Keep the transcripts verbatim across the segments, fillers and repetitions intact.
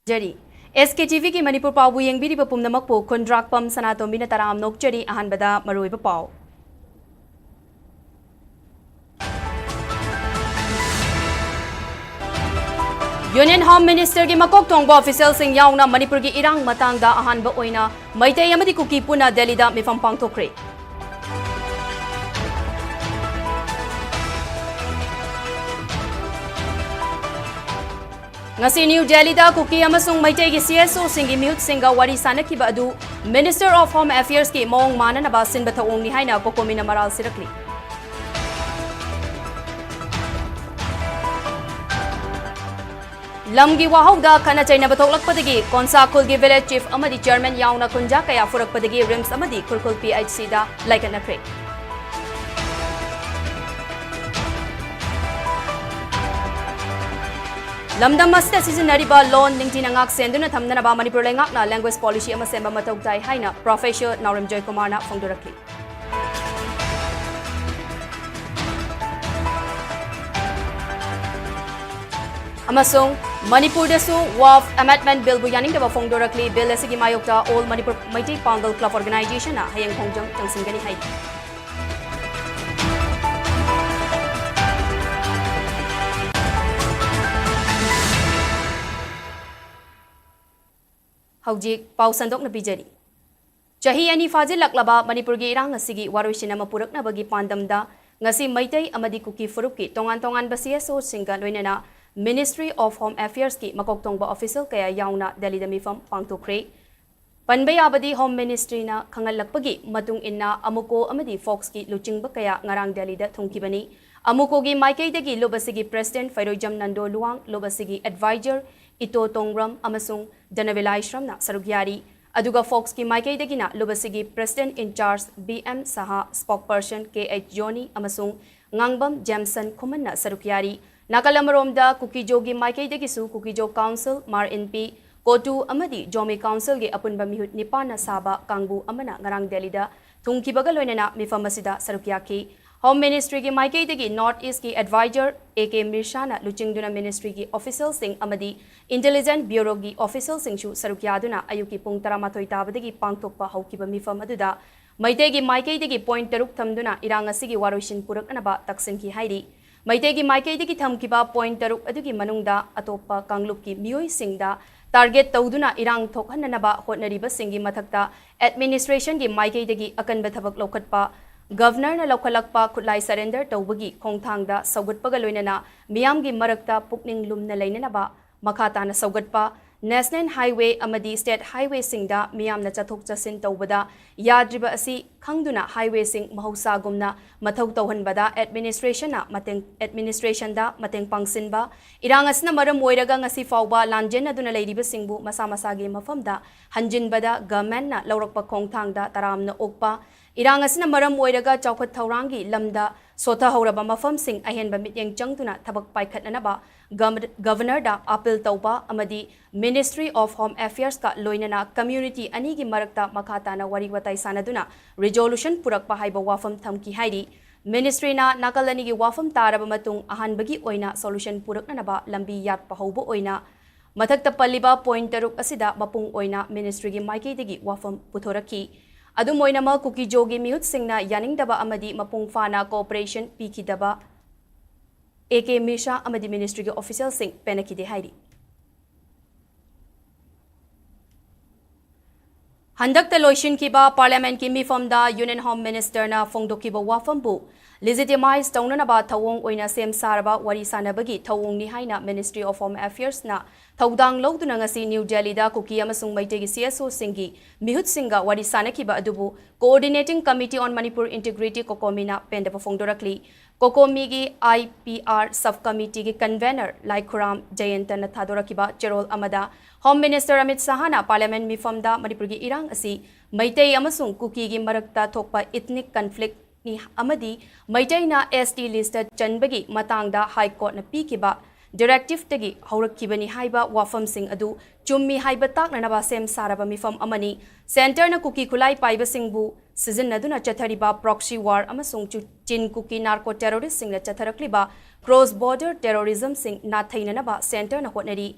ꯖꯔꯤ꯫ ꯑꯦꯁ ꯀꯦ T ꯚꯤꯒꯤ ꯃꯅꯤꯄꯨꯔ ꯄꯥꯎꯕꯨ ꯌꯦꯡꯕꯤꯔꯤꯕ ꯄꯨꯝꯅꯃꯛꯄꯨ ꯈꯨꯟꯗ꯭ꯔꯥꯛꯄꯝ ꯁꯅꯥꯇꯣꯝꯕꯤꯅ ꯇꯔꯥꯝꯅ ꯑꯣꯛꯆꯔꯤ꯫ ꯑꯍꯥꯟꯕꯗ ꯃꯔꯨꯑꯣꯏꯕ ꯄꯥꯎ꯫ ꯌꯨꯅꯤꯌꯟ ꯍꯣꯝ ꯃꯤꯅꯤꯁꯇꯔꯒꯤ ꯃꯀꯣꯛ ꯊꯣꯡꯕ ꯑꯣꯐꯤꯁꯤꯌꯦꯜꯁꯤꯡ ꯌꯥꯎꯅ ꯃꯅꯤꯄꯨꯔꯒꯤ ꯏꯔꯥꯡ ꯃꯇꯥꯡꯗ ꯑꯍꯥꯟꯕ ꯑꯣꯏꯅ ꯃꯩꯇꯩ ꯑꯃꯗꯤ ꯀꯨꯀꯤ ꯄꯨꯟꯅ ꯗꯦꯜꯂꯤꯗ ꯃꯤꯐꯝ ꯄꯥꯡꯊꯣꯛꯈ꯭ꯔꯦ꯫ ꯉꯁꯤ ꯅ꯭ꯌꯨ ꯗꯦꯜꯂꯤꯗ ꯀꯨꯀꯤ ꯑꯃꯁꯨꯡ ꯃꯩꯇꯩꯒꯤ ꯁꯤ ꯑꯦꯁ ꯑꯣꯁꯤꯡꯒꯤ ꯃꯤꯍꯨꯠꯁꯤꯡꯒ ꯋꯥꯔꯤ ꯁꯥꯅꯈꯤꯕ ꯑꯗꯨ Minister of Home Affairsꯀꯤ ꯃꯑꯣꯡ ꯃꯥꯟꯅꯅꯕ ꯁꯤꯟꯕ ꯊꯧꯑꯣꯡꯅꯤ ꯍꯥꯏꯅ ꯀꯣꯀꯣꯃꯤꯅ ꯃꯔꯥꯜ ꯁꯤꯔꯛꯂꯤ꯫ ꯂꯝꯒꯤ ꯋꯥꯍꯧꯗ ꯈꯠꯅ ꯆꯩꯅꯕ ꯊꯣꯛꯂꯛꯄꯗꯒꯤ ꯀꯣꯟꯁꯥ ꯈꯨꯜꯒꯤ village chief ꯑꯃꯗꯤ chairman ꯌꯥꯎꯅ ꯈꯨꯟꯖꯥ ꯀꯌꯥ ꯐꯨꯔꯛꯄꯗꯒꯤ ꯔꯤꯝꯁ ꯑꯃꯗꯤ ꯈꯨꯔꯈꯨꯜ ꯄꯤ ꯑꯩꯆ ꯁꯤꯗ ꯂꯥꯏꯀꯠꯅꯈ꯭ꯔꯦ꯫ ꯂꯝꯗꯝ ꯑꯁꯤꯗ ꯁꯤꯖꯤꯟꯅꯔꯤꯕ ꯂꯣꯟ ꯅꯤꯡꯊꯤꯅ ꯉꯥꯛ ꯁꯦꯟꯗꯨꯅ ꯊꯝꯅꯅꯕ ꯃꯅꯤꯄꯨꯔ ꯂꯩꯉꯥꯛꯅ language policy ꯑꯃ ꯁꯦꯝꯕ ꯃꯊꯧ ꯇꯥꯏ ꯍꯥꯏꯅ Professor ꯅꯥꯎꯔꯦꯝ ꯖꯣꯏꯀꯨꯃꯥꯔꯅ ꯐꯣꯡꯗꯣꯔꯛꯂꯤ꯫ ꯑꯃꯁꯨꯡ ꯃꯅꯤꯄꯨꯔꯗꯁꯨ Waqf Amendment Billꯕꯨ ꯌꯥꯅꯤꯡꯗꯕ ꯐꯣꯡꯗꯣꯔꯛꯂꯤ꯫ Bill ꯑꯁꯤꯒꯤ ꯃꯥꯌꯣꯛꯇ All Manipur Meitei Pangal Club Organizationꯅ ꯍꯌꯦꯡ ꯈꯣꯡꯖꯪ ꯆꯪꯁꯤꯟꯒꯅꯤ ꯍꯥꯏꯔꯤ꯫ ꯍꯧꯖꯤꯛ ꯄꯥꯎ ꯁꯟꯗꯣꯛꯅ ꯄꯤꯖꯔꯤ꯫ ꯆꯍꯤ ꯑꯅꯤ ꯐꯥꯖꯤꯜꯂꯛꯂꯕ ꯃꯅꯤꯄꯨꯔꯒꯤ ꯏꯔꯥꯡ ꯑꯁꯤꯒꯤ ꯋꯥꯔꯣꯏꯁꯤꯟ ꯑꯃ ꯄꯨꯔꯛꯅꯕꯒꯤ ꯄꯥꯟꯗꯝꯗ ꯉꯁꯤ ꯃꯩꯇꯩ ꯑꯃꯗꯤ ꯀꯨꯀꯤ ꯐꯨꯔꯨꯞꯀꯤ ꯇꯣꯉꯥꯟ ꯇꯣꯉꯥꯟꯕ ꯁꯤ ꯑꯦꯁ ꯑꯣꯁꯤꯡꯒ ꯂꯣꯏꯅꯅ Ministry of Home Affairsꯀꯤ ꯃꯀꯣꯛ ꯊꯣꯡꯕ ꯑꯣꯐꯤꯁꯤꯌꯦꯜ ꯀꯌꯥ ꯌꯥꯎꯅ ꯗꯦꯜꯂꯤꯗ ꯃꯤꯐꯝ ꯄꯥꯡꯊꯣꯛꯈ꯭ꯔꯦ꯫ ꯄꯟꯕ ꯌꯥꯕꯗꯤ, ꯍꯣꯝ ꯃꯤꯅꯤꯁꯇ꯭ꯔꯤꯅ ꯈꯪꯍꯜꯂꯛꯄꯒꯤ ꯃꯇꯨꯡ ꯏꯟꯅ ꯑꯃꯨꯀꯣ ꯑꯃꯗꯤ ꯐꯣꯛꯁꯀꯤ ꯂꯨꯆꯤꯡꯕ ꯀꯌꯥ ꯉꯔꯥꯡ ꯗꯦꯜꯂꯤꯗ ꯊꯨꯡꯈꯤꯕꯅꯤ꯫ ꯑꯃꯨꯀꯣꯒꯤ ꯃꯥꯏꯀꯩꯗꯒꯤ ꯂꯨꯞ ꯑꯁꯤꯒꯤ ꯄ꯭ꯔꯦꯁꯤꯗꯦꯟꯠ ꯐꯩꯔꯣꯏꯖꯝ ꯅꯟꯗꯣ ꯂꯨꯋꯥꯡ, ꯂꯨꯞ ꯑꯁꯤꯒꯤ ꯑꯦꯗꯚꯥꯏꯖꯔ ꯏꯇꯣ ꯇꯣꯡꯕ꯭ꯔꯝ ꯑꯃꯁꯨꯡ ꯗꯅꯕꯤꯂꯥꯏ ꯁ꯭ꯔꯝꯅ ꯁꯔꯨꯛ ꯌꯥꯔꯤ꯫ ꯑꯗꯨꯒ ꯐꯣꯛꯁꯀꯤ ꯃꯥꯏꯀꯩꯗꯒꯤꯅ ꯂꯨꯞ ꯑꯁꯤꯒꯤ ꯄ꯭ꯔꯦꯁꯤꯗꯦꯟꯠ ꯏꯟꯆꯥꯔꯖ ꯕꯤ ꯑꯦꯝ ꯁꯍꯥ, ꯁ꯭ꯄꯣꯛꯄꯔꯁꯟ ꯀꯦ ꯑꯩꯆ ꯖꯣꯅꯤ ꯑꯃꯁꯨꯡ ꯉꯥꯡꯕꯝ ꯖꯦꯝꯁꯟ ꯈꯨꯃꯟꯅ ꯁꯔꯨꯛ ꯌꯥꯔꯤ꯫ ꯅꯥꯀꯜ ꯑꯃꯔꯣꯝꯗ ꯀꯨꯀꯤꯖꯣꯒꯤ ꯃꯥꯏꯀꯩꯗꯒꯤꯁꯨ ꯀꯨꯀꯤꯖꯣ ꯀꯥꯎꯟꯁꯤꯜ, ꯃꯥꯔ ꯏꯟꯄꯤ, ꯀꯣꯇꯨ ꯑꯃꯗꯤ ꯖꯣꯃꯤ ꯀꯥꯎꯟꯁꯤꯜꯒꯤ ꯑꯄꯨꯟꯕ ꯃꯤꯍꯨꯠ ꯅꯤꯄꯥꯟꯅ ꯁꯥꯕ ꯀꯥꯡꯕꯨ ꯑꯃꯅ ꯉꯔꯥꯡ ꯗꯦꯜꯂꯤꯗ ꯊꯨꯡꯈꯤꯕꯒ ꯂꯣꯏꯅꯅ ꯃꯤꯐꯝ ꯑꯁꯤꯗ ꯁꯔꯨꯛ ꯌꯥꯈꯤ꯫ Home Ministryꯒꯤ ꯃꯥꯏꯀꯩꯗꯒꯤ North Eastꯀꯤ Advisor A K ꯃꯤꯔꯁꯥꯅ ꯂꯨꯆꯤꯡꯗꯨꯅ Ministryꯒꯤ officialꯁꯤꯡ ꯑꯃꯗꯤ Intelligence Bureauꯒꯤ officialꯁꯤꯡꯁꯨ ꯁꯔꯨꯛ ꯌꯥꯗꯨꯅ ꯑꯌꯨꯛꯀꯤ ꯄꯨꯡ ꯇꯔꯥꯃꯥꯊꯣꯏ ꯇꯥꯕꯗꯒꯤ ꯄꯥꯡꯊꯣꯛꯄ ꯍꯧꯈꯤꯕ ꯃꯤꯐꯝ ꯑꯗꯨꯗ ꯃꯩꯇꯩꯒꯤ ꯃꯥꯏꯀꯩꯗꯒꯤ point ꯇꯔꯨꯛ ꯊꯝꯗꯨꯅ ꯏꯔꯥꯡ ꯑꯁꯤꯒꯤ ꯋꯥꯔꯣꯏꯁꯤꯟ ꯄꯨꯔꯛꯅꯅꯕ ꯇꯛꯁꯤꯟꯈꯤ ꯍꯥꯏꯔꯤ꯫ ꯃꯩꯇꯩꯒꯤ ꯃꯥꯏꯀꯩꯗꯒꯤ ꯊꯝꯈꯤꯕ point ꯇꯔꯨꯛ ꯑꯗꯨꯒꯤ ꯃꯅꯨꯡꯗ ꯑꯇꯣꯞꯄ ꯀꯥꯡꯂꯨꯞꯀꯤ ꯃꯤꯑꯣꯏꯁꯤꯡꯗ target ꯇꯧꯗꯨꯅ ꯏꯔꯥꯡ ꯊꯣꯛꯍꯟꯅꯅꯕ ꯍꯣꯠꯅꯔꯤꯕꯁꯤꯡꯒꯤ ꯃꯊꯛꯇ administrationꯒꯤ ꯃꯥꯏꯀꯩꯗꯒꯤ ꯑꯀꯟꯕ ꯊꯕꯛ ꯂꯧꯈꯠꯄ, Governorꯅ ꯂꯧꯈꯠꯂꯛꯄ ꯈꯨꯠꯂꯥꯏ surrender ꯇꯧꯕꯒꯤ ꯈꯣꯡꯊꯥꯡꯗ ꯁꯧꯒꯠꯄꯒ ꯂꯣꯏꯅꯅ ꯃꯤꯌꯥꯝꯒꯤ ꯃꯔꯛꯇ ꯄꯨꯛꯅꯤꯡ ꯂꯨꯝꯅ ꯂꯩꯅꯅꯕ ꯃꯈꯥ ꯇꯥꯅ ꯁꯧꯒꯠꯄ, National Highway ꯑꯃꯗꯤ State Highwayꯁꯤꯡꯗ ꯃꯤꯌꯥꯝꯅ ꯆꯠꯊꯣꯛ ꯆꯠꯁꯤꯟ ꯇꯧꯕꯗ ꯌꯥꯗ꯭ꯔꯤꯕ ꯑꯁꯤ ꯈꯪꯗꯨꯅ highwayꯁꯤꯡ ꯃꯍꯧꯁꯥꯒꯨꯝꯅ ꯃꯊꯧ ꯇꯧꯍꯟꯕꯗ administrationꯅ ꯃꯇꯦꯡ, administrationꯗ ꯃꯇꯦꯡ ꯄꯥꯡꯁꯤꯟꯕ, ꯏꯔꯥꯡ ꯑꯁꯤꯅ ꯃꯔꯝ ꯑꯣꯏꯔꯒ ꯉꯁꯤ ꯐꯥꯎꯕ ꯂꯥꯟꯖꯦꯟꯅꯗꯨꯅ ꯂꯩꯔꯤꯕꯁꯤꯡꯕꯨ ꯃꯁꯥ ꯃꯁꯥꯒꯤ ꯃꯐꯝꯗ ꯍꯟꯖꯤꯟꯕꯗ Governmentꯅ ꯂꯧꯔꯛꯄ ꯈꯣꯡꯊꯥꯡꯗ ꯇꯔꯥꯝꯅ ꯑꯣꯛꯄ, ꯏꯔꯥꯡ ꯑꯁꯤꯅ ꯃꯔꯝ ꯑꯣꯏꯔꯒ ꯆꯥꯎꯈꯠ ꯊꯧꯔꯥꯡꯒꯤ ꯂꯝꯗ ꯁꯣꯊꯍꯧꯔꯕ ꯃꯐꯝꯁꯤꯡ ꯑꯍꯦꯟꯕ ꯃꯤꯠꯌꯦꯡ ꯆꯪꯗꯨꯅ ꯊꯕꯛ ꯄꯥꯏꯈꯠꯅꯅꯕ Gov-, Governorꯗ appeal ꯇꯧꯕ ꯑꯃꯗꯤ Ministry of Home Affairsꯀ ꯂꯣꯏꯅꯅ community ꯑꯅꯤꯒꯤ ꯃꯔꯛꯇ ꯃꯈꯥ ꯇꯥꯅ ꯋꯥꯔꯤ ꯋꯥꯇꯥꯏ ꯁꯥꯟꯅꯗꯨꯅ resolution ꯄꯨꯔꯛꯄ ꯍꯥꯏꯕ ꯋꯥꯐꯝ ꯊꯝꯈꯤ ꯍꯥꯏꯔꯤ꯫ Ministryꯅ ꯅꯥꯀꯜ ꯑꯅꯤꯒꯤ ꯋꯥꯐꯝ ꯇꯥꯔꯕ ꯃꯇꯨꯡ ꯑꯍꯥꯟꯕꯒꯤ ꯑꯣꯏꯅ solution ꯄꯨꯔꯛꯅꯅꯕ ꯂꯝꯕꯤ ꯌꯥꯠꯄ ꯍꯧꯕ ꯑꯣꯏꯅ ꯃꯊꯛꯇ ꯄꯜꯂꯤꯕ point ꯇꯔꯨꯛ ꯑꯁꯤꯗ ꯃꯄꯨꯡ ꯑꯣꯏꯅ Ministryꯒꯤ ꯃꯥꯏꯀꯩꯗꯒꯤ ꯋꯥꯐꯝ ꯄꯨꯊꯣꯔꯛꯈꯤ꯫ ꯑꯗꯨꯝ ꯑꯣꯏꯅꯃꯛ ꯀꯨꯀꯤꯖꯣꯒꯤ ꯃꯤꯍꯨꯠꯁꯤꯡꯅ ꯌꯥꯅꯤꯡꯗꯕ ꯑꯃꯗꯤ ꯃꯄꯨꯡ ꯐꯥꯅ cooperation ꯄꯤꯈꯤꯗꯕ A K ꯃꯤꯔꯁꯥ ꯑꯃꯗꯤ Ministryꯒꯤ officialꯁꯤꯡ ꯄꯦꯟꯅꯈꯤꯗꯦ ꯍꯥꯏꯔꯤ꯫ ꯍꯟꯗꯛꯇ ꯂꯣꯏꯁꯤꯟꯈꯤꯕ Parliamentꯀꯤ ꯃꯤꯐꯝꯗ Union Home Ministerꯅ ꯐꯣꯡꯗꯣꯛꯈꯤꯕ ꯋꯥꯐꯝꯕꯨ legitimize ꯇꯧꯅꯅꯕ ꯊꯧꯑꯣꯡ ꯑꯣꯏꯅ ꯁꯦꯝ ꯁꯥꯔꯕ ꯋꯥꯔꯤ ꯁꯥꯅꯕꯒꯤ ꯊꯧꯑꯣꯡꯅꯤ ꯍꯥꯏꯅ Ministry of Home Affairsꯅ ꯊꯧꯗꯥꯡ ꯂꯧꯗꯨꯅ ꯉꯁꯤ New Delhiꯗ ꯀꯨꯀꯤ ꯑꯃꯁꯨꯡ ꯃꯩꯇꯩꯒꯤ CSOꯁꯤꯡꯒꯤ ꯃꯤꯍꯨꯠꯁꯤꯡꯒ ꯋꯥꯔꯤ ꯁꯥꯅꯈꯤꯕ ꯑꯗꯨꯕꯨ Coordinating Committee on Manipur Integrity, COCOMIꯅ ꯄꯦꯟꯗꯕ ꯐꯣꯡꯗꯣꯔꯛꯂꯤ꯫ COCOMIꯒꯤ IPR Sub Committeeꯒꯤ convener ꯂꯥꯏꯈꯨꯔꯥꯝ ꯖꯌꯟꯇꯅ ꯊꯥꯗꯣꯔꯛꯈꯤꯕ ꯆꯦꯔꯣꯜ ꯑꯃꯗ Home Minister ꯑꯃꯤꯠ ꯁꯍꯥꯅ Parliament ꯃꯤꯐꯝꯗ ꯃꯅꯤꯄꯨꯔꯒꯤ ꯏꯔꯥꯡ ꯑꯁꯤ ꯃꯩꯇꯩ ꯑꯃꯁꯨꯡ ꯀꯨꯀꯤꯒꯤ ꯃꯔꯛꯇ ꯊꯣꯛꯄ ethnic conflictꯅꯤ ꯑꯃꯗꯤ ꯃꯩꯇꯩꯅ ST listꯇ ꯆꯟꯕꯒꯤ ꯃꯇꯥꯡꯗ High Courtꯅ ꯄꯤꯈꯤꯕ ꯗꯤꯔꯦꯛꯇꯤꯚꯇꯒꯤ ꯍꯧꯔꯛꯈꯤꯕꯅꯤ ꯍꯥꯏꯕ ꯋꯥꯐꯝꯁꯤꯡ ꯑꯗꯨ ꯆꯨꯝꯃꯤ ꯍꯥꯏꯕ ꯇꯥꯛꯅꯅꯕ ꯁꯦꯝ ꯁꯥꯔꯕ ꯃꯤꯐꯝ ꯑꯃꯅꯤ꯫ ꯁꯦꯟꯇꯔꯅ ꯀꯨꯀꯤ ꯈꯨꯠꯂꯥꯏ ꯄꯥꯏꯕꯁꯤꯡꯕꯨ ꯁꯤꯖꯤꯟꯅꯗꯨꯅ ꯆꯠꯊꯔꯤꯕ proxy war ꯑꯃꯁꯨꯡ ꯆꯤꯟ ꯀꯨꯀꯤ ꯅꯥꯔꯀꯣ ꯇꯦꯔꯣꯔꯤꯁꯁꯤꯡꯅ ꯆꯠꯊꯔꯛꯂꯤꯕ cross border terrorismꯁꯤꯡ ꯅꯥꯊꯩꯅꯅꯕ ꯁꯦꯟꯇꯔꯅ ꯍꯣꯠꯅꯔꯤ꯫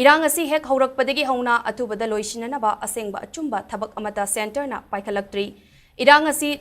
ꯏꯔꯥꯡ ꯑꯁꯤ ꯍꯦꯛ ꯍꯧꯔꯛꯄꯗꯒꯤ ꯍꯧꯅ ꯑꯊꯨꯕꯗ ꯂꯣꯏꯁꯤꯟꯅꯅꯕ ꯑꯁꯦꯡꯕ ꯑꯆꯨꯝꯕ ꯊꯕꯛ ꯑꯃꯠꯇ ꯁꯦꯟꯇꯔꯅ ꯄꯥꯏꯈꯠꯂꯛꯇ꯭ꯔꯤ꯫ ꯏꯔꯥꯡ ꯑꯁꯤ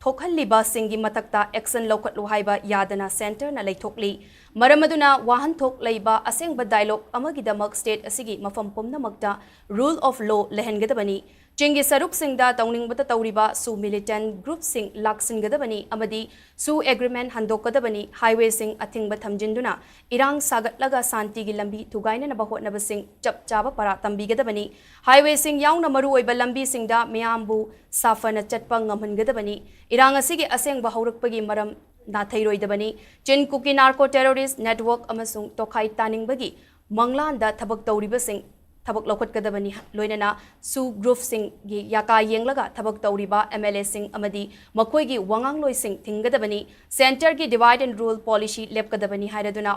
ꯊꯣꯛꯍꯜꯂꯤꯕꯁꯤꯡꯒꯤ ꯃꯊꯛꯇ action ꯂꯧꯈꯠꯂꯨ ꯍꯥꯏꯕ ꯌꯥꯗꯅ ꯁꯦꯟꯇꯔꯅ ꯂꯩꯊꯣꯛꯂꯤ꯫ ꯃꯔꯝ ꯑꯗꯨꯅ ꯋꯥꯍꯟꯊꯣꯛ ꯂꯩꯕ ꯑꯁꯦꯡꯕ dialogue ꯑꯃꯒꯤꯗꯃꯛ state ꯑꯁꯤꯒꯤ ꯃꯐꯝ ꯄꯨꯝꯅꯃꯛꯇ rule of law ꯂꯩꯍꯟꯒꯗꯕꯅꯤ꯫ ꯆꯤꯡꯒꯤ ꯁꯔꯨꯛꯁꯤꯡꯗ ꯇꯧꯅꯤꯡꯕꯇ ꯇꯧꯔꯤꯕ ꯁꯨ militant groupꯁꯤꯡ ꯂꯥꯛꯁꯤꯟꯒꯗꯕꯅꯤ ꯑꯃꯗꯤ ꯁꯨ agreement ꯍꯟꯗꯣꯛꯀꯗꯕꯅꯤ꯫ Highwayꯁꯤꯡ ꯑꯊꯤꯡꯕ ꯊꯝꯖꯤꯟꯗꯨꯅ ꯏꯔꯥꯡ ꯁꯥꯒꯠꯂꯒ ꯁꯥꯟꯇꯤꯒꯤ ꯂꯝꯕꯤ ꯊꯨꯒꯥꯏꯅꯅꯕ ꯍꯣꯠꯅꯕꯁꯤꯡ ꯆꯞ ꯆꯥꯕ ꯄꯔꯥ ꯇꯝꯕꯤꯒꯗꯕꯅꯤ꯫ Highwayꯁꯤꯡ ꯌꯥꯎꯅ ꯃꯔꯨꯑꯣꯏꯕ ꯂꯝꯕꯤꯁꯤꯡꯗ ꯃꯤꯌꯥꯝꯕꯨ ꯁꯥꯐꯅ ꯆꯠꯄ ꯉꯝꯍꯟꯒꯗꯕꯅꯤ꯫ ꯏꯔꯥꯡ ꯑꯁꯤꯒꯤ ꯑꯁꯦꯡꯕ ꯍꯧꯔꯛꯄꯒꯤ ꯃꯔꯝ ꯅꯥꯊꯩꯔꯣꯏꯗꯕꯅꯤ꯫ ꯆꯤꯟ ꯀꯨꯀꯤ narco terrorist network ꯑꯃꯁꯨꯡ ꯇꯣꯈꯥꯏ ꯇꯥꯅꯤꯡꯕꯒꯤ ꯃꯪꯂꯥꯟꯗ ꯊꯕꯛ ꯇꯧꯔꯤꯕꯁꯤꯡ ꯊꯕꯛ ꯂꯧꯈꯠꯀꯗꯕꯅꯤ꯫ ꯂꯣꯏꯅꯅ ꯁꯨ groupꯁꯤꯡꯒꯤ ꯌꯥꯀꯥ ꯌꯦꯡꯂꯒ ꯊꯕꯛ ꯇꯧꯔꯤꯕ MLAꯁꯤꯡ ꯑꯃꯗꯤ ꯃꯈꯣꯏꯒꯤ ꯋꯥꯉꯥꯡꯂꯣꯏꯁꯤꯡ ꯊꯤꯡꯒꯗꯕꯅꯤ꯫ Centreꯒꯤ divide and rule policy ꯂꯦꯞꯀꯗꯕꯅꯤ ꯍꯥꯏꯔꯗꯨꯅ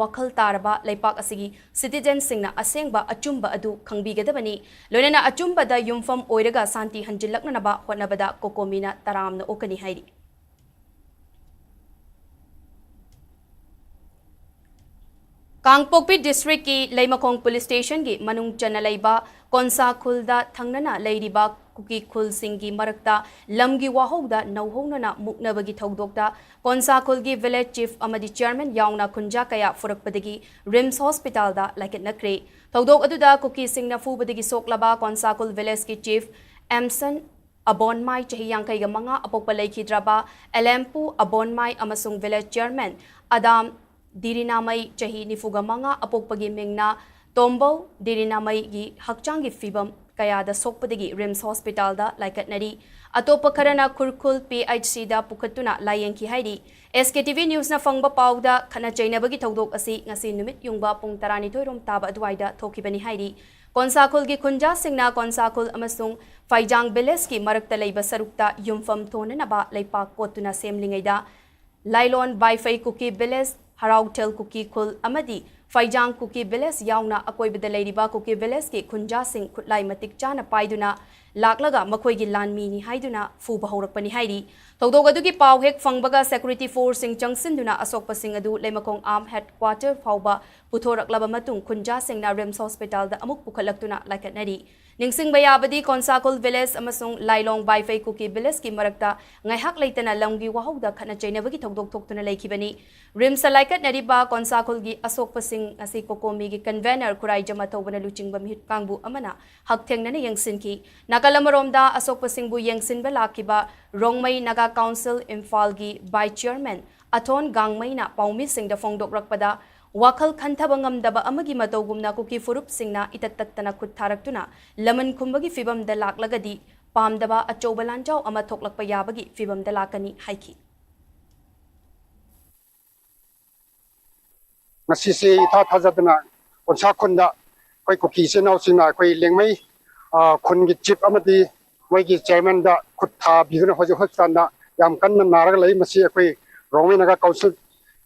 ꯋꯥꯈꯜ ꯇꯥꯔꯕ ꯂꯩꯄꯥꯛ ꯑꯁꯤꯒꯤ citizenꯁꯤꯡꯅ ꯑꯁꯦꯡꯕ ꯑꯆꯨꯝꯕ ꯑꯗꯨ ꯈꯪꯕꯤꯒꯗꯕꯅꯤ꯫ ꯂꯣꯏꯅꯅ ꯑꯆꯨꯝꯕꯗ ꯌꯨꯝꯐꯝ ꯑꯣꯏꯔꯒ ꯁꯥꯟꯇꯤ ꯍꯟꯖꯤꯜꯂꯛꯅꯅꯕ ꯍꯣꯠꯅꯕꯗ COCOMIꯅ ꯇꯔꯥꯝꯅ ꯑꯣꯛꯀꯅꯤ ꯍꯥꯏꯔꯤ꯫ ꯀꯥꯡꯄꯣꯛꯄꯤ districtꯀꯤ ꯂꯩꯃꯈꯣꯡ police stationꯒꯤ ꯃꯅꯨꯡ ꯆꯟꯅ ꯂꯩꯕ ꯀꯣꯟꯁꯥ ꯈꯨꯜꯗ ꯊꯪꯅꯅ ꯂꯩꯔꯤꯕ ꯀꯨꯀꯤ ꯈꯨꯜꯁꯤꯡꯒꯤ ꯃꯔꯛꯇ ꯂꯝꯒꯤ ꯋꯥꯍꯧꯗ ꯅꯧꯍꯧꯅꯅ ꯃꯨꯛꯅꯕꯒꯤ ꯊꯧꯗꯣꯛꯇ ꯀꯣꯟꯁꯥ ꯈꯨꯜꯒꯤ village chief ꯑꯃꯗꯤ chairman ꯌꯥꯎꯅ ꯈꯨꯟꯖꯥ ꯀꯌꯥ ꯐꯨꯔꯛꯄꯗꯒꯤ RIMS hospitalꯗ ꯂꯥꯏꯀꯠꯅꯈ꯭ꯔꯦ꯫ ꯊꯧꯗꯣꯛ ꯑꯗꯨꯗ ꯀꯨꯀꯤꯁꯤꯡꯅ ꯐꯨꯕꯗꯒꯤ ꯁꯣꯛꯂꯕ ꯀꯣꯟꯁꯥ ꯈꯨꯜ villageꯀꯤ chief ꯑꯦꯝꯁꯟ ꯑꯕꯣꯟꯃꯥꯏ, ꯆꯍꯤ ꯌꯥꯡꯈꯩꯒ ꯃꯉꯥ, ꯑꯄꯣꯛꯄ ꯂꯩꯈꯤꯗ꯭ꯔꯕ ꯑꯦꯂꯦꯝꯄꯨ ꯑꯕꯣꯟꯃꯥꯏ ꯑꯃꯁꯨꯡ village chairman ꯑꯗꯥꯝ ꯗꯤꯔꯤꯅꯥꯃꯩ, ꯆꯍꯤ ꯅꯤꯐꯨꯒ ꯃꯉꯥ, ꯑꯄꯣꯛꯄꯒꯤ ꯃꯤꯡꯅ ꯇꯣꯝꯕꯧ ꯗꯤꯔꯤꯅꯥꯃꯩꯒꯤ ꯍꯛꯆꯥꯡꯒꯤ ꯐꯤꯕꯝ ꯀꯌꯥꯗ ꯁꯣꯛꯄꯗꯒꯤ RIMS hospitalꯗ ꯂꯥꯏꯀꯠꯅꯔꯤ꯫ ꯑꯇꯣꯞꯄ ꯈꯔꯅ ꯈꯨꯔꯈꯨꯜ PHCꯗ ꯄꯨꯈꯠꯇꯨꯅ ꯂꯥꯌꯦꯡꯈꯤ ꯍꯥꯏꯔꯤ꯫ SKTV Newsꯅ ꯐꯪꯕ ꯄꯥꯎꯗ, ꯈꯠꯅ ꯆꯩꯅꯕꯒꯤ ꯊꯧꯗꯣꯛ ꯑꯁꯤ ꯉꯁꯤ ꯅꯨꯃꯤꯠ ꯌꯨꯡꯕ ꯄꯨꯡ ꯇꯔꯥꯅꯤꯊꯣꯏ ꯔꯣꯝ ꯇꯥꯕ ꯑꯗꯨꯋꯥꯏꯗ ꯊꯣꯛꯈꯤꯕꯅꯤ ꯍꯥꯏꯔꯤ꯫ ꯀꯣꯟꯁꯥ ꯈꯨꯜꯒꯤ ꯈꯨꯟꯖꯥꯁꯤꯡꯅ ꯀꯣꯟꯁꯥ ꯈꯨꯜ ꯑꯃꯁꯨꯡ ꯐꯩꯖꯥꯡ villageꯀꯤ ꯃꯔꯛꯇ ꯂꯩꯕ ꯁꯔꯨꯛꯇ ꯌꯨꯝꯐꯝ ꯊꯣꯟꯅꯅꯕ ꯂꯩꯄꯥꯛ ꯀꯣꯠꯇꯨꯅ ꯁꯦꯝꯂꯤꯉꯩꯗ, ꯂꯥꯏꯂꯣꯟ ꯕꯥꯏꯐꯩ ꯀꯨꯀꯤ village ꯍꯔꯥꯎꯊꯦꯜ ꯀꯨꯀꯤ ꯈꯨꯜ ꯑꯃꯗꯤ ꯐꯩꯖꯥꯡ ꯀꯨꯀꯤ ꯚꯤꯂꯦꯖ ꯌꯥꯎꯅ ꯑꯀꯣꯏꯕꯗ ꯂꯩꯔꯤꯕ ꯀꯨꯀꯤ ꯚꯤꯂꯦꯖꯀꯤ ꯈꯨꯟꯖꯥꯁꯤꯡ ꯈꯨꯠꯂꯥꯏ ꯃꯇꯤꯛ ꯆꯥꯅ ꯄꯥꯏꯗꯨꯅ ꯂꯥꯛꯂꯒ ꯃꯈꯣꯏꯒꯤ ꯂꯥꯟꯃꯤꯅꯤ ꯍꯥꯏꯗꯨꯅ ꯐꯨꯕ ꯍꯧꯔꯛꯄꯅꯤ ꯍꯥꯏꯔꯤ꯫ ꯊꯧꯗꯣꯛ ꯑꯗꯨꯒꯤ ꯄꯥꯎ ꯍꯦꯛ ꯐꯪꯕꯒ ꯁꯦꯀ꯭ꯌꯨꯔꯤꯇꯤ ꯐꯣꯔꯁꯁꯤꯡ ꯆꯪꯁꯤꯟꯗꯨꯅ ꯑꯁꯣꯛꯄꯁꯤꯡ ꯑꯗꯨ ꯂꯩꯃꯈꯣꯡ ꯑꯥꯔꯝ ꯍꯦꯗꯀ꯭ꯋꯥꯇꯔ ꯐꯥꯎꯕ ꯄꯨꯊꯣꯔꯛꯂꯕ ꯃꯇꯨꯡ ꯈꯨꯟꯖꯥꯁꯤꯡꯅ ꯔꯤꯝꯁ ꯍꯣꯁꯄꯤꯇꯥꯜꯗ ꯑꯃꯨꯛ ꯄꯨꯈꯠꯂꯛꯇꯨꯅ ꯂꯥꯏꯀꯠꯅꯔꯤ꯫ ꯅꯤꯡꯁꯤꯡꯕ ꯌꯥꯕꯗꯤ ꯀꯣꯟꯁꯥꯈꯨꯜ ꯚꯤꯂꯦꯖ ꯑꯃꯁꯨꯡ ꯂꯥꯏꯂꯣꯡ ꯕꯥꯏꯐꯩ ꯀꯨꯀꯤ ꯚꯤꯂꯦꯖꯀꯤ ꯃꯔꯛꯇ ꯉꯥꯏꯍꯥꯛ ꯂꯩꯇꯅ ꯂꯝꯒꯤ ꯋꯥꯍꯧꯗ ꯈꯠꯅ ꯆꯩꯅꯕꯒꯤ ꯊꯧꯗꯣꯛ ꯊꯣꯛꯇꯨꯅ ꯂꯩꯈꯤꯕꯅꯤ꯫ ꯔꯤꯝꯁꯇ ꯂꯥꯏꯀꯠꯅꯔꯤꯕ ꯀꯣꯟꯁꯥꯈꯨꯜꯒꯤ ꯑꯁꯣꯛꯄꯁꯤꯡ ꯑꯁꯤ ꯀꯣꯀꯣꯃꯤꯒꯤ ꯀꯟꯚꯦꯅꯔ ꯈꯨꯔꯥꯏꯖꯝ ꯑꯊꯧꯕꯅ ꯂꯨꯆꯤꯡꯕ ꯃꯤꯍꯨꯠ ꯀꯥꯡꯕꯨ ꯑꯃꯅ ꯍꯛꯊꯦꯡꯅꯅ ꯌꯦꯡꯁꯤꯟꯈꯤ꯫ ꯅꯥꯀꯜ ꯑꯃꯔꯣꯝꯗ ꯑꯁꯣꯛꯄꯁꯤꯡꯕꯨ ꯌꯦꯡꯁꯤꯟꯕ ꯂꯥꯛꯈꯤꯕ ꯔꯣꯡꯃꯩ ꯅꯥꯒꯥ ꯀꯥꯎꯟꯁꯤꯜ ꯏꯝꯐꯥꯜꯒꯤ ꯚꯥꯏꯁ ꯆꯤꯌꯔꯃꯦꯟ ꯑꯊꯣꯟ ꯒꯥꯡꯃꯩꯅ ꯄꯥꯎꯃꯤꯁꯤꯡꯗ ꯐꯣꯡꯗꯣꯛꯂꯛꯄꯗ, ꯋꯥꯈꯜ ꯈꯟꯊꯕ ꯉꯝꯗꯕ ꯑꯃꯒꯤ ꯃꯇꯧꯒꯨꯝꯅ ꯀꯨꯀꯤ ꯐꯨꯔꯨꯞꯁꯤꯡꯅ ꯏꯇꯠ ꯇꯠꯇꯅ ꯈꯨꯠ ꯊꯥꯔꯛꯇꯨꯅ ꯂꯃꯟ ꯈꯨꯝꯕꯒꯤ ꯐꯤꯚꯝꯗ ꯂꯥꯛꯂꯒꯗꯤ ꯄꯥꯝꯗꯕ ꯑꯆꯧꯕ ꯂꯥꯟꯖꯥꯎ ꯑꯃ ꯊꯣꯛꯂꯛꯄ ꯌꯥꯕꯒꯤ ꯐꯤꯚꯝꯗ ꯂꯥꯛꯀꯅꯤ ꯍꯥꯏꯈꯤ꯫ ꯉꯁꯤꯁꯦ ꯏꯊꯥ ꯊꯥꯖꯗꯅ ꯀꯣꯟꯁꯥ ꯈꯨꯟꯗ ꯑꯩꯈꯣꯏ ꯀꯨꯀꯤ ꯏꯆꯤꯟ ꯏꯅꯥꯎꯁꯤꯡꯅ ꯑꯩꯈꯣꯏ ꯂꯦꯡꯃꯩ, ꯑ, ꯈꯨꯟꯒꯤ ꯆꯤꯐ ꯑꯃꯗꯤ ꯃꯣꯏꯒꯤ ꯆꯤꯌꯔꯃꯦꯟꯗ ꯈꯨꯠ ꯊꯥꯕꯤꯗꯨꯅ ꯍꯧꯖꯤꯛ ꯍꯣꯁꯄꯤꯇꯥꯜꯗ ꯌꯥꯝ ꯀꯟꯅ ꯅꯥꯔꯒ ꯂꯩ꯫ ꯃꯁꯤ ꯑꯩꯈꯣꯏ ꯔꯣꯡꯃꯩ ꯅꯥꯒꯥ ꯀꯥꯎꯟꯁꯤꯜ,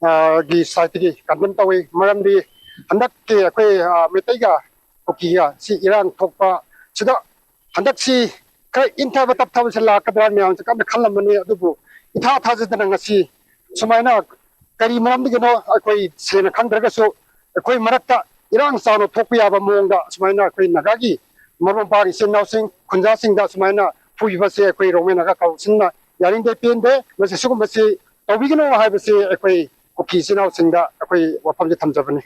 ꯑ, ꯒꯤ ꯁꯥꯏꯠꯇꯒꯤ ꯀꯟꯗꯦꯝ ꯇꯧꯏ꯫ ꯃꯔꯝꯗꯤ ꯍꯟꯗꯛꯀꯤ ꯑꯩꯈꯣꯏ, ꯑ, ꯃꯩꯇꯩꯒ ꯀꯨꯀꯤꯒ ꯁꯤ ꯏꯔꯥꯡ ꯊꯣꯛꯄ ꯁꯤꯗ ꯍꯟꯗꯛꯁꯤ ꯈꯔ ꯏꯪꯊꯕ ꯇꯞꯊꯕꯁꯤ ꯂꯥꯛꯀꯗ꯭ꯔꯥ ꯃꯌꯥꯝꯁꯦ ꯀꯟꯅ ꯈꯜꯂꯝꯕꯅꯤ꯫ ꯑꯗꯨꯕꯨ ꯏꯊꯥ ꯊꯥꯖꯗꯅ ꯉꯁꯤ ꯁꯨꯃꯥꯏꯅ ꯀꯔꯤ ꯃꯔꯝꯗꯒꯤꯅꯣ ꯑꯩꯈꯣꯏ ꯁꯦꯡꯅ ꯈꯪꯗ꯭ꯔꯒꯁꯨ ꯑꯩꯈꯣꯏ ꯃꯔꯛꯇ ꯏꯔꯥꯡ ꯆꯥꯎꯅ ꯊꯣꯛꯄ ꯌꯥꯕ ꯃꯑꯣꯡꯗ ꯁꯨꯃꯥꯏꯅ ꯑꯩꯈꯣꯏ ꯅꯥꯒꯥꯒꯤ ꯃꯔꯨꯞ ꯃꯄꯥꯡ ꯏꯆꯤꯟ ꯏꯅꯥꯎꯁꯤꯡ ꯈꯨꯟꯖꯥꯁꯤꯡꯗ ꯁꯨꯃꯥꯏꯅ ꯐꯨꯕꯁꯦ ꯑꯩꯈꯣꯏ ꯔꯣꯡꯃꯩ ꯅꯥꯒꯥ ꯀꯥꯎꯟꯁꯤꯜꯅ ꯌꯥꯅꯤꯡꯗꯦ, ꯄꯦꯟꯗꯦ꯫ ꯃꯁꯤ ꯁꯤꯒꯨꯝꯕꯁꯤ ꯇꯧꯕꯤꯒꯅꯨ ꯍꯥꯏꯕꯁꯤ ꯑꯩꯈꯣꯏ ꯀꯨꯀꯤ ꯏꯆꯤꯟ ꯏꯅꯥꯎꯁꯤꯡꯗ ꯑꯩꯈꯣꯏ ꯋꯥꯐꯝꯁꯦ ꯊꯝꯖꯕꯅꯤ꯫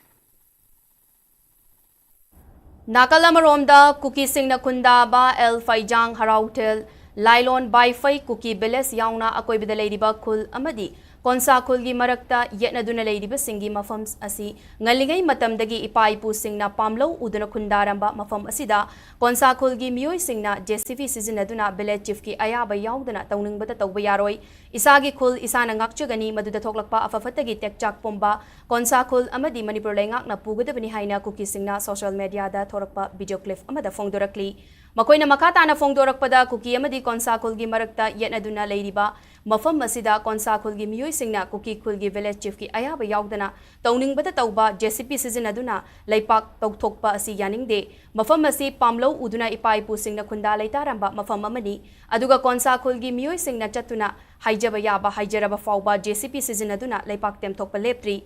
ꯅꯥꯀꯜ ꯑꯃꯔꯣꯝꯗ ꯀꯨꯀꯤꯁꯤꯡꯅ ꯈꯨꯟꯗꯥꯕ ꯑꯦꯜ ꯐꯩꯖꯥꯡ, ꯍꯔꯥꯎꯊꯦꯜ, ꯂꯥꯏꯂꯣꯟ, ꯕꯥꯏꯐꯩ ꯀꯨꯀꯤ ꯚꯤꯂꯦꯖ ꯌꯥꯎꯅ ꯑꯀꯣꯏꯕꯗ ꯂꯩꯔꯤꯕ ꯈꯨꯜ ꯑꯃꯗꯤ ꯀꯣꯟꯁꯥ ꯈꯨꯜꯒꯤ ꯃꯔꯛꯇ ꯌꯦꯠꯅꯗꯨꯅ ꯂꯩꯔꯤꯕꯁꯤꯡꯒꯤ ꯃꯐꯝ ꯑꯁꯤ ꯉꯜꯂꯤꯉꯩ ꯃꯇꯝꯗꯒꯤ ꯏꯄꯥ ꯏꯄꯨꯁꯤꯡꯅ ꯄꯥꯝꯂꯧ ꯎꯗꯨꯅ ꯈꯨꯟꯗꯥꯔꯝꯕ ꯃꯐꯝ ꯑꯁꯤꯗ ꯀꯣꯟꯁꯥ ꯈꯨꯜꯒꯤ ꯃꯤꯑꯣꯏꯁꯤꯡꯅ ꯖꯦ ꯁꯤ ꯕꯤ ꯁꯤꯖꯤꯟꯅꯗꯨꯅ ꯚꯤꯂꯦꯖ ꯆꯤꯐꯀꯤ ꯑꯌꯥꯕ ꯌꯥꯎꯗꯅ ꯇꯧꯅꯤꯡꯕꯗ ꯇꯧꯕ ꯌꯥꯔꯣꯏ, ꯏꯁꯥꯒꯤ ꯈꯨꯜ ꯏꯁꯥꯅ ꯉꯥꯛꯆꯒꯅꯤ, ꯃꯗꯨꯗ ꯊꯣꯛꯂꯛꯄ ꯑꯐ ꯐꯠꯇꯒꯤ ꯇꯦꯛꯆꯥꯛ ꯄꯨꯝꯕ ꯀꯣꯟꯁꯥ ꯈꯨꯜ ꯑꯃꯗꯤ ꯃꯅꯤꯄꯨꯔ ꯂꯩꯉꯥꯛꯅ ꯄꯨꯒꯗꯕꯅꯤ ꯍꯥꯏꯅ ꯀꯨꯀꯤꯁꯤꯡꯅ ꯁꯣꯁꯤꯌꯦꯜ ꯃꯦꯗꯤꯌꯥꯗ ꯊꯣꯔꯛꯄ ꯚꯤꯗꯤꯑꯣ ꯀ꯭ꯂꯤꯞ ꯑꯃꯗ ꯐꯣꯡꯗꯣꯔꯛꯂꯤ꯫ ꯃꯈꯣꯏꯅ ꯃꯈꯥ ꯇꯥꯅ ꯐꯣꯡꯗꯣꯔꯛꯄꯗ, ꯀꯨꯀꯤ ꯑꯃꯗꯤ ꯀꯣꯟꯁꯥ ꯈꯨꯜꯒꯤ ꯃꯔꯛꯇ ꯌꯦꯠꯅꯗꯨꯅ ꯂꯩꯔꯤꯕ ꯃꯐꯝ ꯑꯁꯤꯗ ꯀꯣꯟꯁꯥ ꯈꯨꯜꯒꯤ ꯃꯤꯑꯣꯏꯁꯤꯡꯅ ꯀꯨꯀꯤ ꯈꯨꯜꯒꯤ village chiefꯀꯤ ꯑꯌꯥꯕ ꯌꯥꯎꯗꯅ ꯇꯧꯅꯤꯡꯕꯗ ꯇꯧꯕ JCB ꯁꯤꯖꯤꯟꯅꯗꯨꯅ ꯂꯩꯄꯥꯛ ꯇꯧꯊꯣꯛꯄ ꯑꯁꯤ ꯌꯥꯅꯤꯡꯗꯦ꯫ ꯃꯐꯝ ꯑꯁꯤ ꯄꯥꯝꯂꯧ ꯎꯗꯨꯅ ꯏꯄꯥ ꯏꯄꯨꯁꯤꯡꯅ ꯈꯨꯟꯗꯥ ꯂꯩꯇꯥꯔꯝꯕ ꯃꯐꯝ ꯑꯃꯅꯤ꯫ ꯑꯗꯨꯒ ꯀꯣꯟꯁꯥ ꯈꯨꯜꯒꯤ ꯃꯤꯑꯣꯏꯁꯤꯡꯅ ꯆꯠꯇꯨꯅ ꯍꯥꯏꯖꯕ ꯌꯥꯕ ꯍꯥꯏꯖꯔꯕ ꯐꯥꯎꯕ JCB ꯁꯤꯖꯤꯟꯅꯗꯨꯅ ꯂꯩꯄꯥꯛ ꯇꯦꯝꯊꯣꯛꯄ ꯂꯦꯞꯇ꯭ꯔꯤ꯫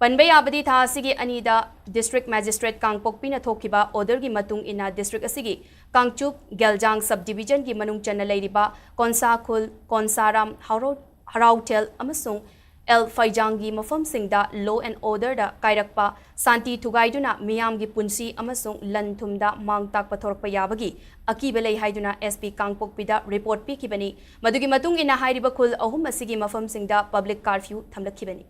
ꯄꯟꯕ ꯌꯥꯕꯗꯤ, ꯊꯥ ꯑꯁꯤꯒꯤ ꯑꯅꯤꯗ district magistrate ꯀꯥꯡꯄꯣꯛꯄꯤꯅ ꯊꯣꯛꯈꯤꯕ orderꯒꯤ ꯃꯇꯨꯡ ꯏꯟꯅ district ꯑꯁꯤꯒꯤ ꯀꯥꯡꯆꯨꯞ ꯒꯦꯜꯖꯥꯡ subdivisionꯒꯤ ꯃꯅꯨꯡ ꯆꯟꯅ ꯂꯩꯔꯤꯕ ꯀꯣꯟꯁꯥ ꯈꯨꯜ, ꯀꯣꯟꯁꯥꯔꯥꯝ, ꯍꯔꯥꯎ-, ꯍꯔꯥꯎꯊꯦꯜ ꯑꯃꯁꯨꯡ ꯑꯦꯜ ꯐꯩꯖꯥꯡꯒꯤ ꯃꯐꯝꯁꯤꯡꯗ law and orderꯗ ꯀꯥꯏꯔꯛꯄ, ꯁꯥꯟꯇꯤ ꯊꯨꯒꯥꯏꯗꯨꯅ ꯃꯤꯌꯥꯝꯒꯤ ꯄꯨꯟꯁꯤ ꯑꯃꯁꯨꯡ ꯂꯟ ꯊꯨꯝꯗ ꯃꯥꯡ ꯇꯥꯛꯄ ꯊꯣꯔꯛꯄ ꯌꯥꯕꯒꯤ ꯑꯀꯤꯕ ꯂꯩ ꯍꯥꯏꯗꯨꯅ SP ꯀꯥꯡꯄꯣꯛꯄꯤꯗ report ꯄꯤꯈꯤꯕꯅꯤ꯫ ꯃꯗꯨꯒꯤ ꯃꯇꯨꯡ ꯏꯟꯅ ꯍꯥꯏꯔꯤꯕ ꯈꯨꯜ ꯑꯍꯨꯝ ꯑꯁꯤꯒꯤ ꯃꯐꯝꯁꯤꯡꯗ public curfew ꯊꯝꯂꯛꯈꯤꯕꯅꯤ꯫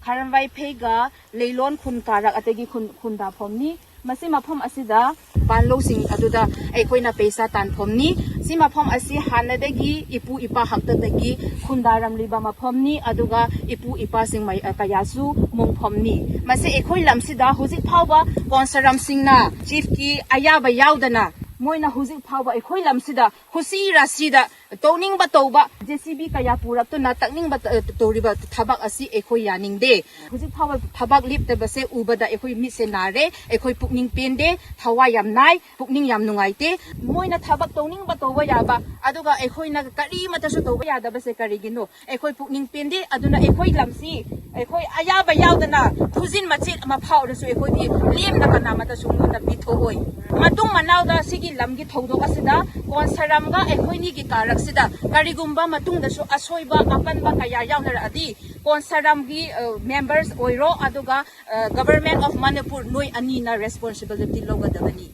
ꯈꯥꯔꯝꯕꯥꯏ ꯐꯩꯒ ꯂꯩꯂꯣꯟ ꯈꯨꯟ ꯀꯥꯔꯛ ꯑꯇꯩꯒꯤ ꯈꯨꯟ, ꯈꯨꯟꯗꯥꯐꯝꯅꯤ꯫ ꯃꯁꯤ ꯃꯐꯝ ꯑꯁꯤꯗ ꯄꯥꯟꯂꯧꯁꯤꯡ ꯑꯗꯨꯗ ꯑꯩꯈꯣꯏꯅ ꯄꯩꯁꯥ ꯇꯥꯟꯐꯝꯅꯤ꯫ ꯁꯤ ꯃꯐꯝ ꯑꯁꯤ ꯍꯥꯟꯅꯗꯒꯤ ꯏꯄꯨ ꯏꯄꯥ ꯍꯥꯛꯇꯛꯇꯒꯤ ꯈꯨꯟꯗꯥꯔꯝꯂꯤꯕ ꯃꯐꯝꯅꯤ, ꯑꯗꯨꯒ ꯏꯄꯨ ꯏꯄꯥꯁꯤꯡ ꯃꯩ-, ꯑ, ꯀꯌꯥꯁꯨ ꯃꯣꯡꯐꯝꯅꯤ꯫ ꯃꯁꯤ ꯑꯩꯈꯣꯏ ꯂꯝꯁꯤꯗ ꯍꯧꯖꯤꯛ ꯐꯥꯎꯕ ꯀꯣꯟꯁꯔꯝꯁꯤꯡꯅ chiefꯀꯤ ꯑꯌꯥꯕ ꯌꯥꯎꯗꯅ ꯃꯣꯏꯅ ꯍꯧꯖꯤꯛ ꯐꯥꯎꯕ ꯑꯩꯈꯣꯏ ꯂꯝꯁꯤꯗ ꯍꯨꯁꯤ ꯔꯥꯁꯤꯗ ꯇꯧꯅꯤꯡꯕ ꯇꯧꯕ, JCB ꯀꯌꯥ ꯄꯨꯔꯛꯇꯨꯅ ꯇꯛꯅꯤꯡꯕ ꯇ-, ꯇꯧꯔꯤꯕ ꯊꯕꯛ ꯑꯁꯤ ꯑꯩꯈꯣꯏ ꯌꯥꯅꯤꯡꯗꯦ꯫ ꯍꯧꯖꯤꯛ ꯐꯥꯎꯕ ꯊꯕꯛ ꯂꯦꯞꯇꯕꯁꯦ ꯎꯕꯗ ꯑꯩꯈꯣꯏ ꯃꯤꯠꯁꯦ ꯅꯥꯔꯦ, ꯑꯩꯈꯣꯏ ꯄꯨꯛꯅꯤꯡ ꯄꯦꯟꯗꯦ, ꯊꯋꯥꯏ ꯌꯥꯝ ꯅꯥꯏ, ꯄꯨꯛꯅꯤꯡ ꯌꯥꯝ ꯅꯨꯡꯉꯥꯏꯇꯦ꯫ ꯃꯣꯏꯅ ꯊꯕꯛ ꯇꯧꯅꯤꯡꯕ ꯇꯧꯕ ꯌꯥꯕ, ꯑꯗꯨꯒ ꯑꯩꯈꯣꯏꯅ ꯀꯔꯤꯃꯠꯇꯁꯨ ꯇꯧꯕ ꯌꯥꯗꯕꯁꯦ ꯀꯔꯤꯒꯤꯅꯣ? ꯑꯩꯈꯣꯏ ꯄꯨꯛꯅꯤꯡ ꯄꯦꯟꯗꯦ꯫ ꯑꯗꯨꯅ ꯑꯩꯈꯣꯏ ꯂꯝꯁꯤ ꯑꯩꯈꯣꯏ ꯑꯌꯥꯕ ꯌꯥꯎꯗꯅ ꯈꯨꯖꯤꯟ ꯃꯆꯦꯠ ꯑꯃ ꯐꯥꯎꯔꯁꯨ ꯑꯩꯈꯣꯏꯗꯤ ꯂꯦꯝꯅ ꯀꯅꯥꯃꯠꯇꯁꯨ ꯃꯣꯏꯅ ꯄꯤꯊꯣꯛꯑꯣꯏ꯫ ꯃꯇꯨꯡ ꯃꯅꯥꯎꯗ ꯁꯤꯒꯤ ꯂꯝꯒꯤ ꯊꯧꯗꯣꯛ ꯑꯁꯤꯗ ꯀꯣꯟꯁꯔꯝꯒ ꯑꯩꯈꯣꯏꯅꯤꯒꯤ ꯀꯥꯔꯛꯁꯤꯗ ꯀꯔꯤꯒꯨꯝꯕ ꯃꯇꯨꯡꯗꯁꯨ ꯑꯁꯣꯏꯕ ꯑꯄꯟꯕ ꯀꯌꯥ ꯌꯥꯎꯅꯔꯛꯑꯗꯤ ꯀꯣꯟꯁꯔꯝꯒꯤ, ꯑ, members ꯑꯣꯏꯔꯣ, ꯑꯗꯨꯒ, ꯑ, Government of Manipur ꯅꯣꯏ ꯑꯅꯤꯅ responsibility ꯂꯧꯒꯗꯕꯅꯤ꯫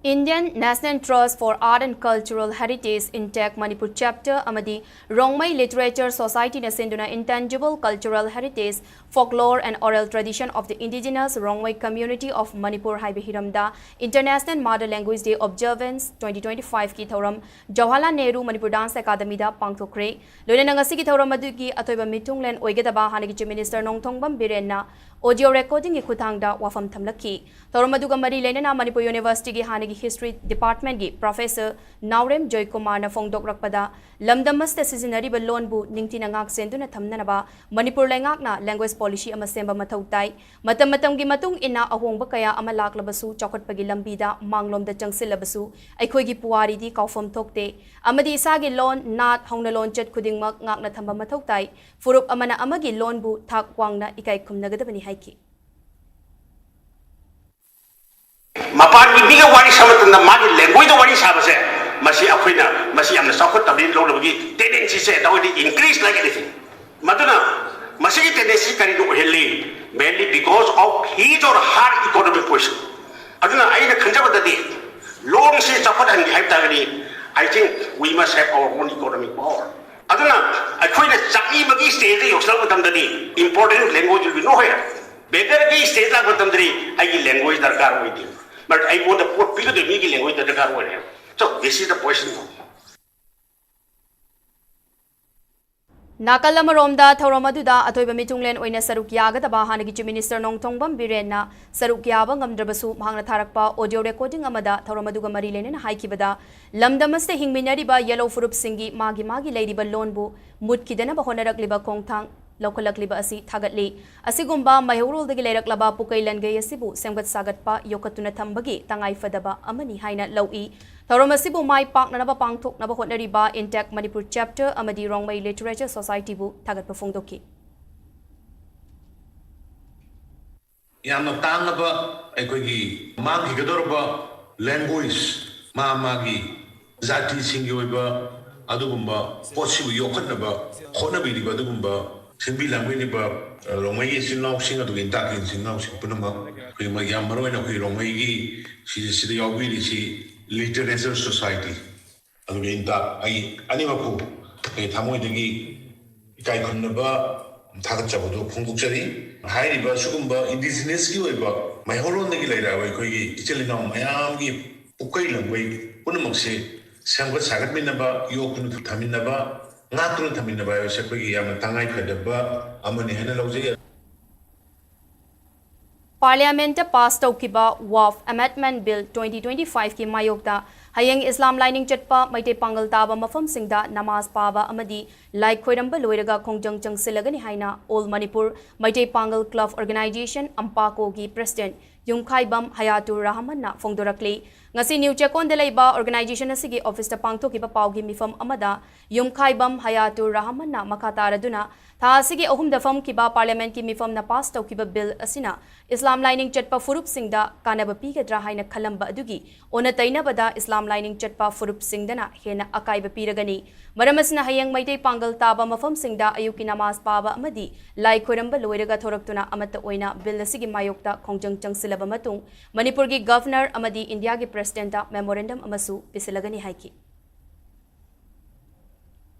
Indian National Trust for Art and Cultural Heritage, INTACH Manipur Chapter ꯑꯃꯗꯤ ꯔꯣꯡꯃꯩ Literature Societyꯅ ꯁꯤꯟꯗꯨꯅ Intangible Cultural Heritage, Folklore and Oral Tradition of the Indigenous Rongmei Community of Manipur ꯍꯥꯏꯕ ꯍꯤꯔꯝꯗ International Mother Language Day Observance twenty twenty-fiveꯀꯤ ꯊꯧꯔꯝ Jawaharlal Nehru Manipur Dance Academyꯗ ꯄꯥꯡꯊꯣꯛꯈ꯭ꯔꯦ꯫ ꯂꯣꯏꯅꯅ ꯉꯁꯤꯒꯤ ꯊꯧꯔꯝ ꯑꯗꯨꯒꯤ ꯑꯇꯣꯏꯕ ꯃꯤꯊꯨꯡꯂꯦꯟ ꯑꯣꯏꯒꯗꯕ ꯍꯥꯟꯅꯒꯤ Chief Minister ꯅꯣꯡꯊꯣꯝꯕꯝ ꯕꯤꯔꯦꯟꯅ ꯑꯣꯗꯤꯑꯣ ꯔꯦꯀꯣꯔꯗꯤꯡꯒꯤ ꯈꯨꯠꯊꯥꯡꯗ ꯋꯥꯐꯝ ꯊꯝꯂꯛꯈꯤ꯫ ꯊꯧꯔꯝ ꯑꯗꯨꯒ ꯃꯔꯤ ꯂꯩꯅꯅ ꯃꯅꯤꯄꯨꯔ ꯌꯨꯅꯤꯚꯔꯁꯤꯇꯤꯒꯤ ꯍꯥꯟꯅꯒꯤ ꯍꯤꯁꯇ꯭ꯔꯤ ꯗꯤꯄꯥꯔꯠꯃꯦꯟꯒꯤ ꯄ꯭ꯔꯣꯐꯦꯁꯔ ꯅꯥꯎꯔꯦꯝ ꯖꯣꯏꯀꯨꯃꯥꯔꯅ ꯐꯣꯡꯗꯣꯛꯂꯛꯄꯗ, ꯂꯝꯗꯝ ꯑꯁꯤꯗ ꯁꯤꯖꯤꯟꯅꯔꯤꯕ ꯂꯣꯟꯕꯨ ꯅꯤꯡꯊꯤꯅ ꯉꯥꯛꯁꯦꯟꯗꯨꯅ ꯊꯝꯅꯅꯕ ꯃꯅꯤꯄꯨꯔ ꯂꯩꯉꯥꯛꯅ ꯂꯦꯡꯒ꯭ꯋꯦꯖ ꯄꯣꯂꯤꯁꯤ ꯑꯃ ꯁꯦꯝꯕ ꯃꯊꯧ ꯇꯥꯏ꯫ ꯃꯇꯝ ꯃꯇꯝꯒꯤ ꯃꯇꯨꯡ ꯏꯟꯅ ꯑꯍꯣꯡꯕ ꯀꯌꯥ ꯑꯃ ꯂꯥꯛꯂꯕꯁꯨ, ꯆꯥꯎꯈꯠꯄꯒꯤ ꯂꯝꯕꯤꯗ ꯃꯥꯡꯂꯣꯝꯗ ꯆꯪꯁꯤꯜꯂꯕꯁꯨ, ꯑꯩꯈꯣꯏꯒꯤ ꯄꯨꯋꯥꯔꯤꯗꯤ ꯀꯥꯎꯐꯝ ꯊꯣꯛꯇꯦ꯫ ꯑꯃꯗꯤ ꯏꯁꯥꯒꯤ ꯂꯣꯟ, ꯅꯥꯠ, ꯍꯧꯅꯂꯣꯟꯆꯠ ꯈꯨꯗꯤꯡꯃꯛ ꯉꯥꯛꯅ ꯊꯝꯕ ꯃꯊꯧ ꯇꯥꯏ꯫ ꯐꯨꯔꯨꯞ ꯑꯃꯅ ꯑꯃꯒꯤ ꯂꯣꯟꯕꯨ ꯊꯥꯛ ꯋꯥꯡꯅ ꯏꯀꯥꯏ ꯈꯨꯝꯅꯒꯗꯕꯅꯤ ꯍꯥꯏꯈꯤ꯫ ꯃꯄꯥꯟꯒꯤ ꯃꯤꯒ ꯋꯥꯔꯤ ꯁꯥꯕ ꯃꯇꯝꯗ ꯃꯥꯒꯤ ꯂꯦꯡꯒ꯭ꯋꯦꯖꯇ ꯋꯥꯔꯤ ꯁꯥꯕꯁꯦ, ꯃꯁꯤ ꯑꯩꯈꯣꯏꯅ ꯃꯁꯤ ꯌꯥꯝꯅ ꯆꯥꯎꯈꯠꯇꯕꯅꯤ ꯂꯧꯅꯕꯒꯤ ꯇꯦꯟꯗꯦꯟꯁꯤꯁꯦ ꯇꯧꯔꯗꯤ ꯏꯟꯀ꯭ꯔꯤꯖ ꯂꯩꯒꯅꯤ꯫ ꯃꯗꯨꯅ ꯃꯁꯤꯒꯤ ꯇꯦꯟꯗꯦꯟꯁꯤ ꯀꯔꯤꯅ ꯑꯣꯏꯍꯜꯂꯤ? Mainly because of his or her economic position. ꯑꯗꯨꯅ ꯑꯩꯅ ꯈꯟꯖꯕꯗꯗꯤ ꯂꯣꯟꯁꯤ ꯆꯥꯎꯈꯠꯍꯟꯒꯦ ꯍꯥꯏꯕ ꯇꯥꯔꯒꯗꯤ, I think we must have our own economic power. ꯑꯗꯨꯅ ꯑꯩꯈꯣꯏꯅ ꯆꯥꯛꯅꯤꯕꯒꯤ ꯁ꯭ꯇꯦꯖꯇ ꯌꯧꯁꯤꯜꯂꯛꯄ ꯃꯇꯝꯗꯗꯤ important language will be nowhere. ꯕꯦꯒꯔꯒꯤ ꯁ꯭ꯇꯦꯖ ꯂꯥꯛꯄ ꯃꯇꯝꯗꯗꯤ ꯑꯩꯒꯤ ꯂꯦꯡꯒ꯭ꯋꯦꯖ ꯗꯔꯀꯥꯔ ꯑꯣꯏꯗꯦ, ꯕꯠ ꯑꯩꯉꯣꯟꯗ ꯄꯣꯠ ꯄꯤꯒꯗꯣꯏ ꯃꯤꯒꯤ ꯂꯦꯡꯒ꯭ꯋꯦꯖꯇ ꯗꯔꯀꯥꯔ ꯑꯣꯏꯔꯦ꯫ So this is the position. ꯅꯥꯀꯜ ꯑꯃꯔꯣꯝꯗ ꯊꯧꯔꯝ ꯑꯗꯨꯗ ꯑꯊꯣꯏꯕ ꯃꯤꯊꯨꯡꯂꯦꯟ ꯑꯣꯏꯅ ꯁꯔꯨꯛ ꯌꯥꯒꯗꯕ ꯍꯥꯟꯅꯒꯤ ꯆꯤꯐ ꯃꯤꯅꯤꯁꯇꯔ ꯅꯣꯡꯊꯣꯝꯕꯝ ꯕꯤꯔꯦꯟꯅ ꯁꯔꯨꯛ ꯌꯥꯕ ꯉꯝꯗ꯭ꯔꯕꯁꯨ, ꯃꯍꯥꯛꯅ ꯊꯥꯔꯛꯄ ꯑꯣꯗꯤꯑꯣ ꯔꯦꯀꯣꯔꯗꯤꯡ ꯑꯃꯗ ꯊꯧꯔꯝ ꯑꯗꯨꯒ ꯃꯔꯤ ꯂꯩꯅꯅ ꯍꯥꯏꯈꯤꯕꯗ, ꯂꯝꯗꯝ ꯑꯁꯤꯗ ꯍꯤꯡꯃꯤꯟꯅꯔꯤꯕ ꯌꯦꯜꯂꯧ ꯐꯨꯔꯨꯞꯁꯤꯡꯒꯤ ꯃꯥꯒꯤ ꯃꯥꯒꯤ ꯂꯩꯔꯤꯕ ꯂꯣꯟꯕꯨ ꯃꯨꯠꯈꯤꯗꯅꯕ ꯍꯣꯠꯅꯔꯛꯂꯤꯕ ꯈꯣꯡꯊꯥꯡ ꯂꯧꯈꯠꯂꯛꯂꯤꯕ ꯑꯁꯤ ꯊꯥꯒꯠꯂꯤ꯫ ꯑꯁꯤꯒꯨꯝꯕ ꯃꯩꯍꯧꯔꯣꯜꯗꯒꯤ ꯂꯩꯔꯛꯂꯕ ꯄꯨꯀꯩ ꯂꯟꯒꯩ ꯑꯁꯤꯕꯨ ꯁꯦꯝꯒꯠ ꯁꯥꯒꯠꯄ, ꯌꯣꯛꯈꯠꯇꯨꯅ ꯊꯝꯕꯒꯤ ꯇꯉꯥꯏ ꯐꯗꯕ ꯑꯃꯅꯤ ꯍꯥꯏꯅ ꯂꯧꯏ꯫ ꯊꯧꯔꯝ ꯑꯁꯤꯕꯨ ꯃꯥꯏ ꯄꯥꯛꯅꯅꯕ ꯄꯥꯡꯊꯣꯛꯅꯕ ꯍꯣꯠꯅꯔꯤꯕ ꯏꯟꯇꯦꯛ ꯃꯅꯤꯄꯨꯔ ꯆꯦꯞꯇꯔ ꯑꯃꯗꯤ ꯔꯣꯡꯃꯩ ꯂꯤꯇꯔꯦꯆꯔ ꯁꯣꯁꯥꯏꯇꯤꯕꯨ ꯊꯥꯒꯠꯄ ꯐꯣꯡꯗꯣꯛꯈꯤ꯫ ꯌꯥꯝꯅ ꯇꯥꯡꯂꯕ ꯑꯩꯈꯣꯏꯒꯤ ꯃꯥꯡꯈꯤꯒꯗꯧꯔꯕ ꯂꯦꯡꯒ꯭ꯋꯦꯖ, ꯃꯥ ꯃꯥꯒꯤ ꯖꯥꯇꯤꯁꯤꯡꯒꯤ ꯑꯣꯏꯕ ꯑꯗꯨꯒꯨꯝꯕ ꯄꯣꯠꯁꯤꯕꯨ ꯌꯣꯛꯈꯠꯅꯕ ꯍꯣꯠꯅꯕꯤꯔꯤꯕ ꯑꯗꯨꯒꯨꯝꯕ ꯁꯤꯟꯕꯤ ꯂꯥꯡꯕꯤꯔꯤꯕ, ꯑ, ꯔꯣꯡꯃꯩꯒꯤ ꯏꯆꯤꯜ ꯏꯅꯥꯎꯁꯤꯡ, ꯑꯗꯨꯒ ꯏꯟꯇꯥꯛꯀꯤ ꯏꯆꯤꯜ ꯏꯅꯥꯎꯁꯤꯡ ꯄꯨꯝꯅꯃꯛ, ꯑꯩꯈꯣꯏ ꯃ-, ꯌꯥꯝ ꯃꯔꯨ ꯑꯣꯏꯅ ꯑꯩꯈꯣꯏ ꯔꯣꯡꯃꯩꯒꯤ ꯁꯤ-, ꯁꯤꯗ ꯌꯥꯎꯕꯤꯔꯤꯁꯤ ꯂꯤꯇꯔꯦꯆꯔ ꯁꯣꯁꯥꯏꯇꯤ, ꯑꯗꯨꯒ ꯏꯟꯇꯥꯛ, ꯑꯩ ꯑꯅꯤꯃꯛꯄꯨ ꯑꯩ ꯊꯃꯣꯏꯗꯒꯤ ꯏꯀꯥꯏ ꯈꯨꯝꯅꯕ ꯊꯥꯒꯠꯆꯕꯗꯨ ꯐꯣꯡꯗꯣꯛꯆꯔꯤ꯫ ꯍꯥꯏꯔꯤꯕ ꯁꯤꯒꯨꯝꯕ ꯏꯟꯗꯤꯖꯤꯅꯁꯀꯤ ꯑꯣꯏꯕ ꯃꯩꯍꯧꯔꯣꯟꯗꯒꯤ ꯂꯩꯔꯛꯑꯕ ꯑꯩꯈꯣꯏꯒꯤ ꯏꯆꯤꯜ ꯏꯅꯥꯎ ꯃꯌꯥꯝꯒꯤ ꯄꯨꯀꯩ ꯂꯝꯕꯩ ꯄꯨꯝꯅꯃꯛꯁꯦ ꯁꯦꯝꯒꯠ ꯁꯥꯒꯠꯃꯤꯟꯅꯕ, ꯌꯣꯛꯇꯨꯅ ꯊꯝꯃꯤꯟꯅꯕ, ꯉꯥꯛꯇꯨꯅ ꯊꯝꯃꯤꯟꯅꯕ ꯍꯥꯏꯕꯁꯦ ꯑꯩꯈꯣꯏꯒꯤ ꯌꯥꯝꯅ ꯇꯉꯥꯏ ꯐꯗꯕ ꯑꯃꯅꯤ ꯍꯥꯏꯅ ꯂꯧꯖꯩ꯫ Parliament ꯇ pass ꯇꯧꯈꯤꯕ Waqf Amendment Bill twenty twenty-five ꯀꯤ ꯃꯥꯌꯣꯛꯇ ꯍꯌꯦꯡ ꯏꯁꯂꯥꯝ ꯂꯥꯏꯅꯤꯡ ꯆꯠꯄ ꯃꯩꯇꯩ ꯄꯥꯡꯒꯜ ꯇꯥꯕ ꯃꯐꯝꯁꯤꯡꯗ ꯅꯃꯥꯖ ꯄꯥꯕ ꯑꯃꯗꯤ ꯂꯥꯏ ꯈꯣꯏꯔꯝꯕ ꯂꯣꯏꯔꯒ ꯈꯣꯡꯖꯪ ꯆꯪꯁꯤꯜꯂꯒꯅꯤ ꯍꯥꯏꯅ All Manipur ꯃꯩꯇꯩ ꯄꯥꯡꯒꯜ Club Organization, ꯑꯝꯄꯥꯀꯣꯒꯤ President ꯌꯨꯝꯈꯥꯏꯕꯝ ꯍꯌꯥꯇꯨꯔ ꯔꯍꯃꯟꯅ ꯐꯣꯡꯗꯣꯔꯛꯂꯤ꯫ ꯉꯁꯤ ꯅ꯭ꯌꯨ ꯆꯦꯛꯀꯣꯟꯗ ꯂꯩꯕ organization ꯑꯁꯤꯒꯤ office ꯇ ꯄꯥꯡꯊꯣꯛꯈꯤꯕ ꯄꯥꯎꯒꯤ ꯃꯤꯐꯝ ꯑꯃꯗ ꯌꯨꯝꯈꯥꯏꯕꯝ ꯍꯌꯥꯇꯨꯔ ꯔꯍꯃꯟꯅ ꯃꯈꯥ ꯇꯥꯔꯗꯨꯅ ꯊꯥ ꯑꯁꯤꯒꯤ ꯑꯍꯨꯝꯗ ꯐꯝꯈꯤꯕ Parliament ꯀꯤ ꯃꯤꯐꯝꯅ pass ꯇꯧꯈꯤꯕ bill ꯑꯁꯤꯅ ꯏꯁꯂꯥꯝ ꯂꯥꯏꯅꯤꯡ ꯆꯠꯄ ꯐꯨꯔꯨꯞꯁꯤꯡꯗ ꯀꯥꯟꯅꯕ ꯄꯤꯒꯗ꯭ꯔꯥ ꯍꯥꯏꯅ ꯈꯜꯂꯝꯕ ꯑꯗꯨꯒꯤ ꯑꯣꯟꯅ ꯇꯩꯅꯕꯗ ꯏꯁꯂꯥꯝ ꯂꯥꯏꯅꯤꯡ ꯆꯠꯄ ꯐꯨꯔꯨꯞꯁꯤꯡꯗꯅ ꯍꯦꯟꯅ ꯑꯀꯥꯏꯕ ꯄꯤꯔꯒꯅꯤ꯫ ꯃꯔꯝ ꯑꯁꯤꯅ ꯍꯌꯦꯡ ꯃꯩꯇꯩ ꯄꯥꯡꯒꯜ ꯇꯥꯕ ꯃꯐꯝꯁꯤꯡꯗ ꯑꯌꯨꯛꯀꯤ ꯅꯃꯥꯖ ꯄꯥꯕ ꯑꯃꯗꯤ ꯂꯥꯏ ꯈꯣꯏꯔꯝꯕ ꯂꯣꯏꯔꯒ ꯊꯣꯔꯛꯇꯨꯅ ꯑꯃꯠꯇ ꯑꯣꯏꯅ bill ꯑꯁꯤꯒꯤ ꯃꯥꯌꯣꯛꯇ ꯈꯣꯡꯖꯪ ꯆꯪꯁꯤꯜꯂꯕ ꯃꯇꯨꯡ ꯃꯅꯤꯄꯨꯔꯒꯤ Governor ꯑꯃꯗꯤ ꯏꯟꯗꯤꯌꯥꯒꯤ President ꯇ memorandum ꯑꯃꯁꯨ ꯄꯤꯁꯤꯜꯂꯒꯅꯤ ꯍꯥꯏꯈꯤ꯫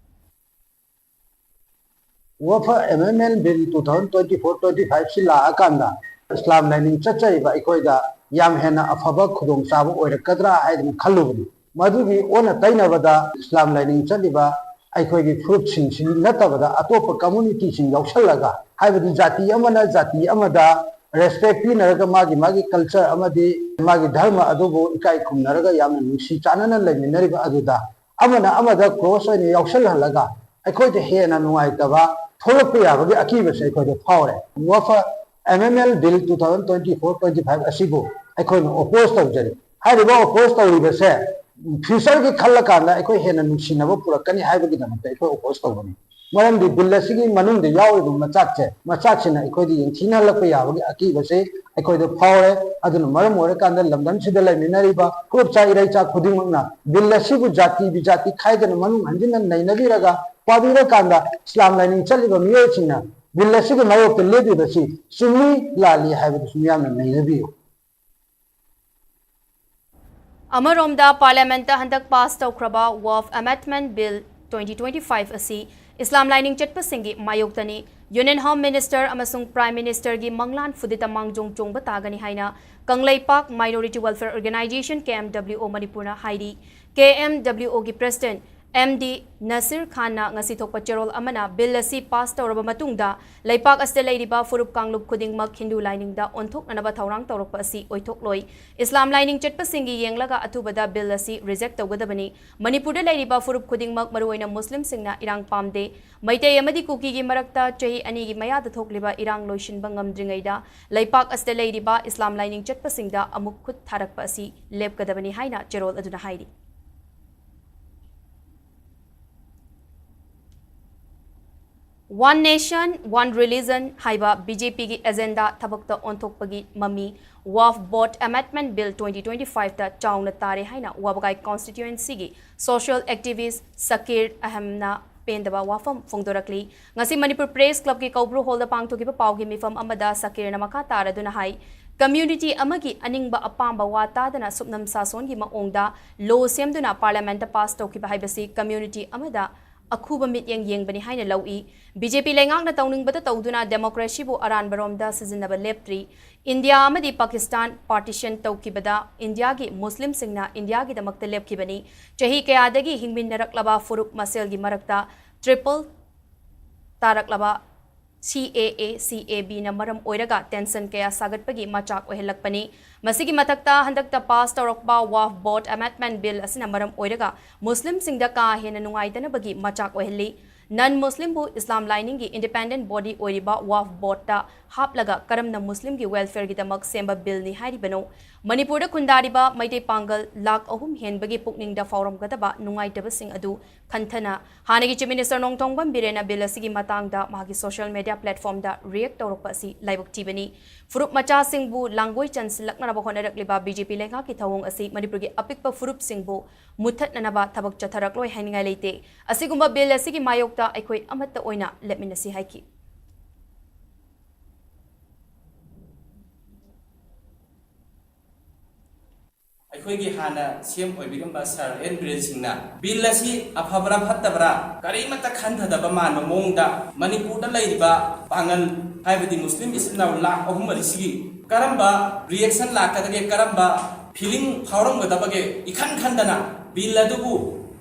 Waqf Amendment Bill two thousand twenty-four twenty-five ꯁꯤ ꯂꯥꯛꯑꯀꯥꯟꯗ ꯏꯁꯂꯥꯝ ꯂꯥꯏꯅꯤꯡ ꯆꯠꯆꯔꯤꯕ ꯑꯩꯈꯣꯏꯗ ꯌꯥꯝ ꯍꯦꯟꯅ ꯑꯐꯕ ꯈꯨꯗꯣꯡꯆꯥꯕ ꯑꯣꯏꯔꯛꯀꯗ꯭ꯔꯥ ꯍꯥꯏꯗꯅ ꯈꯜꯂꯨꯕꯅꯤ꯫ ꯃꯗꯨꯒꯤ ꯑꯣꯟꯅ ꯇꯩꯅꯕꯗ ꯏꯁꯂꯥꯝ ꯂꯥꯏꯅꯤꯡ ꯆꯠꯂꯤꯕ ꯑꯩꯈꯣꯏꯒꯤ ꯐꯨꯔꯨꯞꯁꯤꯡꯁꯤ ꯅꯠꯇꯕꯗ ꯑꯇꯣꯞꯄ community ꯁꯤꯡ ꯌꯥꯎꯁꯜꯂꯒ, ꯍꯥꯏꯕꯗꯤ ꯖꯥꯇꯤ ꯑꯃꯅ ꯖꯥꯇꯤ ꯑꯃꯗ respect ꯄꯤꯅꯔꯒ ꯃꯥꯒꯤ ꯃꯥꯒꯤ culture ꯑꯃꯗꯤ ꯃꯥꯒꯤ ꯙꯔꯃ ꯑꯗꯨꯕꯨ ꯏꯀꯥꯏ ꯈꯨꯝꯅꯔꯒ ꯌꯥꯝꯅ ꯅꯨꯡꯁꯤ ꯆꯥꯟꯅꯅ ꯂꯩꯃꯤꯟꯅꯔꯤꯕ ꯑꯗꯨꯗ ꯑꯃꯅ ꯑꯃꯗ cross ꯑꯣꯏꯅ ꯌꯥꯎꯁꯜꯍꯜꯂꯒ ꯑꯩꯈꯣꯏꯗ ꯍꯦꯟꯅ ꯅꯨꯡꯉꯥꯏꯇꯕ ꯊꯣꯛꯂꯛꯄ ꯌꯥꯕꯒꯤ ꯑꯀꯤꯕꯁꯦ ꯑꯩꯈꯣꯏꯗ ꯐꯥꯎꯔꯦ꯫ Waqf Amendment Bill two thousand twenty-four twenty-five ꯑꯁꯤꯕꯨ ꯑꯩꯈꯣꯏꯅ oppose ꯇꯧꯖꯔꯤ꯫ ꯍꯥꯏꯔꯤꯕ oppose ꯇꯧꯔꯤꯕꯁꯦ future ꯒꯤ ꯈꯜꯂꯀꯥꯟꯗ ꯑꯩꯈꯣꯏ ꯍꯦꯟꯅ ꯅꯨꯡꯁꯤꯅꯕ ꯄꯨꯔꯛꯀꯅꯤ ꯍꯥꯏꯕꯒꯤꯗꯃꯛꯇ ꯑꯩꯈꯣꯏ oppose ꯇꯧꯕꯅꯤ꯫ ꯃꯔꯝꯗꯤ bill ꯑꯁꯤꯒꯤ ꯃꯅꯨꯡꯗ ꯌꯥꯎꯔꯤꯕ ꯃꯆꯥꯛꯁꯦ, ꯃꯆꯥꯛꯁꯤꯅ ꯑꯩꯈꯣꯏꯗ ꯌꯦꯡꯊꯤꯅꯍꯜꯂꯛꯄ ꯌꯥꯕꯒꯤ ꯑꯀꯤꯕꯁꯦ ꯑꯩꯈꯣꯏꯗ ꯐꯥꯎꯔꯦ꯫ ꯑꯗꯨꯅ ꯃꯔꯝ ꯑꯣꯏꯔꯀꯥꯟꯗ ꯂꯝꯗꯝꯁꯤꯗ ꯂꯩꯃꯤꯟꯅꯔꯤꯕ ꯐꯨꯔꯨꯞꯆꯥ ꯏꯔꯩꯆꯥ ꯈꯨꯗꯤꯡꯃꯛꯅ bill ꯑꯁꯤꯕꯨ ꯖꯥꯇꯤ ꯕꯤꯖꯥꯇꯤ ꯈꯥꯏꯗꯅ ꯃꯅꯨꯡ ꯍꯟꯖꯤꯟꯅ ꯅꯩꯅꯕꯤꯔꯒ ꯄꯥꯕꯤꯔꯀꯥꯟꯗ ꯏꯁꯂꯥꯝ ꯂꯥꯏꯅꯤꯡ ꯆꯠꯂꯤꯕ ꯃꯤꯑꯣꯏꯁꯤꯡꯅ bill ꯑꯁꯤꯒꯤ ꯃꯥꯌꯣꯛꯇ ꯂꯦꯞꯂꯤꯕꯁꯤ ꯆꯨꯝꯃꯤ ꯂꯥꯜꯂꯤ ꯍꯥꯏꯕꯗꯨꯁꯨ ꯃꯤꯌꯥꯝꯅ ꯅꯩꯅꯕꯤꯌꯨ꯫ ꯑꯃꯔꯣꯝꯗ Parliament ꯇ ꯍꯟꯗꯛ pass ꯇꯧꯈ꯭ꯔꯕ Waqf Amendment Bill twenty twenty-five ꯑꯁꯤ ꯏꯁꯂꯥꯝ ꯂꯥꯏꯅꯤꯡ ꯆꯠꯄꯁꯤꯡꯒꯤ ꯃꯥꯌꯣꯛꯇꯅꯤ꯫ Union Home Minister ꯑꯃꯁꯨꯡ Prime Minister ꯒꯤ ꯃꯪꯂꯥꯟ ꯐꯨꯗꯤꯠꯇ ꯃꯥꯡꯖꯣꯡ ꯆꯣꯡꯕ ꯇꯥꯒꯅꯤ ꯍꯥꯏꯅ Kangleipak Minority Welfare Organization, K M W O ꯃꯅꯤꯄꯨꯔꯅ ꯍꯥꯏꯔꯤ꯫ K M W O ꯒꯤ President ꯑꯦꯝ ꯗꯤ ꯅꯁꯤꯔ ꯈꯥꯟꯅ ꯉꯁꯤ ꯊꯣꯛꯄ ꯆꯦꯔꯣꯜ ꯑꯃꯅ ꯕꯤꯜ ꯑꯁꯤ ꯄꯥꯁ ꯇꯧꯔꯕ ꯃꯇꯨꯡꯗ ꯂꯩꯄꯥꯛ ꯑꯁꯤꯗ ꯂꯩꯔꯤꯕ ꯐꯨꯔꯨꯞ ꯀꯥꯡꯂꯨꯞ ꯈꯨꯗꯤꯡꯃꯛ ꯍꯤꯟꯗꯨ ꯂꯥꯏꯅꯤꯡꯗ ꯑꯣꯟꯊꯣꯛꯅꯅꯕ ꯊꯧꯔꯥꯡ ꯇꯧꯔꯛꯄ ꯑꯁꯤ ꯑꯣꯏꯊꯣꯛꯂꯣꯏ꯫ ꯏꯁꯂꯥꯝ ꯂꯥꯏꯅꯤꯡ ꯆꯠꯄꯁꯤꯡꯒꯤ ꯌꯦꯡꯂꯒ ꯑꯊꯨꯕꯗ ꯕꯤꯜ ꯑꯁꯤ ꯔꯤꯖꯦꯛ ꯇꯧꯒꯗꯕꯅꯤ꯫ ꯃꯅꯤꯄꯨꯔꯗ ꯂꯩꯔꯤꯕ ꯐꯨꯔꯨꯞ ꯈꯨꯗꯤꯡꯃꯛ, ꯃꯔꯨꯑꯣꯏꯅ ꯃꯨꯁꯂꯤꯝꯁꯤꯡꯅ ꯏꯔꯥꯡ ꯄꯥꯝꯗꯦ꯫ ꯃꯩꯇꯩ ꯑꯃꯗꯤ ꯀꯨꯀꯤꯒꯤ ꯃꯔꯛꯇ ꯆꯍꯤ ꯑꯅꯤꯒꯤ ꯃꯌꯥꯗ ꯊꯣꯛꯂꯤꯕ ꯏꯔꯥꯡ ꯂꯣꯏꯁꯤꯟꯕ ꯉꯝꯗ꯭ꯔꯤꯉꯩꯗ ꯂꯩꯄꯥꯛ ꯑꯁꯤꯗ ꯂꯩꯔꯤꯕ ꯏꯁꯂꯥꯝ ꯂꯥꯏꯅꯤꯡ ꯆꯠꯄꯁꯤꯡꯗ ꯑꯃꯨꯛ ꯈꯨꯠ ꯊꯥꯔꯛꯄ ꯑꯁꯤ ꯂꯦꯞꯀꯗꯕꯅꯤ ꯍꯥꯏꯅ ꯆꯦꯔꯣꯜ ꯑꯗꯨꯅ ꯍꯥꯏꯔꯤ꯫ One Nation, One Religion ꯍꯥꯏꯕ ꯕꯤ ꯖꯦ ꯄꯤꯒꯤ ꯑꯦꯖꯦꯟꯗꯥ ꯊꯕꯛꯇ ꯑꯣꯟꯊꯣꯛꯄꯒꯤ ꯃꯃꯤ ꯋꯥꯐ ꯕꯣꯔꯗ ꯑꯦꯃꯦꯟꯗꯃꯦꯟꯠ ꯕꯤꯜ twenty twenty-five ꯇ ꯆꯥꯎꯅ ꯇꯥꯔꯦ ꯍꯥꯏꯅ ꯋꯥꯕꯒꯥꯏ ꯀꯣꯟꯁꯇꯤꯇ꯭ꯌꯨꯑꯦꯟꯁꯤꯒꯤ ꯁꯣꯁꯤꯌꯦꯜ ꯑꯦꯛꯇꯤꯚꯤꯁ꯭ꯠ ꯁꯀꯤꯔ ꯑꯍꯝꯅ ꯄꯦꯟꯗꯕ ꯋꯥꯐꯝ ꯐꯣꯡꯗꯣꯔꯛꯂꯤ꯫ ꯉꯁꯤ ꯃꯅꯤꯄꯨꯔ ꯄ꯭ꯔꯦꯁ ꯀ꯭ꯂꯕꯀꯤ ꯀꯧꯕ꯭ꯔꯨ ꯍꯣꯜꯗ ꯄꯥꯡꯊꯣꯛꯈꯤꯕ ꯄꯥꯎꯒꯤ ꯃꯤꯐꯝ ꯑꯃꯗ ꯁꯀꯤꯔꯅ ꯃꯈꯥ ꯇꯥꯔꯗꯨꯅ ꯍꯥꯏ, ꯀꯝꯃ꯭ꯌꯨꯅꯤꯇꯤ ꯑꯃꯒꯤ ꯑꯅꯤꯡꯕ ꯑꯄꯥꯝꯕ ꯋꯥ ꯇꯥꯗꯅ ꯁꯨꯞꯅꯝ ꯁꯥꯁꯣꯟꯒꯤ ꯃꯑꯣꯡꯗ ꯂꯣ ꯁꯦꯝꯗꯨꯅ ꯄꯥꯔꯂꯤꯌꯥꯃꯦꯟꯠꯇ ꯄꯥꯁ ꯇꯧꯈꯤꯕ ꯍꯥꯏꯕꯁꯤ ꯀꯝꯃ꯭ꯌꯨꯅꯤꯇꯤ ꯑꯃꯗ ꯑꯈꯨꯕ ꯃꯤꯠꯌꯦꯡ ꯌꯦꯡꯕꯅꯤ ꯍꯥꯏꯅ ꯂꯧꯏ꯫ ꯕꯤ ꯖꯦ ꯄꯤ ꯂꯩꯉꯥꯛꯅ ꯇꯧꯅꯤꯡꯕꯗ ꯇꯧꯗꯨꯅ ꯗꯦꯃꯣꯀ꯭ꯔꯦꯁꯤꯕꯨ ꯑꯔꯥꯟꯕꯔꯣꯝꯗ ꯁꯤꯖꯤꯟꯅꯕ ꯂꯦꯞꯇ꯭ꯔꯤ꯫ ꯏꯟꯗꯤꯌꯥ ꯑꯃꯗꯤ ꯄꯥꯀꯤꯁꯇꯥꯟ ꯄꯥꯔꯇꯤꯁꯟ ꯇꯧꯈꯤꯕꯗ ꯏꯟꯗꯤꯌꯥꯒꯤ ꯃꯨꯁꯂꯤꯝꯁꯤꯡꯅ ꯏꯟꯗꯤꯌꯥꯒꯤꯗꯃꯛꯇ ꯂꯦꯞꯈꯤꯕꯅꯤ꯫ ꯆꯍꯤ ꯀꯌꯥꯗꯒꯤ ꯍꯤꯡꯃꯤꯟꯅꯔꯛꯂꯕ ꯐꯨꯔꯨꯞ ꯃꯁꯦꯜꯒꯤ ꯃꯔꯛꯇ ꯇ꯭ꯔꯤꯄꯜ ꯇꯥꯔꯛꯂꯕ ꯁꯤ ꯑꯦ ꯑꯦ, ꯁꯤ ꯑꯦ ꯕꯤꯅ ꯃꯔꯝ ꯑꯣꯏꯔꯒ ꯇꯦꯟꯁꯟ ꯀꯌꯥ ꯁꯥꯒꯠꯄꯒꯤ ꯃꯆꯥꯛ ꯑꯣꯏꯍꯜꯂꯛꯄꯅꯤ꯫ ꯃꯁꯤꯒꯤ ꯃꯊꯛꯇ ꯍꯟꯗꯛꯇ ꯄꯥꯁ ꯇꯧꯔꯛꯄ ꯋꯥꯐ ꯕꯣꯔꯗ ꯑꯦꯃꯦꯟꯗꯃꯦꯟꯠ ꯕꯤꯜ ꯑꯁꯤꯅ ꯃꯔꯝ ꯑꯣꯏꯔꯒ ꯃꯨꯁꯂꯤꯝꯁꯤꯡꯗ ꯀꯥ ꯍꯦꯟꯅ ꯅꯨꯡꯉꯥꯏꯇꯅꯕꯒꯤ ꯃꯆꯥꯛ ꯑꯣꯏꯍꯜꯂꯤ꯫ ꯅꯟ ꯃꯨꯁꯂꯤꯝꯕꯨ ꯏꯁꯂꯥꯝ ꯂꯥꯏꯅꯤꯡꯒꯤ ꯏꯟꯗꯤꯄꯦꯟꯗꯦꯟꯠ ꯕꯣꯗꯤ ꯑꯣꯏꯔꯤꯕ ꯋꯥꯐ ꯕꯣꯔꯗꯇ ꯍꯥꯞꯂꯒ ꯀꯔꯝꯅ ꯃꯨꯁꯂꯤꯝꯒꯤ ꯋꯦꯜꯐꯤꯌꯔꯒꯤꯗꯃꯛ ꯁꯦꯝꯕ ꯕꯤꯜꯅꯤ ꯍꯥꯏꯔꯤꯕꯅꯣ? ꯃꯅꯤꯄꯨꯔꯗ ꯈꯨꯟꯗꯥꯔꯤꯕ ꯃꯩꯇꯩ ꯄꯥꯡꯒꯜ ꯂꯥꯈ ꯑꯍꯨꯝ ꯍꯦꯟꯕꯒꯤ ꯄꯨꯛꯅꯤꯡꯗ ꯐꯥꯎꯔꯝꯒꯗꯕ ꯅꯨꯡꯉꯥꯏꯇꯕꯁꯤꯡ ꯑꯗꯨ ꯈꯟꯊꯅ ꯍꯥꯟꯅꯒꯤ ꯆꯤꯐ ꯃꯤꯅꯤꯁꯇꯔ ꯅꯣꯡꯊꯣꯝꯕꯝ ꯕꯤꯔꯦꯟꯅ ꯕꯤꯜ ꯑꯁꯤꯒꯤ ꯃꯇꯥꯡꯗ ꯃꯍꯥꯛꯀꯤ ꯁꯣꯁꯤꯌꯦꯜ ꯃꯤꯗꯤꯌꯥ ꯄ꯭ꯂꯦꯠꯐꯣꯔꯝꯗ ꯔꯤꯌꯦꯛ ꯇꯧꯔꯛꯄ ꯑꯁꯤ ꯂꯥꯏꯕꯛ ꯊꯤꯕꯅꯤ꯫ ꯐꯨꯔꯨꯞ ꯃꯆꯥꯁꯤꯡꯕꯨ ꯂꯥꯡꯒꯣꯏ ꯆꯟꯁꯤꯜꯂꯛꯅꯅꯕ ꯍꯣꯠꯅꯔꯛꯂꯤꯕ ꯕꯤ ꯖꯦ ꯄꯤ ꯂꯩꯉꯥꯛꯀꯤ ꯊꯧꯑꯣꯡ ꯑꯁꯤ ꯃꯅꯤꯄꯨꯔꯒꯤ ꯑꯄꯤꯛꯄ ꯐꯨꯔꯨꯞꯁꯤꯡꯕꯨ ꯃꯨꯠꯊꯠꯅꯅꯕ ꯊꯕꯛ ꯆꯠꯊꯔꯛꯂꯣꯏ ꯍꯥꯏꯅꯤꯡꯉꯥꯏ ꯂꯩꯇꯦ꯫ ꯑꯁꯤꯒꯨꯝꯕ ꯕꯤꯜ ꯑꯁꯤꯒꯤ ꯃꯥꯌꯣꯛꯇ ꯑꯩꯈꯣꯏ ꯑꯃꯠꯇ ꯑꯣꯏꯅ ꯂꯦꯞꯃꯤꯟꯅꯁꯤ ꯍꯥꯏꯈꯤ꯫ ꯑꯩꯈꯣꯏꯒꯤ ꯍꯥꯟꯅ ꯁꯤ ꯑꯦꯝ ꯑꯣꯏꯕꯤꯔꯝꯕ ꯁꯥꯔ ꯑꯦꯟ ꯕꯤꯔꯦꯟ ꯁꯤꯡꯅ ꯕꯤꯜ ꯑꯁꯤ ꯑꯐꯕ꯭ꯔꯥ ꯐꯠꯇꯕ꯭ꯔꯥ ꯀꯔꯤꯃꯠꯇ ꯈꯟꯊꯗꯕ ꯃꯥꯟꯕ ꯃꯑꯣꯡꯗ ꯃꯅꯤꯄꯨꯔꯗ ꯂꯩꯔꯤꯕ ꯄꯥꯡꯒꯜ, ꯍꯥꯏꯕꯗꯤ ꯃꯨꯁꯂꯤꯝ ꯏꯆꯤꯜ ꯏꯅꯥꯎ ꯂꯥꯈ ꯑꯍꯨꯝ ꯃꯔꯤꯁꯤꯒꯤ ꯀꯔꯝꯕ ꯔꯤꯌꯦꯛꯁꯟ ꯂꯥꯛꯀꯗꯒꯦ, ꯀꯔꯝꯕ ꯐꯤꯂꯤꯡ ꯐꯥꯎꯔꯝꯒꯗꯕꯒꯦ ꯏꯈꯟ ꯈꯟꯗꯅ ꯕꯤꯜ ꯑꯗꯨꯕꯨ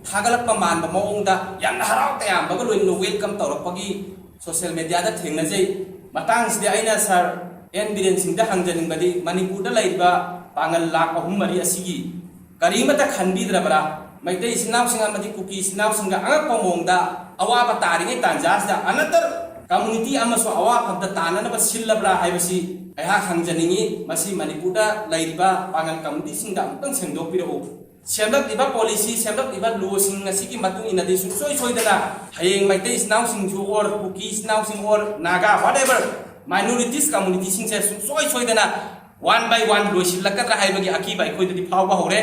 ꯊꯥꯒꯠꯂꯛꯄ ꯃꯥꯟꯕ ꯃꯑꯣꯡꯗ ꯌꯥꯝꯅ ꯍꯔꯥꯎ ꯇꯌꯥꯝꯕꯒ ꯂꯣꯏꯅꯅ welcome ꯇꯧꯔꯛꯄꯒꯤ social mediaꯗ ꯊꯦꯡꯅꯖꯩ꯫ ꯃꯇꯥꯡꯁꯤꯗ ꯑꯩꯅ ꯁꯥꯔ ꯑꯦꯟ ꯕꯤꯔꯦꯟ ꯁꯤꯡꯗ ꯍꯪꯖꯅꯤꯡꯕꯗꯤ, ꯃꯅꯤꯄꯨꯔꯗ ꯂꯩꯔꯤꯕ ꯄꯥꯡꯒꯜ ꯂꯥꯈ ꯑꯍꯨꯝ ꯃꯔꯤ ꯑꯁꯤꯒꯤ ꯀꯔꯤꯃꯠꯇ ꯈꯟꯕꯤꯗ꯭ꯔꯕ꯭ꯔꯥ? ꯃꯩꯇꯩ ꯏꯆꯤꯟ ꯏꯅꯥꯎꯁꯤꯡ ꯑꯃꯗꯤ ꯀꯨꯀꯤ ꯏꯆꯤꯟ ꯏꯅꯥꯎꯁꯤꯡꯒ ꯑꯉꯛꯄ ꯃꯑꯣꯡꯗ ꯑꯋꯥꯕ ꯇꯥꯔꯤꯉꯩ ꯇꯥꯟꯖꯥꯁꯤꯗ another community ꯑꯃꯁꯨ ꯑꯋꯥꯐꯝꯗ ꯇꯥꯅꯅꯕ ꯁꯤꯜꯂꯕ꯭ꯔꯥ ꯍꯥꯏꯕꯁꯤ ꯑꯩꯍꯥꯛ ꯍꯪꯖꯅꯤꯡꯏ꯫ ꯃꯁꯤ ꯃꯅꯤꯄꯨꯔꯗ ꯂꯩꯔꯤꯕ ꯄꯥꯡꯒꯜ communityꯁꯤꯡꯗ ꯑꯃꯨꯛꯇꯪ ꯁꯦꯡꯗꯣꯛꯄꯤꯔꯛꯎ꯫ ꯁꯦꯝꯂꯛꯂꯤꯕ policy, ꯁꯦꯝꯂꯛꯂꯤꯕ lawꯁꯤꯡ ꯑꯁꯤꯒꯤ ꯃꯇꯨꯡ ꯏꯟꯅꯗꯤ ꯁꯨꯡꯁꯣꯏ ꯁꯣꯏꯗꯅ ꯍꯌꯦꯡ ꯃꯩꯇꯩ ꯏꯆꯤꯟ ꯏꯅꯥꯎꯁꯤꯡꯁꯨ or ꯀꯨꯀꯤ ꯏꯆꯤꯟ ꯏꯅꯥꯎꯁꯤꯡ or ꯅꯥꯒꯥ, whatever minorities communityꯁꯤꯡꯁꯦ ꯁꯨꯡꯁꯣꯏ ꯁꯣꯏꯗꯅ one by one ꯂꯣꯏꯁꯤꯜꯂꯛꯀꯗ꯭ꯔꯥ ꯍꯥꯏꯕꯒꯤ ꯑꯀꯤꯕ ꯑꯩꯈꯣꯏꯗꯗꯤ ꯐꯥꯎꯕ ꯍꯧꯔꯦ꯫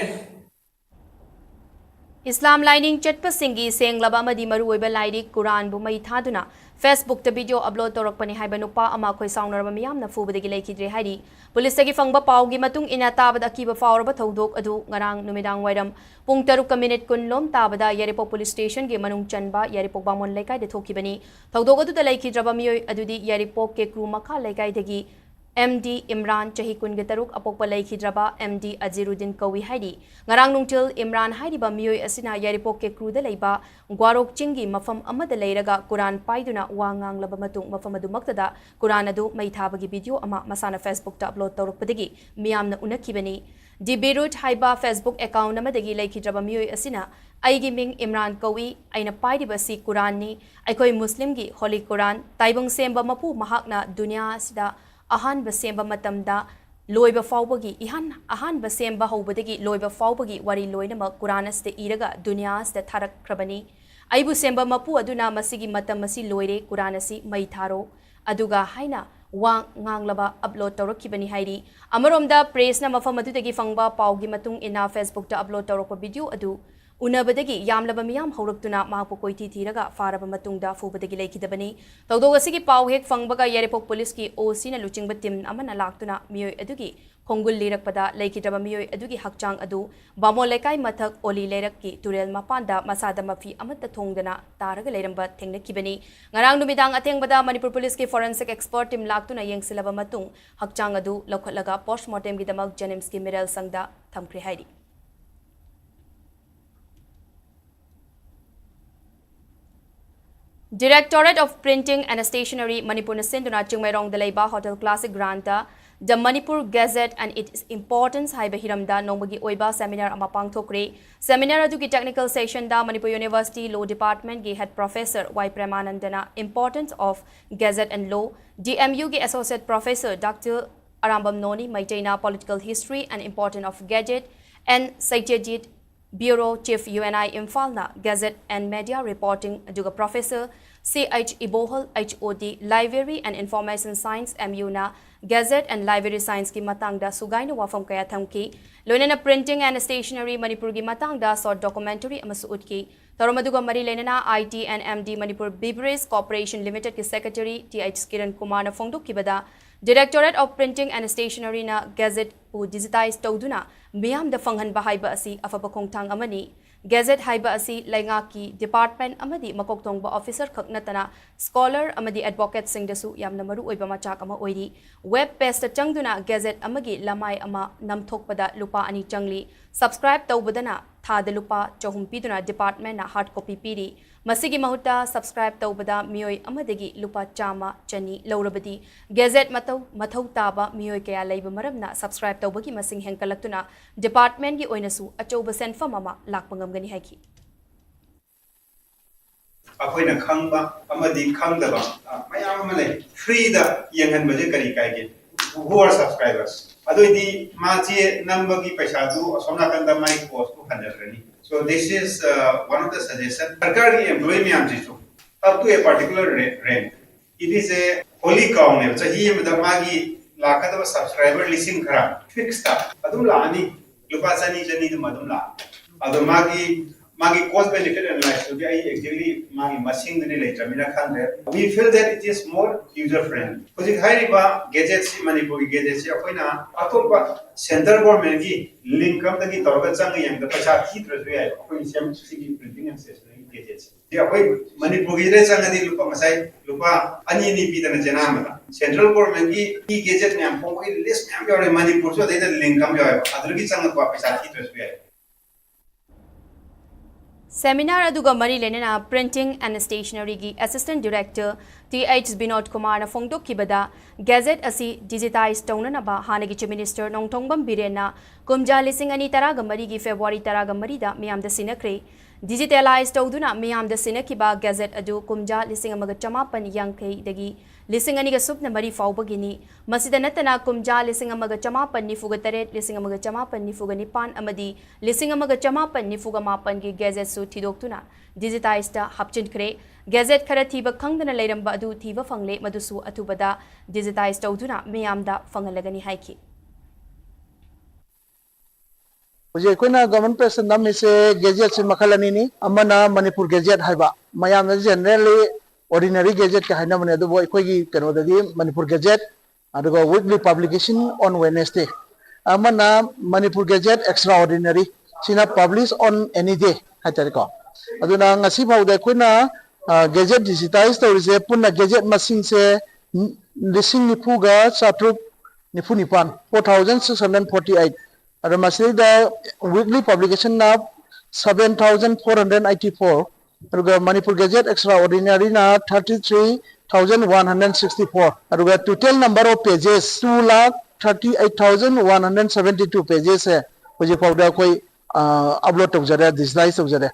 ꯏꯁꯂꯥꯝ ꯂꯥꯏꯅꯤꯡ ꯆꯠꯄꯁꯤꯡꯒꯤ ꯁꯦꯡꯂꯕ ꯑꯃꯗꯤ ꯃꯔꯨꯑꯣꯏꯕ ꯂꯥꯏꯔꯤꯛ ꯀꯨꯔꯥꯟꯕꯨ ꯃꯩ ꯊꯥꯗꯨꯅ Facebookꯇ video upload ꯇꯧꯔꯛꯄꯅꯤ ꯍꯥꯏꯕ ꯅꯨꯄꯥ ꯑꯃ ꯈꯣꯏ ꯁꯥꯎꯅꯔꯕ ꯃꯤꯌꯥꯝꯅ ꯐꯨꯕꯗꯒꯤ ꯂꯩꯈꯤꯗ꯭ꯔꯦ ꯍꯥꯏꯔꯤ꯫ ꯄꯨꯂꯤꯁꯇꯒꯤ ꯐꯪꯕ ꯄꯥꯎꯒꯤ ꯃꯇꯨꯡ ꯏꯟꯅ, ꯇꯥꯕꯗ ꯑꯀꯤꯕ ꯐꯥꯎꯔꯕ ꯊꯧꯗꯣꯛ ꯑꯗꯨ ꯉꯔꯥꯡ ꯅꯨꯃꯤꯗꯥꯡ ꯋꯥꯏꯔꯝ ꯄꯨꯡ ꯇꯔꯨꯛꯀ minute ꯀꯨꯟ ꯂꯣꯝ ꯇꯥꯕꯗ ꯌꯥꯏꯔꯤꯄꯣꯛ police stationꯒꯤ ꯃꯅꯨꯡ ꯆꯟꯕ ꯌꯥꯏꯔꯤꯄꯣꯛ ꯕꯥꯃꯣꯟ ꯂꯩꯀꯥꯏꯗ ꯊꯣꯛꯈꯤꯕꯅꯤ꯫ ꯊꯧꯗꯣꯛ ꯑꯗꯨꯗ ꯂꯩꯈꯤꯗ꯭ꯔꯕ ꯃꯤꯑꯣꯏ ꯑꯗꯨꯗꯤ ꯌꯥꯏꯔꯤꯄꯣꯛ ꯀꯦꯀ꯭ꯔꯨ ꯃꯈꯥ ꯂꯩꯀꯥꯏꯗꯒꯤ ꯑꯦꯝ ꯗꯤ ꯏꯝꯔꯥꯟ, ꯆꯍꯤ ꯀꯨꯟꯒ ꯇꯔꯨꯛ, ꯑꯄꯣꯛꯄ ꯂꯩꯈꯤꯗ꯭ꯔꯕ ꯑꯦꯝ ꯗꯤ ꯑꯖꯤꯔꯨꯗꯤꯟ ꯀꯧꯏ ꯍꯥꯏꯔꯤ꯫ ꯉꯔꯥꯡ ꯅꯨꯡꯊꯤꯜ ꯏꯝꯔꯥꯟ ꯍꯥꯏꯔꯤꯕ ꯃꯤꯑꯣꯏ ꯑꯁꯤꯅ ꯌꯥꯏꯔꯤꯄꯣꯛ ꯀꯦꯀ꯭ꯔꯨꯗ ꯂꯩꯕ ꯒ꯭ꯋꯥꯔꯣꯛ ꯆꯤꯡꯒꯤ ꯃꯐꯝ ꯑꯃꯗ ꯂꯩꯔꯒ ꯀꯨꯔꯥꯟ ꯄꯥꯏꯗꯨꯅ ꯋꯥ ꯉꯥꯡꯂꯕ ꯃꯇꯨꯡ, ꯃꯐꯝ ꯑꯗꯨꯃꯛꯇꯗ ꯀꯨꯔꯥꯟ ꯑꯗꯨ ꯃꯩ ꯊꯥꯕꯒꯤ video ꯑꯃ ꯃꯁꯥꯅ Facebookꯇ upload ꯇꯧꯔꯛꯄꯗꯒꯤ ꯃꯤꯌꯥꯝꯅ ꯎꯅꯈꯤꯕꯅꯤ꯫ ꯗꯤ ꯕꯤꯔꯨꯠ ꯍꯥꯏꯕ Facebook account ꯑꯃꯗꯒꯤ ꯂꯩꯈꯤꯗ꯭ꯔꯕ ꯃꯤꯑꯣꯏ ꯑꯁꯤꯅ, "ꯑꯩꯒꯤ ꯃꯤꯡ ꯏꯝꯔꯥꯟ ꯀꯧꯏ, ꯑꯩꯅ ꯄꯥꯏꯔꯤꯕꯁꯤ ꯀꯨꯔꯥꯟꯅꯤ, ꯑꯩꯈꯣꯏ ꯃꯨꯁꯂꯤꯝꯒꯤ Holy Quran꯫ ꯇꯥꯏꯕꯪ ꯁꯦꯝꯕ ꯃꯄꯨ ꯃꯍꯥꯛꯅ ꯗꯨꯅꯤꯌꯥ ꯑꯁꯤꯗ ꯑꯍꯥꯟꯕ ꯁꯦꯝꯕ ꯃꯇꯝꯗ ꯂꯣꯏꯕ ꯐꯥꯎꯕꯒꯤ, ꯏꯍꯥꯟ, ꯑꯍꯥꯟꯕ ꯁꯦꯝꯕ ꯍꯧꯕꯗꯒꯤ ꯂꯣꯏꯕ ꯐꯥꯎꯕꯒꯤ ꯋꯥꯔꯤ ꯂꯣꯏꯅꯃꯛ ꯀꯨꯔꯥꯟ ꯑꯁꯤꯗ ꯏꯔꯒ ꯗꯨꯅꯤꯌꯥ ꯑꯁꯤꯗ ꯊꯥꯔꯛꯈ꯭ꯔꯕꯅꯤ꯫ ꯑꯩꯕꯨ ꯁꯦꯝꯕ ꯃꯄꯨ ꯑꯗꯨꯅ ꯃꯁꯤꯒꯤ ꯃꯇꯝ ꯑꯁꯤ ꯂꯣꯏꯔꯦ, ꯀꯨꯔꯥꯟ ꯑꯁꯤ ꯃꯩ ꯊꯥꯔꯣ" ꯑꯗꯨꯒ ꯍꯥꯏꯅ ꯋꯥ ꯉꯥꯡꯂꯕ upload ꯇꯧꯔꯛꯈꯤꯕꯅꯤ ꯍꯥꯏꯔꯤ꯫ ꯑꯃꯔꯣꯝꯗ, pressꯅ ꯃꯐꯝ ꯑꯗꯨꯗꯒꯤ ꯐꯪꯕ ꯄꯥꯎꯒꯤ ꯃꯇꯨꯡ ꯏꯟꯅ, Facebookꯇ upload ꯇꯧꯔꯛꯄ video ꯑꯗꯨ ꯎꯅꯕꯗꯒꯤ ꯌꯥꯝꯂꯕ ꯃꯤꯌꯥꯝ ꯍꯧꯔꯛꯇꯨꯅ ꯃꯍꯥꯛꯄꯨ ꯀꯣꯏꯊꯤ ꯊꯤꯔꯒ ꯐꯥꯔꯕ ꯃꯇꯨꯡꯗ ꯐꯨꯕꯗꯒꯤ ꯂꯩꯈꯤꯗꯕꯅꯤ꯫ ꯊꯧꯗꯣꯛ ꯑꯁꯤꯒꯤ ꯄꯥꯎ ꯍꯦꯛ ꯐꯪꯕꯒ ꯌꯥꯏꯔꯤꯄꯣꯛ ꯄꯨꯂꯤꯁꯀꯤ ꯑꯣ ꯁꯤꯅ ꯂꯨꯆꯤꯡꯕ team ꯑꯃꯅ ꯂꯥꯛꯇꯨꯅ ꯃꯤꯑꯣꯏ ꯑꯗꯨꯒꯤ ꯈꯣꯡꯒꯨꯜ ꯂꯤꯔꯛꯄꯗ ꯂꯩꯈꯤꯗ꯭ꯔꯕ ꯃꯤꯑꯣꯏ ꯑꯗꯨꯒꯤ ꯍꯛꯆꯥꯡ ꯑꯗꯨ ꯕꯥꯃꯣꯟ ꯂꯩꯀꯥꯏ ꯃꯊꯛ ꯑꯣꯂꯤ ꯂꯩꯔꯛꯀꯤ ꯇꯨꯔꯦꯜ ꯃꯄꯥꯟꯗ ꯃꯁꯥꯗ ꯃꯐꯤ ꯑꯃꯠꯇ ꯊꯣꯡꯗꯅ ꯇꯥꯔꯒ ꯂꯩꯔꯝꯕ ꯊꯦꯡꯅꯈꯤꯕꯅꯤ꯫ ꯉꯔꯥꯡ ꯅꯨꯃꯤꯗꯥꯡ ꯑꯊꯦꯡꯕꯗ ꯃꯅꯤꯄꯨꯔ ꯄꯨꯂꯤꯁꯀꯤ forensic expert team ꯂꯥꯛꯇꯨꯅ ꯌꯦꯡꯁꯤꯜꯂꯕ ꯃꯇꯨꯡ ꯍꯛꯆꯥꯡ ꯑꯗꯨ ꯂꯧꯈꯠꯂꯒ post mortemꯒꯤꯗꯃꯛ JNIMSꯀꯤ ꯃꯤꯔꯦꯜ ꯁꯪꯗ ꯊꯝꯈ꯭ꯔꯦ ꯍꯥꯏꯔꯤ꯫ Directorate of Printing and Stationery ꯃꯅꯤꯄꯨꯔꯅ ꯁꯤꯟꯗꯨꯅ ꯆꯤꯡꯃꯩꯔꯣꯡꯗ ꯂꯩꯕ Hotel Classic Groundꯇ The Manipur Gazette and Its Importance ꯍꯥꯏꯕ ꯍꯤꯔꯝꯗ ꯅꯣꯡꯃꯒꯤ ꯑꯣꯏꯕ seminar ꯑꯃ ꯄꯥꯡꯊꯣꯛꯈ꯭ꯔꯦ꯫ Seminar ꯑꯗꯨꯒꯤ technical sessionꯗ Manipur University Law Departmentꯀꯤ Head Professor Y ꯄ꯭ꯔꯦꯃꯥꯅꯟꯗꯅ Importance of Gazette and Law, DMUꯒꯤ Associate Professor Doctor Arambam Noni ꯃꯩꯇꯩꯅ Political History and Importance of Gazette, N Seityajit, Bureau Chief UNI ꯏꯝꯐꯥꯜꯅ Gazette and Media Reporting, ꯑꯗꯨꯒ Professor C H Ibohal, HOD, Library and Information Science, MUꯅ Gazette and Library Scienceꯀꯤ ꯃꯇꯥꯡꯗ ꯁꯨꯒꯥꯏꯅ ꯋꯥꯐꯝ ꯀꯌꯥ ꯊꯝꯈꯤ꯫ ꯂꯣꯏꯅꯅ Printing and Stationery ꯃꯅꯤꯄꯨꯔꯒꯤ ꯃꯇꯥꯡꯗ short documentary ꯑꯃꯁꯨ ꯎꯠꯈꯤ꯫ ꯊꯧꯔꯝ ꯑꯗꯨꯒ ꯃꯔꯤ ꯂꯩꯅꯅ I T and M D Manipur Beverage Corporation Limitedꯀꯤ Secretary T H Kiran ꯀꯨꯃꯥꯔꯅ ꯐꯣꯡꯗꯣꯛꯈꯤꯕꯗ, Directorate of Printing and Stationeryꯅ Gazetteꯄꯨ digitize ꯇꯧꯗꯨꯅ ꯃꯤꯌꯥꯝꯗ ꯐꯪꯍꯟꯕ ꯍꯥꯏꯕ ꯑꯁꯤ ꯑꯐꯕ ꯈꯣꯡꯊꯥꯡ ꯑꯃꯅꯤ꯫ Gazette ꯍꯥꯏꯕ ꯑꯁꯤ ꯂꯩꯉꯥꯛꯀꯤ department ꯑꯃꯗꯤ ꯃꯀꯣꯛ ꯊꯣꯡꯕ officer ꯈꯛ ꯅꯠꯇꯅ scholar ꯑꯃꯗꯤ advocateꯁꯤꯡꯗꯁꯨ ꯌꯥꯝꯅ ꯃꯔꯨ ꯑꯣꯏꯕ ꯃꯆꯥꯛ ꯑꯃ ꯑꯣꯏꯔꯤ꯫ Web pageꯇ ꯆꯪꯗꯨꯅ Gazette ꯑꯃꯒꯤ ꯂꯃꯥꯏ ꯑꯃ ꯅꯝꯊꯣꯛꯄꯗ ꯂꯨꯄꯥ ꯑꯅꯤ ꯆꯪꯂꯤ꯫ Subscribe ꯇꯧꯕꯗꯅ ꯊꯥꯗ ꯂꯨꯄꯥ ꯆꯍꯨꯝ ꯄꯤꯗꯨꯅ departmentꯅ hard copy ꯄꯤꯔꯤ꯫ ꯃꯁꯤꯒꯤ ꯃꯍꯨꯠꯇ subscribe ꯇꯧꯕꯗ ꯃꯤꯑꯣꯏ ꯑꯃꯗꯒꯤ ꯂꯨꯄꯥ ꯆꯥꯝꯃ ꯆꯅꯤ ꯂꯧꯔꯕꯗꯤ Gazette ꯃꯇꯧ ꯃꯊꯧ ꯇꯥꯕ ꯃꯤꯑꯣꯏ ꯀꯌꯥ ꯂꯩꯕ ꯃꯔꯝꯅ subscribe ꯇꯧꯕꯒꯤ ꯃꯁꯤꯡ ꯍꯦꯟꯒꯠꯂꯛꯇꯨꯅ departmentꯀꯤ ꯑꯣꯏꯅꯁꯨ ꯑꯆꯧꯕ ꯁꯦꯟꯐꯝ ꯑꯃ ꯂꯥꯛꯄ ꯉꯝꯒꯅꯤ ꯍꯥꯏꯈꯤ꯫ ꯑꯩꯈꯣꯏꯅ ꯈꯪꯕ ꯑꯃꯗꯤ ꯈꯪꯗꯕ, ꯑ, ꯃꯌꯥꯝ ꯑꯃ ꯂꯩ꯫ Freeꯗ ꯌꯦꯡꯍꯟꯕꯁꯦ ꯀꯔꯤ ꯀꯥꯏꯒꯦ? Who are subscribers? ꯑꯗꯨꯑꯣꯏꯗꯤ ꯃꯥꯁꯦ ꯅꯝꯕꯒꯤ ꯄꯩꯁꯥꯗꯨ ꯑꯁꯣꯝ ꯅꯥꯀꯟꯗ ꯃꯥꯏ costꯇꯨ ꯍꯟꯖꯈ꯭ꯔꯅꯤ꯫ So this is, uh, one of the suggestion. ꯁꯔꯀꯥꯔꯒꯤ employee ꯃꯌꯥꯝꯁꯤꯁꯨ up to a particular ra-, rank, it is a holy cowꯅꯦꯕ꯫ ꯆꯍꯤ ꯑꯃꯗ ꯃꯥꯒꯤ ꯂꯥꯛꯀꯗꯕ subscriber ꯂꯤꯁꯤꯡ ꯈꯔ fixedꯇ ꯑꯗꯨꯝ ꯂꯥꯛꯑꯅꯤ, ꯂꯨꯄꯥ ꯆꯅꯤ ꯆꯅꯤꯗꯨꯃ ꯑꯗꯨꯝ ꯂꯥꯛꯑꯅꯤ꯫ ꯑꯗꯣ ꯃꯥꯒꯤ, ꯃꯥꯒꯤ cost benefit analyseꯇꯨꯗꯤ ꯑꯩ exactly ꯃꯥꯒꯤ ꯃꯁꯤꯡꯗꯨꯗꯤ ꯂꯩꯇ꯭ꯔꯕꯅꯤꯅ ꯈꯪꯗ꯭ꯔꯦ꯫ We feel that it is more user friendly. ꯍꯧꯖꯤꯛ ꯍꯥꯏꯔꯤꯕ Gazetteꯁꯤ, ꯃꯅꯤꯄꯨꯔꯒꯤ Gazetteꯁꯤ ꯑꯩꯈꯣꯏꯅ ꯑꯇꯣꯞꯄ central governmentꯀꯤ link ꯑꯃꯗꯒꯤ ꯇꯧꯔꯒ ꯆꯪꯉ ꯌꯦꯡꯕꯗ ꯄꯩꯁꯥ ꯊꯤꯗ꯭ꯔꯁꯨ ꯌꯥꯏꯕ, ꯑꯩꯈꯣꯏꯅ ꯁꯦꯝ ꯁꯤꯒꯤ Printing and Stationery Gazetteꯁꯦ꯫ ꯁꯤ ꯑꯩꯈꯣꯏ ꯃꯅꯤꯄꯨꯔꯒꯤꯗ ꯆꯪꯉꯗꯤ ꯂꯨꯄꯥ ꯉꯁꯥꯏ ꯂꯨꯄꯥ ꯑꯅꯤ ꯑꯅꯤ ꯄꯤꯗꯅ ꯆꯦꯅꯥ ꯑꯃꯗ꯫ Central governmentꯀꯤ e-Gazette ꯃꯌꯥꯝ ꯐꯣꯡꯕꯒꯤ list ꯃꯌꯥꯝ ꯌꯥꯎꯔꯦ, ꯃꯅꯤꯄꯨꯔꯁꯨ ꯑꯗꯩꯗ link ꯑꯃ ꯌꯥꯎꯋꯦꯕ, ꯑꯗꯨꯗꯒꯤ ꯆꯪꯉꯛꯄ ꯄꯩꯁꯥ ꯊꯤꯗ꯭ꯔꯁꯨ ꯌꯥꯏ꯫ Seminar ꯑꯗꯨꯒ ꯃꯔꯤ ꯂꯩꯅꯅ Printing and Stationeryꯒꯤ Assistant Director T H Vinod ꯀꯨꯃꯥꯔꯅ ꯐꯣꯡꯗꯣꯛꯈꯤꯕꯗ, Gazette ꯑꯁꯤ digitize ꯇꯧꯅꯅꯕ ꯍꯥꯟꯅꯒꯤ Chief Minister ꯅꯣꯡꯊꯣꯝꯕꯝ ꯕꯤꯔꯦꯟꯅ ꯀꯨꯝꯖꯥ ꯂꯤꯁꯤꯡ ꯑꯅꯤ ꯇꯔꯥꯒ ꯃꯔꯤꯒꯤ February ꯇꯔꯥꯒ ꯃꯔꯤꯗ ꯃꯤꯌꯥꯝꯗ ꯁꯤꯟꯅꯈ꯭ꯔꯦ꯫ Digitalize ꯇꯧꯗꯨꯅ ꯃꯤꯌꯥꯝꯗ ꯁꯤꯟꯅꯈꯤꯕ Gazette ꯑꯗꯨ ꯀꯨꯝꯖꯥ ꯂꯤꯁꯤꯡ ꯑꯃꯒ ꯆꯃꯥꯄꯟ ꯌꯥꯡꯈꯩꯗꯒꯤ ꯂꯤꯁꯤꯡ ꯑꯅꯤꯒ ꯁꯨꯞꯅ ꯃꯔꯤ ꯐꯥꯎꯕꯒꯤꯅꯤ꯫ ꯃꯁꯤꯗ ꯅꯠꯇꯅ ꯀꯨꯝꯖꯥ ꯂꯤꯁꯤꯡ ꯑꯃꯒ ꯆꯃꯥꯄꯟ ꯅꯤꯐꯨꯒ ꯇꯔꯦꯠ, ꯂꯤꯁꯤꯡ ꯑꯃꯒ ꯆꯃꯥꯄꯟ ꯅꯤꯐꯨꯒ ꯅꯤꯄꯥꯟ ꯑꯃꯗꯤ ꯂꯤꯁꯤꯡ ꯑꯃꯒ ꯆꯃꯥꯄꯟ ꯅꯤꯐꯨꯒ ꯃꯥꯄꯟꯒꯤ Gazetteꯁꯨ ꯊꯤꯗꯣꯛꯇꯨꯅ digitizeꯇ ꯍꯥꯞꯆꯤꯟꯈ꯭ꯔꯦ꯫ Gazette ꯈꯔ ꯊꯤꯕ ꯈꯪꯗꯅ ꯂꯩꯔꯝꯕ ꯑꯗꯨ ꯊꯤꯕ ꯐꯪꯂꯦ, ꯃꯗꯨꯁꯨ ꯑꯊꯨꯕꯗ digitize ꯇꯧꯗꯨꯅ ꯃꯤꯌꯥꯝꯗ ꯐꯪꯍꯜꯂꯒꯅꯤ ꯍꯥꯏꯈꯤ꯫ ꯍꯧꯖꯤꯛ ꯑꯩꯈꯣꯏꯅ Government Pressꯇ ꯅꯝꯃꯤꯁꯦ Gazetteꯁꯦ ꯃꯈꯜ ꯑꯅꯤꯅꯤ꯫ ꯑꯃꯅ Manipur Gazette ꯍꯥꯏꯕ, ꯃꯌꯥꯝꯅ generally ordinary Gazetteꯀ ꯍꯥꯏꯅꯕꯅꯦ, ꯑꯗꯨꯕꯨ ꯑꯩꯈꯣꯏꯒꯤ ꯀꯩꯅꯣꯗꯗꯤ Manipur Gazette, ꯑꯗꯨꯒ weekly publication on Wednesday꯫ ꯑꯃꯅ Manipur Gazette Extraordinary, ꯁꯤꯅ publish on any day ꯍꯥꯏꯇꯥꯔꯦꯀꯣ꯫ ꯑꯗꯨꯅ ꯉꯁꯤ ꯐꯥꯎꯗ ꯑꯩꯈꯣꯏꯅ, ꯑ, Gazette digitize ꯇꯧꯔꯤꯁꯦ, ꯄꯨꯟꯅ Gazette ꯃꯁꯤꯡꯁꯦ ꯂꯤꯁꯤꯡ ꯅꯤꯐꯨꯒ ꯆꯥꯇ꯭ꯔꯨꯛ ꯅꯤꯐꯨ ꯅꯤꯄꯥꯟ, four thousand six hundred forty eight꯫ ꯑꯗꯣ ꯃꯁꯤꯗꯩꯗ weekly publicationꯅ seven thousand four hundred eighty four, ꯑꯗꯨꯒ Manipur Gazette Extraordinaryꯅ thirty three thousand one hundred sixty four, ꯑꯗꯨꯒ total number of pages two lakh thirty eight thousand one hundred seventy two pagesꯁꯦ ꯍꯧꯖꯤꯛ ꯐꯥꯎꯗ ꯑꯩꯈꯣꯏ, ꯑ, upload ꯇꯧꯖꯔꯦ, digitize ꯇꯧꯖꯔꯦ꯫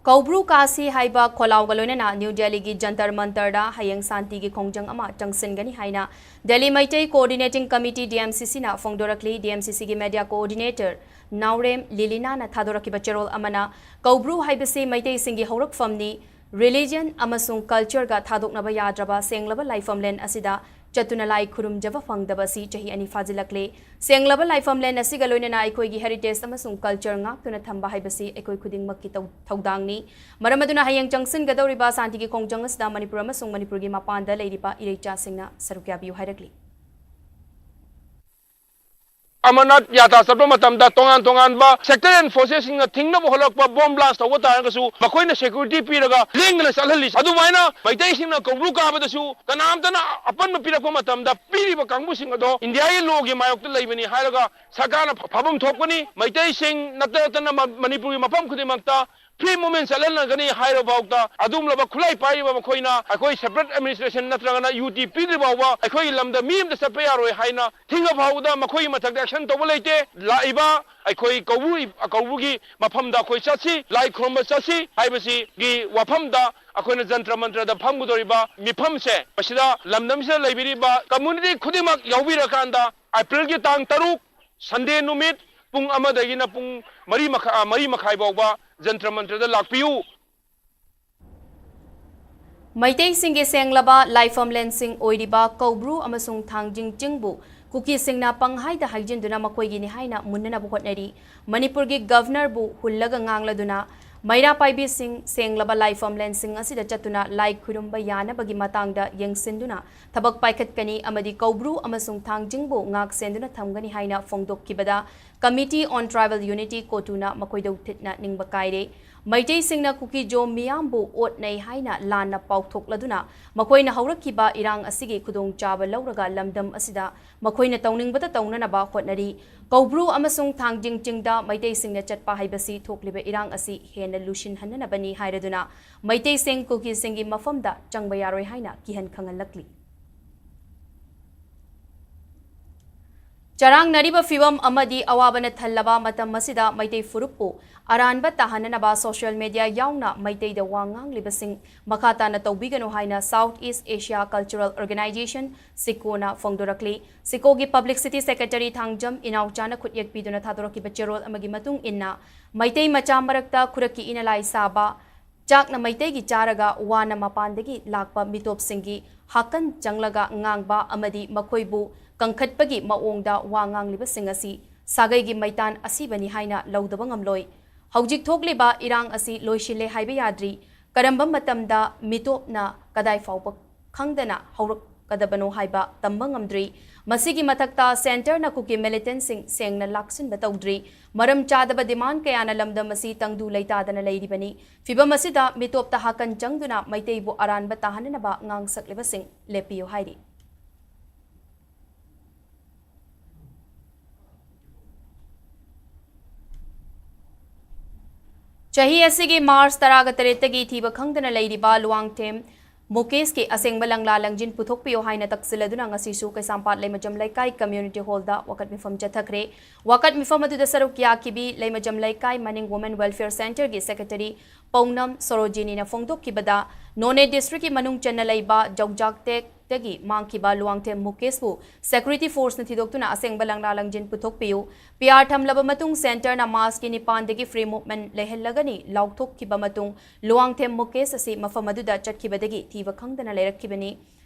ꯀꯧꯕ꯭ꯔꯨ ꯀꯥꯁꯤ ꯍꯥꯏꯕ ꯈꯣꯜꯂꯥꯎꯒ ꯂꯣꯏꯅꯅ new ꯗꯦꯜꯂꯤꯒꯤ ꯖꯟꯇꯔ ꯃꯟꯇꯔꯗ ꯍꯌꯦꯡ ꯁꯥꯟꯇꯤꯒꯤ ꯈꯣꯡꯖꯪ ꯑꯃ ꯆꯪꯁꯤꯟꯒꯅꯤ ꯍꯥꯏꯅ Delhi Meitei Coordinating Committee, D M C Cꯅ ꯐꯣꯡꯗꯣꯔꯛꯂꯤ꯫ D M C Cꯒꯤ media coordinator ꯅꯥꯎꯔꯦꯝ ꯂꯤꯂꯤꯅꯥꯅ ꯊꯥꯗꯣꯔꯛꯈꯤꯕ ꯆꯦꯔꯣꯜ ꯑꯃꯅ, ꯀꯧꯕ꯭ꯔꯨ ꯍꯥꯏꯕꯁꯤ ꯃꯩꯇꯩꯁꯤꯡꯒꯤ ꯍꯧꯔꯛꯐꯝꯅꯤ, religion ꯑꯃꯁꯨꯡ cultureꯒ ꯊꯥꯗꯣꯛꯅꯕ ꯌꯥꯗ꯭ꯔꯕ ꯁꯦꯡꯂꯕ ꯂꯥꯏꯐꯝꯂꯦꯟ ꯑꯁꯤꯗ ꯆꯠꯇꯨꯅ ꯂꯥꯏ ꯈꯨꯔꯨꯝꯖꯕ ꯐꯪꯗꯕ ꯑꯁꯤ ꯆꯍꯤ ꯑꯅꯤ ꯐꯥꯖꯤꯜꯂꯛꯂꯦ꯫ ꯁꯦꯡꯂꯕ ꯂꯥꯏꯐꯝꯂꯦꯟ ꯑꯁꯤꯒ ꯂꯣꯏꯅꯅ ꯑꯩꯈꯣꯏꯒꯤ heritage ꯑꯃꯁꯨꯡ culture ꯉꯥꯛꯇꯨꯅ ꯊꯝꯕ ꯍꯥꯏꯕꯁꯤ ꯑꯩꯈꯣꯏ ꯈꯨꯗꯤꯡꯃꯛꯀꯤ ꯇꯧ-, ꯊꯧꯗꯥꯡꯅꯤ꯫ ꯃꯔꯝ ꯑꯗꯨꯅ ꯍꯌꯦꯡ ꯆꯪꯁꯤꯟꯒꯗꯧꯔꯤꯕ ꯁꯥꯟꯇꯤꯒꯤ ꯈꯣꯡꯖꯪ ꯑꯁꯤꯗ ꯃꯅꯤꯄꯨꯔ ꯑꯃꯁꯨꯡ ꯃꯅꯤꯄꯨꯔꯒꯤ ꯃꯄꯥꯟꯗ ꯂꯩꯔꯤꯕ ꯏꯔꯩꯆꯥꯁꯤꯡꯅ ꯁꯔꯨꯛ ꯌꯥꯕꯤꯌꯨ ꯍꯥꯏꯔꯛꯂꯤ꯫ ꯑꯃꯔꯅꯥꯊ ꯌꯥꯇ꯭ꯔꯥ ꯆꯠꯄ ꯃꯇꯝꯗ ꯇꯣꯉꯥꯟ ꯇꯣꯉꯥꯟꯕ sector and forcesꯁꯤꯡꯅ ꯊꯤꯡꯅꯕ ꯍꯣꯠꯂꯛꯄ, bomb blast ꯇꯧꯕ ꯇꯥꯔꯒꯁꯨ ꯃꯈꯣꯏꯅ security ꯄꯤꯔꯒ ꯂꯦꯡꯗꯅ ꯆꯠꯍꯜꯂꯤ꯫ ꯑꯗꯨꯃꯥꯏꯅ ꯃꯩꯇꯩꯁꯤꯡꯅ ꯀꯧꯕ꯭ꯔꯨ ꯀꯥꯕꯗꯁꯨ ꯀꯅꯥꯝꯇꯅ ꯑꯄꯟꯕ ꯄꯤꯔꯛꯄ ꯃꯇꯝꯗ ꯄꯤꯔꯤꯕ ꯀꯥꯡꯕꯨꯁꯤꯡ ꯑꯗꯣ Indiaꯒꯤ lawꯒꯤ ꯃꯥꯌꯣꯛꯇ ꯂꯩꯕꯅꯤ ꯍꯥꯏꯔꯒ ꯁꯔꯀꯥꯔꯅ ꯐ-, ꯐꯥꯐꯝ ꯊꯣꯛꯄꯅꯤ꯫ ꯃꯩꯇꯩꯁꯤꯡ ꯅꯠꯇ ꯅꯠꯇꯅ ꯃ-, ꯃꯅꯤꯄꯨꯔꯒꯤ ꯃꯐꯝ ꯈꯨꯗꯤꯡꯃꯛꯇ free movement ꯆꯠꯍꯜꯂꯒꯅꯤ ꯍꯥꯏꯔꯕ ꯐꯥꯎꯗ ꯑꯗꯨꯒꯨꯝꯂꯕ ꯈꯨꯠꯂꯥꯏ ꯄꯥꯏꯔꯤꯕ ꯃꯈꯣꯏꯅ ꯑꯩꯈꯣꯏ separate administration ꯅꯠꯇ꯭ꯔꯒꯅ UT ꯄꯤꯗ꯭ꯔꯤ ꯐꯥꯎꯕ ꯑꯩꯈꯣꯏꯒꯤ ꯂꯝꯗ ꯃꯤ ꯑꯃꯇ ꯆꯠꯄ ꯌꯥꯔꯣꯏ ꯍꯥꯏꯅ ꯊꯤꯡꯉ ꯐꯥꯎꯕꯗ ꯃꯈꯣꯏꯒꯤ ꯃꯊꯛꯇ action ꯇꯧꯕ ꯂꯩꯇꯦ꯫ ꯂꯥꯛꯏꯕ ꯑꯩꯈꯣꯏ ꯀꯧꯕ꯭ꯔꯨ, ꯀꯧꯕ꯭ꯔꯨꯒꯤ ꯃꯐꯝꯗ ꯑꯩꯈꯣꯏ ꯆꯠꯁꯤ, ꯂꯥꯏ ꯈꯨꯔꯨꯝꯕ ꯆꯠꯁꯤ ꯍꯥꯏꯕꯁꯤꯒꯤ ꯋꯥꯐꯝꯗ ꯑꯩꯈꯣꯏꯅ ꯖꯟꯇ꯭ꯔ ꯃꯟꯇ꯭ꯔꯗ ꯐꯝꯒꯗꯧꯔꯤꯕ ꯃꯤꯐꯝꯁꯦ, ꯃꯁꯤꯗ ꯂꯝꯗꯝꯁꯤꯗ ꯂꯩꯕꯤꯔꯤꯕ community ꯈꯨꯗꯤꯡꯃꯛ ꯌꯥꯎꯕꯤꯔꯀꯥꯟꯗ Aprilꯒꯤ ꯇꯥꯡ ꯇꯔꯨꯛ Sunday ꯅꯨꯃꯤꯠ ꯄꯨꯡ ꯑꯃꯗꯒꯤꯅ ꯄꯨꯡ ꯃꯔꯤ ꯃꯈꯥ-, ꯃꯔꯤ ꯃꯈꯥꯏ ꯐꯥꯎꯕ ꯖꯟꯇ꯭ꯔ ꯃꯟꯇ꯭ꯔꯗ ꯂꯥꯛꯄꯤꯌꯨ꯫ ꯃꯩꯇꯩꯁꯤꯡꯒꯤ ꯁꯦꯡꯂꯕ ꯂꯥꯏꯐꯝꯂꯦꯟꯁꯤꯡ ꯑꯣꯏꯔꯤꯕ ꯀꯧꯕ꯭ꯔꯨ ꯑꯃꯁꯨꯡ ꯊꯥꯡꯖꯤꯡ ꯆꯤꯡꯕꯨ ꯀꯨꯀꯤꯁꯤꯡꯅ ꯄꯪꯍꯥꯏꯗ ꯍꯥꯏꯖꯤꯟꯗꯨꯅ ꯃꯈꯣꯏꯒꯤꯅꯤ ꯍꯥꯏꯅ ꯃꯨꯟꯅꯅꯕ ꯍꯣꯠꯅꯔꯤ꯫ ꯃꯅꯤꯄꯨꯔꯒꯤ Governorꯕꯨ ꯍꯨꯜꯂꯒ ꯉꯥꯡꯂꯗꯨꯅ ꯃꯩꯔꯥ ꯄꯥꯏꯕꯤꯁꯤꯡ ꯁꯦꯡꯂꯕ ꯂꯥꯏꯐꯝꯂꯦꯟꯁꯤꯡ ꯑꯁꯤꯗ ꯆꯠꯇꯨꯅ ꯂꯥꯏ ꯈꯨꯔꯨꯝꯕ ꯌꯥꯅꯕꯒꯤ ꯃꯇꯥꯡꯗ ꯌꯦꯡꯁꯤꯟꯗꯨꯅ ꯊꯕꯛ ꯄꯥꯏꯈꯠꯀꯅꯤ ꯑꯃꯗꯤ ꯀꯧꯕ꯭ꯔꯨ ꯑꯃꯁꯨꯡ ꯊꯥꯡꯖꯤꯡꯕꯨ ꯉꯥꯛ ꯁꯦꯟꯗꯨꯅ ꯊꯝꯒꯅꯤ ꯍꯥꯏꯅ ꯐꯣꯡꯗꯣꯛꯈꯤꯕꯗ Committee on Tribal Unity, CoTUꯅ ꯃꯈꯣꯏꯗ ꯊꯤꯠꯅ ꯅꯤꯡꯕ ꯀꯥꯏꯔꯦ꯫ ꯃꯩꯇꯩꯁꯤꯡꯅ ꯀꯨꯀꯤꯖꯣ ꯃꯤꯌꯥꯝꯕꯨ ꯑꯣꯠꯅꯩ ꯍꯥꯏꯅ ꯂꯥꯟꯅ ꯄꯥꯎꯊꯣꯛꯂꯗꯨꯅ ꯃꯈꯣꯏꯅ ꯍꯧꯔꯛꯈꯤꯕ ꯏꯔꯥꯡ ꯑꯁꯤꯒꯤ ꯈꯨꯗꯣꯡꯆꯥꯕ ꯂꯧꯔꯒ ꯂꯝꯗꯝ ꯑꯁꯤꯗ ꯃꯈꯣꯏꯅ ꯇꯧꯅꯤꯡꯕꯇ ꯇꯧꯅꯅꯕ ꯍꯣꯠꯅꯔꯤ꯫ ꯀꯧꯕ꯭ꯔꯨ ꯑꯃꯁꯨꯡ ꯊꯥꯡꯖꯤꯡ ꯆꯤꯡꯗ ꯃꯩꯇꯩꯁꯤꯡꯅ ꯆꯠꯄ ꯍꯥꯏꯕꯁꯤ ꯊꯣꯛꯂꯤꯕ ꯏꯔꯥꯡ ꯑꯁꯤ ꯍꯦꯟꯅ ꯂꯨꯁꯤꯟꯍꯟꯅꯅꯕꯅꯤ ꯍꯥꯏꯔꯗꯨꯅ ꯃꯩꯇꯩꯁꯤꯡ ꯀꯨꯀꯤꯁꯤꯡꯒꯤ ꯃꯐꯝꯗ ꯆꯪꯕ ꯌꯥꯔꯣꯏ ꯍꯥꯏꯅ ꯀꯤꯍꯟ ꯈꯪꯍꯜꯂꯛꯂꯤ꯫ ꯆꯔꯥꯡꯅꯔꯤꯕ ꯐꯤꯚꯝ ꯑꯃꯗꯤ ꯑꯋꯥꯕꯅ ꯊꯜꯂꯕ ꯃꯇꯝ ꯑꯁꯤꯗ ꯃꯩꯇꯩ ꯐꯨꯔꯨꯞꯄꯨ ꯑꯔꯥꯟꯕ ꯇꯥꯍꯟꯅꯅꯕ social media ꯌꯥꯎꯅ ꯃꯩꯇꯩꯗ ꯋꯥ ꯉꯥꯡꯂꯤꯕꯁꯤꯡ ꯃꯈꯥ ꯇꯥꯅ ꯇꯧꯕꯤꯒꯅꯨ ꯍꯥꯏꯅ South East Asia Cultural Organization, SIKOꯅ ꯐꯣꯡꯗꯣꯔꯛꯂꯤ꯫ SIKOꯒꯤ Publicity Secretary Thangjam ꯏꯅꯥꯎꯆꯥꯅ ꯈꯨꯠꯌꯦꯛ ꯄꯤꯗꯨꯅ ꯊꯥꯗꯣꯔꯛꯈꯤꯕ ꯆꯦꯔꯣꯜ ꯑꯃꯒꯤ ꯃꯇꯨꯡ ꯏꯟꯅ, ꯃꯩꯇꯩ ꯃꯆꯥ ꯃꯔꯛꯇ ꯈꯨꯔꯛꯀꯤ ꯏꯅ ꯂꯥꯏ ꯁꯥꯕ, ꯆꯥꯛꯅ ꯃꯩꯇꯩꯒꯤ ꯆꯥꯔꯒ ꯋꯥꯅ ꯃꯄꯥꯟꯗꯒꯤ ꯂꯥꯛꯄ ꯃꯤꯇꯣꯞꯁꯤꯡꯒꯤ ꯍꯥꯀꯟ ꯆꯪꯂꯒ ꯉꯥꯡꯕ ꯑꯃꯗꯤ ꯃꯈꯣꯏꯕꯨ ꯀꯪꯈꯠꯄꯒꯤ ꯃꯑꯣꯡꯗ ꯋꯥ ꯉꯥꯡꯂꯤꯕꯁꯤꯡ ꯑꯁꯤ ꯁꯥꯒꯩꯒꯤ ꯃꯩꯇꯥꯟ ꯑꯁꯤꯕꯅꯤ ꯍꯥꯏꯅ ꯂꯧꯗꯕ ꯉꯝꯂꯣꯏ꯫ ꯍꯧꯖꯤꯛ ꯊꯣꯛꯂꯤꯕ ꯏꯔꯥꯡ ꯑꯁꯤ ꯂꯣꯏꯁꯤꯜꯂꯦ ꯍꯥꯏꯕ ꯌꯥꯗ꯭ꯔꯤ꯫ ꯀꯔꯝꯕ ꯃꯇꯝꯗ ꯃꯤꯇꯣꯞꯅ ꯀꯗꯥꯏ ꯐꯥꯎꯕ ꯈꯪꯗꯅ ꯍꯧꯔꯛ-, ꯀꯗꯕꯅꯣ ꯍꯥꯏꯕ ꯇꯝꯕ ꯉꯝꯗ꯭ꯔꯤ꯫ ꯃꯁꯤꯒꯤ ꯃꯊꯛꯇ centreꯅ ꯀꯨꯀꯤ militantꯁꯤꯡ ꯁꯦꯡꯅ ꯂꯥꯛꯁꯤꯟꯕ ꯇꯧꯗ꯭ꯔꯤ꯫ ꯃꯔꯝ ꯆꯥꯗꯕ demand ꯀꯌꯥꯅ ꯂꯝꯗꯝ ꯑꯁꯤ ꯇꯪꯗꯨ ꯂꯩꯇꯥꯗꯅ ꯂꯩꯔꯤꯕꯅꯤ꯫ ꯐꯤꯚꯝ ꯑꯁꯤꯗ ꯃꯤꯇꯣꯞꯇ ꯍꯥꯀꯟ ꯆꯪꯗꯨꯅ ꯃꯩꯇꯩꯕꯨ ꯑꯔꯥꯟꯕ ꯇꯥꯍꯟꯅꯅꯕ ꯉꯥꯡꯁꯛꯂꯤꯕꯁꯤꯡ ꯂꯦꯞꯄꯤꯌꯨ ꯍꯥꯏꯔꯤ꯫ ꯆꯍꯤ ꯑꯁꯤꯒꯤ March ꯇꯔꯥꯒ ꯇꯔꯦꯠꯇꯒꯤ ꯊꯤꯕ ꯈꯪꯗꯅ ꯂꯩꯔꯤꯕ ꯂꯨꯋꯥꯡꯊꯦꯝ ꯃꯨꯀꯦꯁꯀꯤ ꯑꯁꯦꯡꯕ ꯂꯪꯂꯥ ꯂꯪꯖꯤꯟ ꯄꯨꯊꯣꯛꯄꯤꯌꯨ ꯍꯥꯏꯅ ꯇꯛꯁꯤꯜꯂꯗꯨꯅ ꯉꯁꯤꯁꯨ ꯀꯩꯁꯥꯝꯄꯥꯠ ꯂꯩꯃꯖꯝ ꯂꯩꯀꯥꯏ community hallꯗ ꯋꯥꯀꯠ ꯃꯤꯐꯝ ꯆꯠꯊꯈ꯭ꯔꯦ꯫ ꯋꯥꯀꯠ ꯃꯤꯐꯝ ꯑꯗꯨꯗ ꯁꯔꯨꯛ ꯌꯥꯈꯤꯕꯤ ꯂꯩꯃꯖꯝ ꯂꯩꯀꯥꯏ ꯃꯅꯤꯡ Women Welfare Centreꯒꯤ secretary ꯄꯧꯅꯝ ꯁꯣꯔꯣꯖꯤꯅꯤꯅ ꯐꯣꯡꯗꯣꯛꯈꯤꯕꯗ, ꯅꯣꯅꯦ districtꯀꯤ ꯃꯅꯨꯡ ꯆꯟꯅ ꯂꯩꯕ ꯖꯧꯖꯥꯛꯇꯦꯛꯇꯒꯤ ꯃꯥꯡꯈꯤꯕ ꯂꯨꯋꯥꯡꯊꯦꯝ ꯃꯨꯀꯦꯁꯄꯨ security forceꯅ ꯊꯤꯗꯣꯛꯇꯨꯅ ꯑꯁꯦꯡꯕ ꯂꯪꯂꯥ ꯂꯪꯖꯤꯟ ꯄꯨꯊꯣꯛꯄꯤꯌꯨ, P R ꯊꯝꯂꯕ ꯃꯇꯨꯡ centreꯅ Marchꯀꯤ ꯅꯤꯄꯥꯟꯗꯒꯤ free movement ꯂꯩꯍꯜꯂꯒꯅꯤ ꯂꯥꯎꯊꯣꯛꯈꯤꯕ ꯃꯇꯨꯡ ꯂꯨꯋꯥꯡꯊꯦꯝ ꯃꯨꯀꯦꯁ ꯑꯁꯤ ꯃꯐꯝ ꯑꯗꯨꯗ ꯆꯠꯈꯤꯕꯗꯒꯤ ꯊꯤꯕ ꯈꯪꯗꯅ ꯂꯩꯔꯛꯈꯤꯕꯅꯤ꯫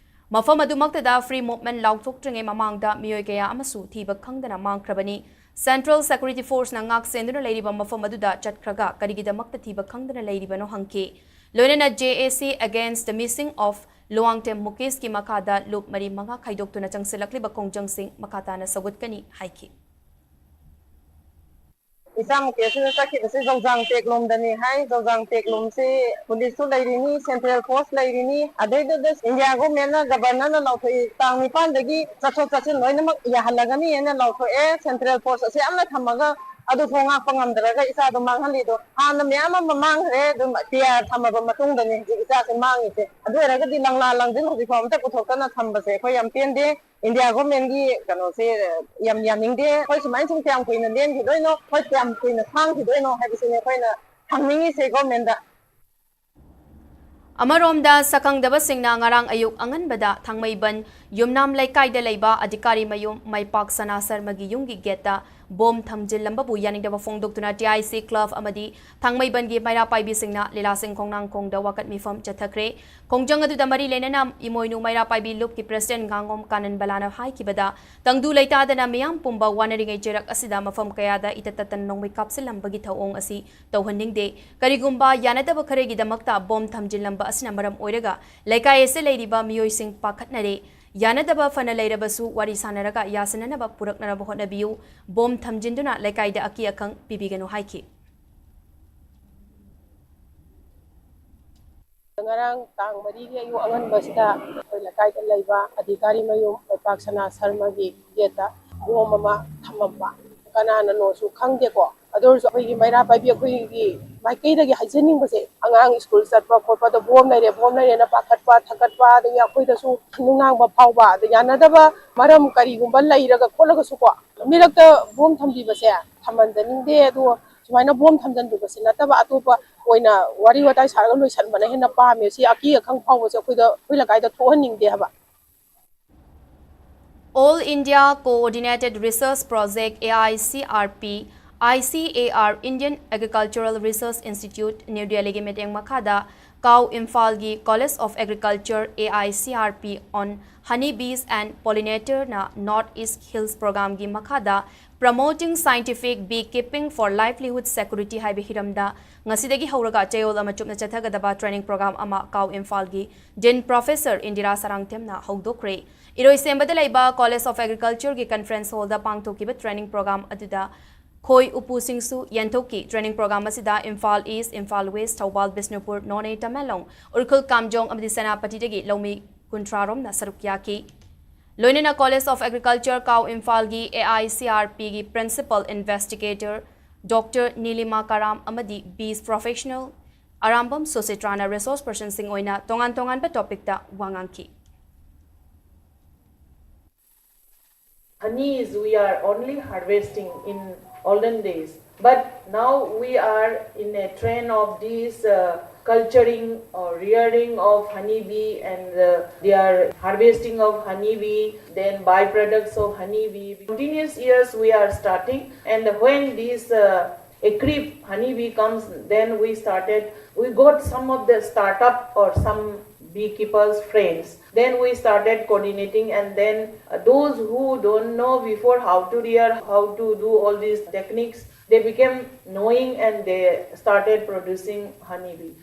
ꯃꯐꯝ ꯑꯗꯨꯃꯛꯇꯗ free movement ꯂꯥꯎꯊꯣꯛꯇ꯭ꯔꯤꯉꯩ ꯃꯃꯥꯡꯗ ꯃꯤꯑꯣꯏ ꯀꯌꯥ ꯑꯃꯁꯨ ꯊꯤꯕ ꯈꯪꯗꯅ ꯃꯥꯡꯈ꯭ꯔꯕꯅꯤ꯫ Central Security Forceꯅ ꯉꯥꯛ ꯁꯦꯟꯗꯨꯅ ꯂꯩꯔꯤꯕ ꯃꯐꯝ ꯑꯗꯨꯗ ꯆꯠꯈ꯭ꯔꯒ ꯀꯔꯤꯒꯤꯗꯃꯛꯇ ꯊꯤꯕ ꯈꯪꯗꯅ ꯂꯩꯔꯤꯕꯅꯣ ꯍꯪꯈꯤ꯫ ꯂꯣꯏꯅꯅ J A C Against the Missing of ꯂꯨꯋꯥꯡꯊꯦꯝ ꯃꯨꯀꯦꯁꯀꯤ ꯃꯈꯥꯗ ꯂꯨꯞ ꯃꯔꯤ ꯃꯉꯥ ꯈꯥꯏꯗꯣꯛꯇꯨꯅ ꯆꯪꯁꯤꯜꯂꯛꯂꯤꯕ ꯈꯣꯡꯖꯪꯁꯤꯡ ꯃꯈꯥ ꯇꯥꯅ ꯁꯧꯒꯠꯀꯅꯤ ꯍꯥꯏꯈꯤ꯫ ꯏꯆꯥ ꯃꯨꯀꯦꯁꯁꯤꯅ ꯆꯠꯈꯤꯕꯁꯤ ꯖꯧꯖꯥꯡ ꯇꯦꯛꯂꯣꯝꯗꯅꯤ ꯍꯥꯏ꯫ ꯖꯧꯖꯥꯡ ꯇꯦꯛꯂꯣꯝꯁꯤ ꯄꯨꯂꯤꯁꯁꯨ ꯂꯩꯔꯤꯅꯤ, central force ꯂꯩꯔꯤꯅꯤ, ꯑꯗꯩꯗꯨꯗ India governmentꯅ, governorꯅ ꯂꯥꯎꯊꯣꯛꯏ, ꯇꯥꯡ ꯅꯤꯄꯥꯟꯗꯒꯤ ꯆꯠꯊꯣꯛ ꯆꯠꯁꯤꯟ ꯂꯣꯏꯅꯃꯛ ꯌꯥꯍꯜꯂꯒꯅꯤ ꯍꯥꯏꯅ ꯂꯥꯎꯊꯣꯛꯑꯦ꯫ Central force ꯑꯁꯤ ꯌꯥꯝꯅ ꯊꯝꯃꯒ ꯑꯗꯨꯐꯥꯎ ꯉꯥꯛꯄ ꯉꯝꯗ꯭ꯔꯒ ꯏꯆꯥꯗꯣ ꯃꯥꯡꯍꯜꯂꯤꯗꯣ꯫ ꯍꯥꯟꯅ ꯃꯌꯥꯝ ꯑꯃ ꯃꯥꯡꯈ꯭ꯔꯦ, ꯑꯗꯨꯝ P R ꯊꯝꯃꯕ ꯃꯇꯨꯡꯗꯅꯤ ꯍꯧꯖꯤꯛ ꯏꯆꯥꯁꯦ ꯃꯥꯡꯉꯤꯁꯦ꯫ ꯑꯗꯨ ꯑꯣꯏꯔꯒꯗꯤ ꯂꯪꯂꯥ ꯂꯪꯖꯤꯟ ꯍꯧꯖꯤꯛ ꯐꯥꯎ ꯑꯝꯇ ꯄꯨꯊꯣꯛꯇꯅ ꯊꯝꯕꯁꯦ ꯑꯩꯈꯣꯏ ꯌꯥꯝ ꯄꯦꯟꯗꯦ꯫ India governmentꯒꯤ ꯀꯩꯅꯣꯁꯦ ꯌꯥꯝ ꯌꯥꯅꯤꯡꯗꯦ꯫ ꯑꯩꯈꯣꯏ ꯁꯨꯃꯥꯏꯅ ꯁꯨꯝ ꯀꯌꯥꯝ ꯀꯨꯏꯅ ꯂꯦꯟꯈꯤꯗꯣꯏꯅꯣ, ꯑꯩꯈꯣꯏ ꯀꯌꯥꯝ ꯀꯨꯏꯅ ꯈꯥꯡꯈꯤꯗꯣꯏꯅꯣ ꯍꯥꯏꯕꯁꯤꯅꯦ ꯑꯩꯈꯣꯏꯅ ꯍꯪꯅꯤꯡꯉꯤꯁꯦ governmentꯗ꯫ ꯑꯃꯔꯣꯝꯗ, ꯁꯛꯈꯪꯗꯕꯁꯤꯡꯅ ꯉꯔꯥꯡ ꯑꯌꯨꯛ ꯑꯉꯟꯕꯗ ꯊꯥꯡꯃꯩꯕꯟ ꯌꯨꯝꯅꯥꯝ ꯂꯩꯀꯥꯏꯗ ꯂꯩꯕ ꯑꯙꯤꯀꯥꯔꯤ ꯃꯌꯨꯝ ꯃꯥꯏꯄꯥꯛ ꯁꯅꯥ ꯁꯔꯃꯒꯤ ꯌꯨꯝꯒꯤ gateꯇ ꯕꯣꯝ ꯊꯝꯖꯤꯜꯂꯝꯕꯕꯨ ꯌꯥꯅꯤꯡꯗꯕ ꯐꯣꯡꯗꯣꯛꯇꯨꯅ ꯇꯤ ꯑꯥꯏ ꯁꯤ ꯀ꯭ꯂꯕ ꯑꯃꯗꯤ ꯊꯥꯡꯃꯩꯕꯟꯒꯤ ꯃꯩꯔꯥ ꯄꯥꯏꯕꯤꯁꯤꯡꯅ ꯂꯤꯂꯥꯁꯤꯡ ꯈꯣꯡꯅꯥꯡ ꯈꯣꯡꯗ ꯋꯥꯀꯠ ꯃꯤꯐꯝ ꯆꯠꯊꯈ꯭ꯔꯦ꯫ ꯈꯣꯡꯖꯪ ꯑꯗꯨꯗ ꯃꯔꯤ ꯂꯩꯅꯅ ꯏꯃꯣꯏꯅꯨ ꯃꯩꯔꯥ ꯄꯥꯏꯕꯤ ꯂꯨꯞꯀꯤ ꯄ꯭ꯔꯦꯁꯤꯗꯦꯟ ꯉꯥꯉꯣꯝ ꯀꯥꯅꯟꯕꯂꯥꯅ ꯍꯥꯏꯈꯤꯕꯗ, ꯇꯪꯗꯨ ꯂꯩꯇꯥꯗꯅ ꯃꯤꯌꯥꯝ ꯄꯨꯝꯕ ꯋꯥꯅꯔꯤꯉꯩ ꯆꯩꯔꯛ ꯑꯁꯤꯗ ꯃꯐꯝ ꯀꯌꯥꯗ ꯏꯇꯠ ꯇꯠꯇꯅ ꯅꯣꯡꯃꯩ ꯀꯥꯞꯁꯤꯜꯂꯝꯕꯒꯤ ꯊꯧꯑꯣꯡ ꯑꯁꯤ ꯇꯧꯍꯟꯅꯤꯡꯗꯦ꯫ ꯀꯔꯤꯒꯨꯝꯕ ꯌꯥꯅꯗꯕ ꯈꯔꯒꯤꯗꯃꯛꯇ ꯕꯣꯝ ꯊꯝꯖꯤꯜꯂꯝꯕ ꯑꯁꯤꯅ ꯃꯔꯝ ꯑꯣꯏꯔꯒ ꯂꯩꯀꯥꯏ ꯑꯁꯤꯗ ꯂꯩꯔꯤꯕ ꯃꯤꯑꯣꯏꯁꯤꯡ ꯄꯥꯈꯠꯅꯔꯦ꯫ ꯌꯥꯅꯗꯕ ꯐꯅ ꯂꯩꯔꯕꯁꯨ ꯋꯥꯔꯤ ꯁꯥꯅꯔꯒ ꯌꯥꯁꯤꯟꯅꯅꯕ ꯄꯨꯔꯛꯅꯅꯕ ꯍꯣꯠꯅꯕꯤꯌꯨ꯫ ꯕꯣꯝ ꯊꯝꯖꯤꯟꯗꯨꯅ ꯂꯩꯀꯥꯏꯗ ꯑꯀꯤ ꯑꯈꯪ ꯄꯤꯕꯤꯒꯅꯨ ꯍꯥꯏꯈꯤ꯫ ꯉꯔꯥꯡ ꯇꯥꯡ ꯃꯔꯤꯒꯤ ꯑꯌꯨꯛ ꯑꯉꯟꯕꯁꯤꯗ ꯑꯩꯈꯣꯏ ꯂꯩꯀꯥꯏꯗ ꯂꯩꯕ ꯑꯙꯤꯀꯥꯔꯤ ꯃꯌꯨꯝ ꯂꯩꯄꯥꯛ ꯁꯅꯥ ꯁꯔꯃꯒꯤ ꯒꯦꯠꯇ ꯕꯣꯝ ꯑꯃ ꯊꯝꯃꯝꯕ, ꯀꯅꯥꯅꯅꯣꯁꯨ ꯈꯪꯗꯦꯀꯣ꯫ ꯑꯗꯨ ꯑꯣꯏꯔꯁꯨ ꯑꯩꯈꯣꯏꯒꯤ ꯃꯩꯔꯥ ꯄꯥꯏꯕꯤ ꯑꯩꯈꯣꯏꯒꯤ ꯃꯥꯏꯀꯩꯗꯒꯤ ꯍꯥꯏꯖꯅꯤꯡꯕꯁꯦ, ꯑꯉꯥꯡ ꯁ꯭ꯀꯨꯜ ꯆꯠꯄ ꯈꯣꯠꯄꯗ ꯕꯣꯝ ꯂꯩꯔꯦ, ꯕꯣꯝ ꯂꯩꯔꯦꯅ ꯄꯥꯈꯠꯄ ꯊꯛꯀꯠꯄ, ꯑꯗꯒꯤ ꯑꯩꯈꯣꯏꯗꯁꯨ ꯅꯨꯡꯅꯥꯡꯕ ꯐꯥꯎꯕ, ꯑꯗ ꯌꯥꯅꯗꯕ ꯃꯔꯝ ꯀꯔꯤꯒꯨꯝꯕ ꯂꯩꯔꯒ ꯈꯣꯠꯂꯒꯁꯨꯀꯣ, ꯃꯤꯔꯛꯇ ꯕꯣꯝ ꯊꯝꯕꯤꯕꯁꯦ ꯊꯝꯍꯟꯖꯅꯤꯡꯗꯦ꯫ ꯑꯗꯨ ꯁꯨꯃꯥꯏꯅ ꯕꯣꯝ ꯊꯝꯖꯤꯟꯕꯤꯕꯁꯤ ꯅꯠꯇꯕ ꯑꯇꯣꯞꯄ ꯑꯣꯏꯅ ꯋꯥꯔꯤ ꯋꯥꯇꯥꯏ ꯁꯥꯔꯒ ꯂꯣꯏꯁꯤꯟꯕꯅ ꯍꯦꯟꯅ ꯄꯥꯝꯃꯦ꯫ ꯁꯤ ꯑꯀꯤ ꯑꯈꯪ ꯐꯥꯎꯕꯁꯦ ꯑꯩꯈꯣꯏꯗ, ꯑꯩꯈꯣꯏ ꯂꯩꯀꯥꯏꯗ ꯊꯣꯛꯍꯟꯅꯤꯡꯗꯦ ꯍꯥꯏꯕ꯫ All India Coordinated Research Project, A I C R P, I C A R, Indian Agricultural Research Institute, new ꯗꯦꯜꯂꯤꯒꯤ ꯃꯤꯠꯌꯦꯡ ꯃꯈꯥꯗ ꯀꯥꯎ ꯏꯝꯐꯥꯜꯒꯤ College of Agriculture, A I C R P, on Honey Bees and Pollinator ꯅ North East Hills Program ꯒꯤ ꯃꯈꯥꯗ Promoting Scientific Beekeeping for Livelihood Security ꯍꯥꯏꯕ ꯍꯤꯔꯝꯗ ꯉꯁꯤꯗꯒꯤ ꯍꯧꯔꯒ ꯆꯌꯣꯜ ꯑꯃ ꯆꯨꯞꯅ ꯆꯠꯊꯒꯗꯕ training program ꯑꯃ ꯀꯥꯎ ꯏꯝꯐꯥꯜꯒꯤ Dean Professor ꯏꯟꯗꯤꯔꯥ ꯁꯔꯥꯡꯊꯦꯝꯅ ꯍꯧꯗꯣꯛꯈ꯭ꯔꯦ꯫ ꯏꯔꯣꯏꯁꯦꯝꯕꯗ ꯂꯩꯕ College of Agriculture ꯒꯤ conference hall ꯗ ꯄꯥꯡꯊꯣꯛꯈꯤꯕ training program ꯑꯗꯨꯗ ꯈꯣꯏ ꯎꯄꯨꯁꯤꯡꯁꯨ ꯌꯦꯟꯊꯣꯛꯈꯤ꯫ Training program ꯑꯁꯤꯗ ꯏꯝꯐꯥꯜ East, ꯏꯝꯐꯥꯜ West, ꯊꯧꯕꯥꯜ, ꯕꯤꯁꯅꯨꯄꯨꯔ, ꯅꯣꯅꯦ, ꯇꯃꯦꯡꯂꯣꯡ, ꯎꯈ꯭ꯔꯨꯜ ꯀꯥꯝꯖꯣꯡ ꯑꯃꯗꯤ ꯁꯦꯅꯥꯄꯇꯤꯗꯒꯤ ꯂꯧꯃꯤ ꯀꯨꯟꯊ꯭ꯔꯥ ꯔꯣꯝꯅ ꯁꯔꯨꯛ ꯌꯥꯈꯤ꯫ ꯂꯣꯏꯅꯅ College of Agriculture ꯀꯥꯎ ꯏꯝꯐꯥꯜꯒꯤ A I C R P ꯒꯤ Principal Investigator Doctor ꯅꯤꯂꯤꯃꯥ ꯀꯔꯥꯝ ꯑꯃꯗꯤ Bees Professional Arambam ꯁꯨꯁꯤꯇ꯭ꯔꯥꯅ resource person ꯁꯤꯡ ꯑꯣꯏꯅ ꯇꯣꯉꯥꯟ ꯇꯣꯉꯥꯟꯕ topic ꯇ ꯋꯥ ꯉꯥꯡꯈꯤ꯫ Honeys we are only harvesting in olden days, but now we are in a train of these uh, culturing or rearing of honeybee and uh, their harvesting of honeybee, then byproducts of honeybee. Continuous years we are starting, and when this uh, a creep honeybee comes, then we started, we got some of the startup or some beekeepers friends. Then we started coordinating, and then uh, those who don't know before how to rear, how to do all these techniques, they became knowing and they started producing honeybee.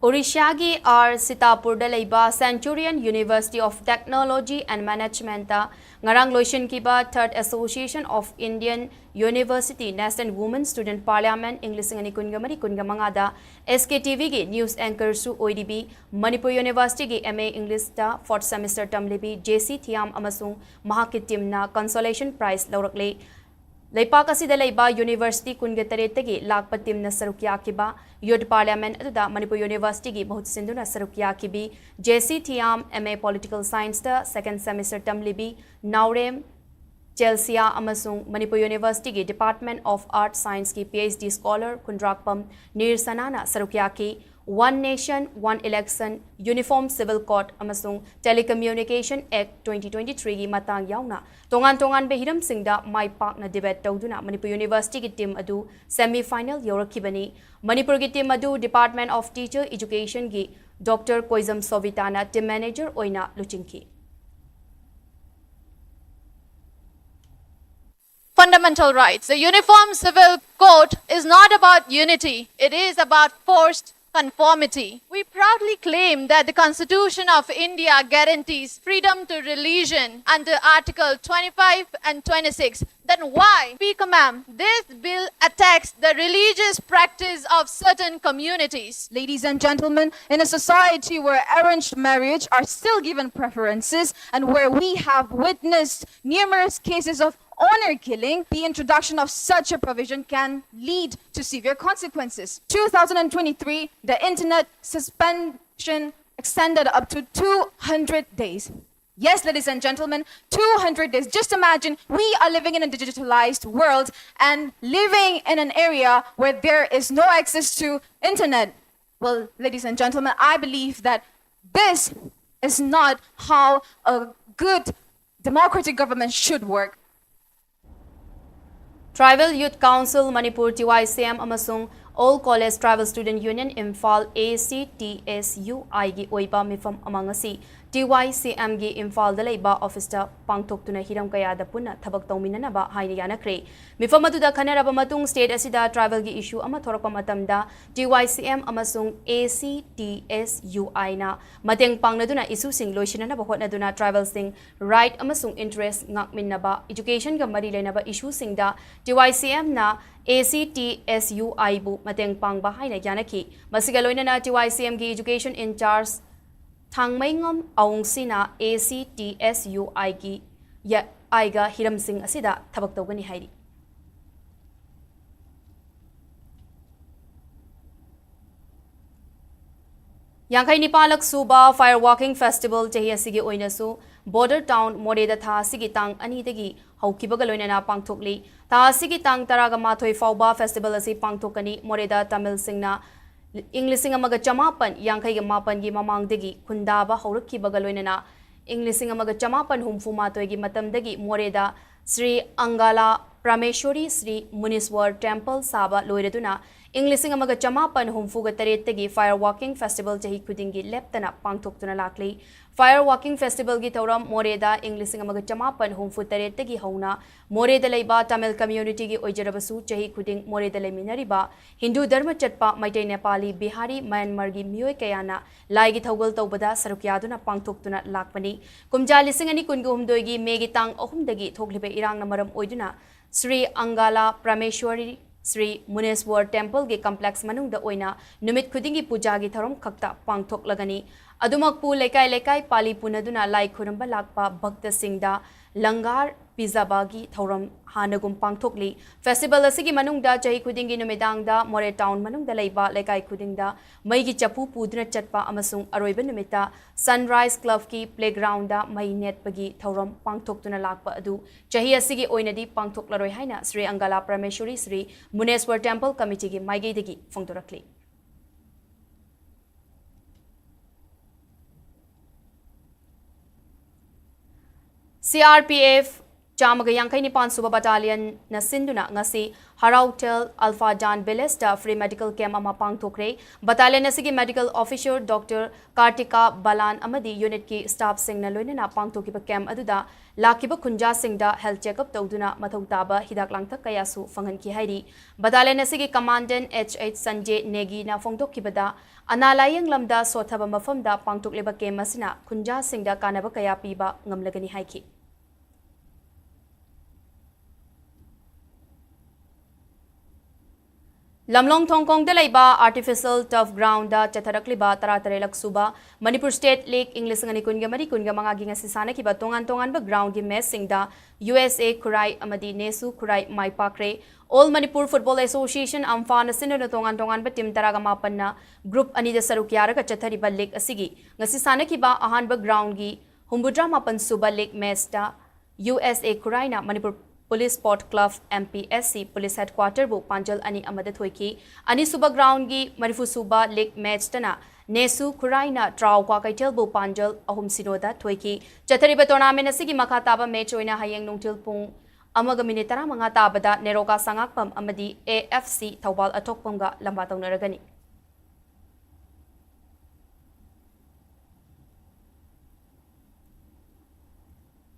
ꯑꯣꯔꯤꯁꯥꯒꯤ R ꯁꯤꯇꯥꯄꯨꯔꯗ ꯂꯩꯕ Centurion University of Technology and Managementꯇ ꯉꯔꯥꯡ ꯂꯣꯏꯁꯤꯟꯈꯤꯕ Third Association of Indian University National Women Student Parliament ꯏꯪ ꯂꯤꯁꯤꯡ ꯑꯅꯤ ꯀꯨꯟꯒ ꯃꯔꯤ ꯀꯨꯟꯒ ꯃꯉꯥꯗ SKTVꯒꯤ news anchorꯁꯨ ꯑꯣꯏꯔꯤꯕꯤ, Manipur Universityꯒꯤ MA Englishꯇ fourth semester ꯇꯝꯂꯤꯕꯤ ꯖꯦꯁꯤ ꯊꯤꯌꯥꯝ ꯑꯃꯁꯨꯡ ꯃꯍꯥꯛꯀꯤ teamꯅ consolation prize ꯂꯧꯔꯛꯂꯦ꯫ ꯂꯩꯄꯥꯛ ꯑꯁꯤꯗ ꯂꯩꯕ university ꯀꯨꯟꯒ ꯇꯔꯦꯠꯇꯒꯤ ꯂꯥꯛꯄ teamꯅ ꯁꯔꯨꯛ ꯌꯥꯈꯤꯕ youth parliament ꯑꯗꯨꯗ ꯃꯅꯤꯄꯨꯔ Universityꯒꯤ ꯃꯍꯨꯠ ꯁꯤꯟꯗꯨꯅ ꯁꯔꯨꯛ ꯌꯥꯈꯤꯕꯤ ꯖꯦꯁꯤ ꯊꯤꯌꯥꯝ, MA Political Scienceꯇ second semester ꯇꯝꯂꯤꯕꯤ ꯅꯥꯎꯔꯦꯝ ꯆꯦꯜꯁꯤꯌꯥ ꯑꯃꯁꯨꯡ Manipur Universityꯒꯤ Department of Earth Scienceꯀꯤ PhD scholar ꯈꯨꯟꯗ꯭ꯔꯥꯛꯄꯝ ꯅꯤꯔꯁꯅꯥꯅ ꯁꯔꯨꯛ ꯌꯥꯈꯤ꯫ One Nation, One Election, Uniform Civil Code ꯑꯃꯁꯨꯡ Telecommunication Act twenty twenty-threeꯒꯤ ꯃꯇꯥꯡ ꯌꯥꯎꯅ ꯇꯣꯉꯥꯟ ꯇꯣꯉꯥꯟꯕ ꯍꯤꯔꯝꯁꯤꯡꯗ ꯃꯥꯏ ꯄꯥꯛꯅ debate ꯇꯧꯗꯨꯅ ꯃꯅꯤꯄꯨꯔ Universityꯒꯤ team ꯑꯗꯨ semi final ꯌꯧꯔꯛꯈꯤꯕꯅꯤ꯫ ꯃꯅꯤꯄꯨꯔꯒꯤ team ꯑꯗꯨ Department of Teacher Educationꯒꯤ Doctor ꯀꯣꯏꯖꯝ ꯁꯣꯚꯤꯇꯥꯅ team manager ꯑꯣꯏꯅ ꯂꯨꯆꯤꯡꯈꯤ꯫ Fundamental rights. The Uniform Civil Code is not about unity, it is about forced conformity. We proudly claim that the Constitution of India guarantees freedom to religion under Article twenty-five and twenty-six. Then why, Speaker Ma'am, this bill attacks the religious practice of certain communities? Ladies and gentlemen, in a society where arranged marriage are still given preferences and where we have witnessed numerous cases of honor killing, the introduction of such a provision can lead to severe consequences. Two thousand twenty-three, the internet suspension extended up to two hundred days. Yes, ladies and gentlemen, two hundred days. Just imagine, we are living in a digitalized world and living in an area where there is no access to internet. Well, ladies and gentlemen, I believe that this is not how a good democratic government should work. Tribal Youth Council Manipur, T Y C M ꯑꯃꯁꯨꯡ All College Tribal Student Union Imphal, A C T S U I ꯒꯤ ꯑꯣꯏꯕ ꯃꯤꯐꯝ ꯑꯃ ꯉꯁꯤ T Y C M ꯒꯤ ꯏꯝꯐꯥꯜꯗ ꯂꯩꯕ ꯑꯣꯐꯤꯁꯇ ꯄꯥꯡꯊꯣꯛꯇꯨꯅ ꯍꯤꯔꯝ ꯀꯌꯥꯗ ꯄꯨꯟꯅ ꯊꯕꯛ ꯇꯧꯃꯤꯟꯅꯅꯕ ꯍꯥꯏꯅ ꯌꯥꯅꯈ꯭ꯔꯦ꯫ ꯃꯤꯐꯝ ꯑꯗꯨꯗ ꯈꯟꯅꯔꯕ ꯃꯇꯨꯡ, state ꯑꯁꯤꯗ tribal ꯒꯤ issue ꯑꯃ ꯊꯣꯔꯛꯄ ꯃꯇꯝꯗ T Y C M ꯑꯃꯁꯨꯡ A C T S U I ꯅ ꯃꯇꯦꯡ ꯄꯥꯡꯅꯗꯨꯅ issue ꯁꯤꯡ ꯂꯣꯏꯁꯤꯟꯅꯅꯕ ꯍꯣꯠꯅꯗꯨꯅ tribal ꯁꯤꯡ right ꯑꯃꯁꯨꯡ interest ꯉꯥꯛꯃꯤꯟꯅꯕ, education ꯒ ꯃꯔꯤ ꯂꯩꯅꯕ issue ꯁꯤꯡꯗ T Y C M ꯅ A C T S U I ꯕꯨ ꯃꯇꯦꯡ ꯄꯥꯡꯕ ꯍꯥꯏꯅ ꯌꯥꯅꯈꯤ꯫ ꯃꯁꯤꯒ ꯂꯣꯏꯅꯅ T Y C M ꯒꯤ education in charge ꯊꯥꯡꯃꯩꯉꯝ ꯑꯋꯨꯡꯁꯤꯅ A C T S U I ꯒꯤ ꯌ-, I ꯒ ꯍꯤꯔꯝꯁꯤꯡ ꯑꯁꯤꯗ ꯊꯕꯛ ꯇꯧꯒꯅꯤ ꯍꯥꯏꯔꯤ꯫ ꯌꯥꯡꯈꯩ ꯅꯤꯄꯥꯜꯂꯛ ꯁꯨꯕ Fire Walking Festival ꯆꯍꯤ ꯑꯁꯤꯒꯤ ꯑꯣꯏꯅꯁꯨ border town ꯃꯣꯔꯦꯗ ꯊꯥ ꯑꯁꯤꯒꯤ ꯇꯥꯡ ꯑꯅꯤꯗꯒꯤ ꯍꯧꯈꯤꯕꯒ ꯂꯣꯏꯅꯅ ꯄꯥꯡꯊꯣꯛꯂꯤ꯫ ꯊꯥ ꯑꯁꯤꯒꯤ ꯇꯥꯡ ꯇꯔꯥꯒ ꯃꯥꯊꯣꯏ ꯐꯥꯎꯕ festival ꯑꯁꯤ ꯄꯥꯡꯊꯣꯛꯀꯅꯤ꯫ ꯃꯣꯔꯦꯗ ꯇꯥꯃꯤꯜꯁꯤꯡꯅ ꯏꯪ ꯂꯤꯁꯤꯡ ꯑꯃꯒ ꯆꯃꯥꯄꯟ ꯌꯥꯡꯈꯩꯒ ꯃꯥꯄꯟꯒꯤ ꯃꯃꯥꯡꯗꯒꯤ ꯈꯨꯟꯗꯥꯕ ꯍꯧꯔꯛꯈꯤꯕꯒ ꯂꯣꯏꯅꯅ ꯏꯪ ꯂꯤꯁꯤꯡ ꯑꯃꯒ ꯆꯃꯥꯄꯟ ꯍꯨꯝꯐꯨ ꯃꯥꯊꯣꯏꯒꯤ ꯃꯇꯝꯗꯒꯤ ꯃꯣꯔꯦꯗ ꯁ꯭ꯔꯤ ꯑꯪꯒꯥꯂꯥ ꯄ꯭ꯔꯃꯦꯁ꯭ꯋꯔꯤ ꯁ꯭ꯔꯤ ꯃꯨꯅꯤꯁ꯭ꯋꯔ temple ꯁꯥꯕ ꯂꯣꯏꯔꯗꯨꯅ ꯏꯪ ꯂꯤꯁꯤꯡ ꯑꯃꯒ ꯆꯃꯥꯄꯟ ꯍꯨꯝꯐꯨꯒ ꯇꯔꯦꯠꯇꯒꯤ Fire Walking Festival ꯆꯍꯤ ꯈꯨꯗꯤꯡꯒꯤ ꯂꯦꯞꯇꯅ ꯄꯥꯡꯊꯣꯛꯇꯨꯅ ꯂꯥꯛꯂꯤ꯫ Fire Walking Festival ꯒꯤ ꯊꯧꯔꯝ ꯃꯣꯔꯦꯗ ꯏꯪ ꯂꯤꯁꯤꯡ ꯑꯃꯒ ꯆꯃꯥꯄꯟ ꯍꯨꯝꯐꯨ ꯇꯔꯦꯠꯇꯒꯤ ꯍꯧꯅ ꯃꯣꯔꯦꯗ ꯂꯩꯕ ꯇꯥꯃꯤꯜ community ꯒꯤ ꯑꯣꯏꯖꯔꯕꯁꯨ ꯆꯍꯤ ꯈꯨꯗꯤꯡ ꯃꯣꯔꯦꯗ ꯂꯩꯃꯤꯟꯅꯔꯤꯕ ꯍꯤꯟꯗꯨ ꯙꯔꯃ ꯆꯠꯄ ꯃꯩꯇꯩ, ꯅꯦꯄꯥꯂꯤ, ꯕꯤꯍꯥꯔꯤ, ꯃꯌꯥꯟꯃꯥꯔꯒꯤ ꯃꯤꯑꯣꯏ ꯀꯌꯥꯅ ꯂꯥꯏꯒꯤ ꯊꯧꯒꯜ ꯇꯧꯕꯗ ꯁꯔꯨꯛ ꯌꯥꯗꯨꯅ ꯄꯥꯡꯊꯣꯛꯇꯨꯅ ꯂꯥꯛꯄꯅꯤ꯫ ꯀꯨꯝꯖꯥ ꯂꯤꯁꯤꯡ ꯑꯅꯤ ꯀꯨꯟꯒ ꯍꯨꯝꯗꯣꯏꯒꯤ ꯃꯦꯒꯤ ꯇꯥꯡ ꯑꯍꯨꯝꯗꯒꯤ ꯊꯣꯛꯂꯤꯕ ꯏꯔꯥꯡꯅ ꯃꯔꯝ ꯑꯣꯏꯗꯨꯅ ꯁ꯭ꯔꯤ ꯑꯪꯒꯥꯂꯥ ꯄ꯭ꯔꯃꯦꯁ꯭ꯋꯔꯤ ꯁ꯭ꯔꯤ ꯃꯨꯅꯦꯁ꯭ꯋꯔ temple ꯒꯤ complex ꯃꯅꯨꯡꯗ ꯑꯣꯏꯅ ꯅꯨꯃꯤꯠ ꯈꯨꯗꯤꯡꯒꯤ ꯄꯨꯖꯥꯒꯤ ꯊꯧꯔꯝ ꯈꯛꯇ ꯄꯥꯡꯊꯣꯛꯂꯒꯅꯤ꯫ ꯑꯗꯨꯃꯛꯄꯨ ꯂꯩꯀꯥꯏ ꯂꯩꯀꯥꯏ ꯄꯥꯂꯤ ꯄꯨꯅꯗꯨꯅ ꯂꯥꯏ ꯈꯨꯔꯨꯝꯕ ꯂꯥꯛꯄ ꯚꯛꯇꯁꯤꯡꯗ ꯂꯪꯒꯥꯔ ꯄꯤꯖꯕꯒꯤ ꯊꯧꯔꯝ ꯍꯥꯟꯅꯒꯨꯝ ꯄꯥꯡꯊꯣꯛꯂꯤ꯫ ꯐꯦꯁꯇꯤꯚꯦꯜ ꯑꯁꯤꯒꯤ ꯃꯅꯨꯡꯗ ꯆꯍꯤ ꯈꯨꯗꯤꯡꯒꯤ ꯅꯨꯃꯤꯗꯥꯡꯗ ꯃꯣꯔꯦ ꯇꯥꯎꯟ ꯃꯅꯨꯡꯗ ꯂꯩꯕ ꯂꯩꯀꯥꯏ ꯈꯨꯗꯤꯡꯗ ꯃꯩꯒꯤ ꯆꯐꯨ ꯄꯨꯗꯨꯅ ꯆꯠꯄ ꯑꯃꯁꯨꯡ ꯑꯔꯣꯏꯕ ꯅꯨꯃꯤꯠꯇ ꯁꯟꯔꯥꯏꯖ ꯀ꯭ꯂꯕꯀꯤ ꯄ꯭ꯂꯦꯒ꯭ꯔꯥꯎꯟꯗ ꯃꯩ ꯅꯦꯠꯄꯒꯤ ꯊꯧꯔꯝ ꯄꯥꯡꯊꯣꯛꯇꯨꯅ ꯂꯥꯛꯄ ꯑꯗꯨ ꯆꯍꯤ ꯑꯁꯤꯒꯤ ꯑꯣꯏꯅꯗꯤ ꯄꯥꯡꯊꯣꯛꯂꯔꯣꯏ ꯍꯥꯏꯅ ꯁ꯭ꯔꯤ ꯑꯪꯒꯥꯂꯥ ꯄ꯭ꯔꯃꯦꯁ꯭ꯋꯔꯤ ꯁ꯭ꯔꯤ ꯃꯨꯅꯦꯁ꯭ꯋꯔ ꯇꯦꯝꯄꯜ ꯀꯃꯤꯇꯤꯒꯤ ꯃꯥꯏꯀꯩꯗꯒꯤ ꯐꯣꯡꯗꯣꯔꯛꯂꯤ꯫ CRPF ꯆꯥꯝꯃꯒ ꯌꯥꯡꯈꯩ ꯅꯤꯄꯥꯟ ꯁꯨꯕ ꯕꯠꯇꯥꯂꯤꯌꯟꯅ ꯁꯤꯟꯗꯨꯅ ꯉꯁꯤ ꯍꯔꯥꯎꯊꯦꯜ ꯑꯜꯐꯥꯖꯥꯟ ꯚꯤꯂꯦꯖꯇ ꯐ꯭ꯔꯤ ꯃꯦꯗꯤꯀꯦꯜ ꯀꯦꯝꯞ ꯑꯃ ꯄꯥꯡꯊꯣꯛꯈ꯭ꯔꯦ꯫ ꯕꯠꯇꯥꯂꯤꯌꯟ ꯑꯁꯤꯒꯤ ꯃꯦꯗꯤꯀꯦꯜ ꯑꯣꯐꯤꯁꯔ ꯗꯣꯛꯇꯔ ꯀꯥꯔꯇꯤꯀꯥ ꯕꯥꯂꯥꯟ ꯑꯃꯗꯤ ꯌꯨꯅꯤꯠꯀꯤ ꯁ꯭ꯇꯥꯐꯁꯤꯡꯅ ꯂꯣꯏꯅꯅ ꯄꯥꯡꯊꯣꯛꯈꯤꯕ ꯀꯦꯝꯞ ꯑꯗꯨꯗ ꯂꯥꯛꯈꯤꯕ ꯈꯨꯟꯖꯥꯁꯤꯡꯗ ꯍꯦꯜꯊ ꯆꯦꯛꯑꯞ ꯇꯧꯗꯨꯅ ꯃꯊꯧ ꯇꯥꯕ ꯍꯤꯗꯥꯛ ꯂꯥꯡꯊꯛ ꯀꯌꯥꯁꯨ ꯐꯪꯍꯟꯈꯤ ꯍꯥꯏꯔꯤ꯫ ꯕꯠꯇꯥꯂꯤꯌꯟ ꯑꯁꯤꯒꯤ ꯀꯃꯥꯟꯗꯦꯟ H H ꯁꯟꯖꯦ ꯅꯦꯒꯤꯅ ꯐꯣꯡꯗꯣꯛꯈꯤꯕꯗ, ꯑꯅꯥ ꯂꯥꯌꯦꯡ ꯂꯝꯗ ꯁꯣꯠꯊꯕ ꯃꯐꯝꯗ ꯄꯥꯡꯊꯣꯛꯂꯤꯕ ꯀꯦꯝꯞ ꯑꯁꯤꯅ ꯈꯨꯟꯖꯥꯁꯤꯡꯗ ꯀꯥꯟꯅꯕ ꯀꯌꯥ ꯄꯤꯕ ꯉꯝꯂꯒꯅꯤ ꯍꯥꯏꯈꯤ꯫ ꯂꯝꯂꯣꯡ ꯊꯣꯡꯈꯣꯡꯗ ꯂꯩꯕ ꯑꯥꯔꯇꯤꯐꯤꯁꯤꯌꯦꯜ ꯇꯔꯐ ꯒ꯭ꯔꯥꯎꯟꯗ ꯆꯠꯊꯔꯛꯂꯤꯕ ꯇꯔꯥꯇꯔꯦꯠꯂꯛ ꯁꯨꯕ ꯃꯅꯤꯄꯨꯔ ꯁ꯭ꯇꯦꯠ ꯂꯤꯒ ꯏꯪ ꯂꯤꯁꯤꯡ ꯑꯅꯤ ꯀꯨꯟꯒ ꯃꯔꯤ ꯀꯨꯟꯒ ꯃꯉꯥꯒꯤ ꯉꯁꯤ ꯁꯥꯟꯅꯈꯤꯕ ꯇꯣꯉꯥꯟ ꯇꯣꯉꯥꯟꯕ ꯒ꯭ꯔꯥꯎꯟꯒꯤ ꯃꯦꯆꯁꯤꯡꯗ USA ꯈꯨꯔꯥꯏ ꯑꯃꯗꯤ ꯅꯦꯁꯨ ꯈꯨꯔꯥꯏ ꯃꯥꯏ ꯄꯥꯛꯈ꯭ꯔꯦ꯫ All Manipur Football Association, ꯑꯝꯐꯥꯅ ꯁꯤꯟꯗꯨꯅ ꯇꯣꯉꯥꯟ ꯇꯣꯉꯥꯟꯕ ꯇꯤꯝ ꯇꯔꯥꯒ ꯃꯥꯄꯟꯅ ꯒ꯭ꯔꯨꯞ ꯑꯅꯤꯗ ꯁꯔꯨꯛ ꯌꯥꯔꯒ ꯆꯠꯊꯔꯤꯕ ꯂꯤꯒ ꯑꯁꯤꯒꯤ ꯉꯁꯤ ꯁꯥꯟꯅꯈꯤꯕ ꯑꯍꯥꯟꯕ ꯒ꯭ꯔꯥꯎꯟꯒꯤ ꯍꯨꯝꯐꯨꯇꯔꯥ ꯃꯥꯄꯟ ꯁꯨꯕ ꯂꯤꯒ ꯃꯦꯆꯇ USA ꯈꯨꯔꯥꯏꯅ Manipur police sport club, MPSC, police ꯍꯦꯗꯀ꯭ꯋꯥꯇꯔꯕꯨ ꯄꯥꯟꯖꯜ ꯑꯅꯤ ꯑꯃꯗ ꯊꯣꯏꯈꯤ꯫ ꯑꯅꯤꯁꯨꯕ ꯒ꯭ꯔꯥꯎꯟꯒꯤ ꯃꯔꯤꯐꯨ ꯁꯨꯕ ꯂꯤꯒ ꯃꯦꯆꯇꯅ ꯅꯦꯁꯨ ꯈꯨꯔꯥꯏꯅ ꯇ꯭ꯔꯥꯎ ꯀ꯭ꯋꯥꯀꯩꯊꯦꯜꯕꯨ ꯄꯥꯟꯖꯜ ꯑꯍꯨꯝ ꯁꯤꯅꯣꯗ ꯊꯣꯏꯈꯤ꯫ ꯆꯠꯊꯔꯤꯕ ꯇꯣꯔꯅꯥꯃꯦꯟ ꯑꯁꯤꯒꯤ ꯃꯈꯥ ꯇꯥꯕ ꯃꯦꯆ ꯑꯣꯏꯅ ꯍꯌꯦꯡ ꯅꯨꯡꯊꯤꯜ ꯄꯨꯡ ꯑꯃꯒ ꯃꯤꯅꯤꯠ ꯇꯔꯥꯃꯉꯥ ꯇꯥꯕꯗ ꯅꯦꯔꯣꯀꯥ ꯁꯉꯥꯛꯄꯝ ꯑꯃꯗꯤ AFC ꯊꯧꯕꯥꯜ ꯑꯊꯣꯛꯄꯝꯒ ꯂꯝꯕꯥ ꯇꯧꯅꯔꯒꯅꯤ꯫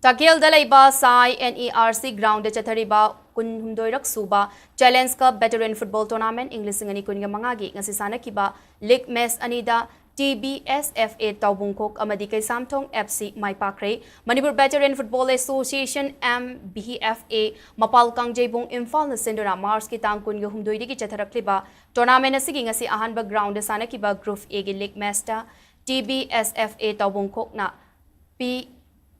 ꯇꯥꯀꯦꯜꯗ ꯂꯩꯕ ꯁꯥꯏ NERC ꯒ꯭ꯔꯥꯎꯟꯗ ꯆꯠꯊꯔꯤꯕ ꯀꯨꯟꯍꯨꯝꯗꯣꯏꯔꯛ ꯁꯨꯕ ꯆꯦꯂꯦꯟꯖ ꯀꯞ ꯚꯦꯇꯔꯦꯟ ꯐꯨꯠꯕꯣꯜ ꯇꯣꯔꯅꯥꯃꯦꯟ ꯏꯪ ꯂꯤꯁꯤꯡ ꯑꯅꯤ ꯀꯨꯟꯒ ꯃꯉꯥꯒꯤ ꯉꯁꯤ ꯁꯥꯟꯅꯈꯤꯕ ꯂꯤꯒ ꯃꯦꯆ ꯑꯅꯤꯗ TBSFA ꯇꯥꯎꯕꯨꯡꯈꯣꯛ ꯑꯃꯗꯤ ꯀꯩꯁꯥꯝꯊꯣꯡ FC ꯃꯥꯏ ꯄꯥꯛꯈ꯭ꯔꯦ꯫ Manipur veteran football association, MVFA, ꯃꯄꯥꯜ ꯀꯥꯡꯖꯩꯕꯨꯡ ꯏꯝꯐꯥꯜꯅ ꯁꯤꯟꯗꯨꯅ ꯃꯥꯔꯆꯀꯤ ꯇꯥꯡ ꯀꯨꯟꯒ ꯍꯨꯝꯗꯣꯏꯗꯒꯤ ꯆꯠꯊꯔꯛꯂꯤꯕ ꯇꯣꯔꯅꯥꯃꯦꯟ ꯑꯁꯤꯒꯤ ꯉꯁꯤ ꯑꯍꯥꯟꯕ ꯒ꯭ꯔꯥꯎꯟꯗ ꯁꯥꯟꯅꯈꯤꯕ ꯒ꯭ꯔꯨꯞ Aꯒꯤ ꯂꯤꯒ ꯃꯦꯆꯇ TBSFA ꯇꯥꯎꯕꯨꯡꯈꯣꯛꯅ P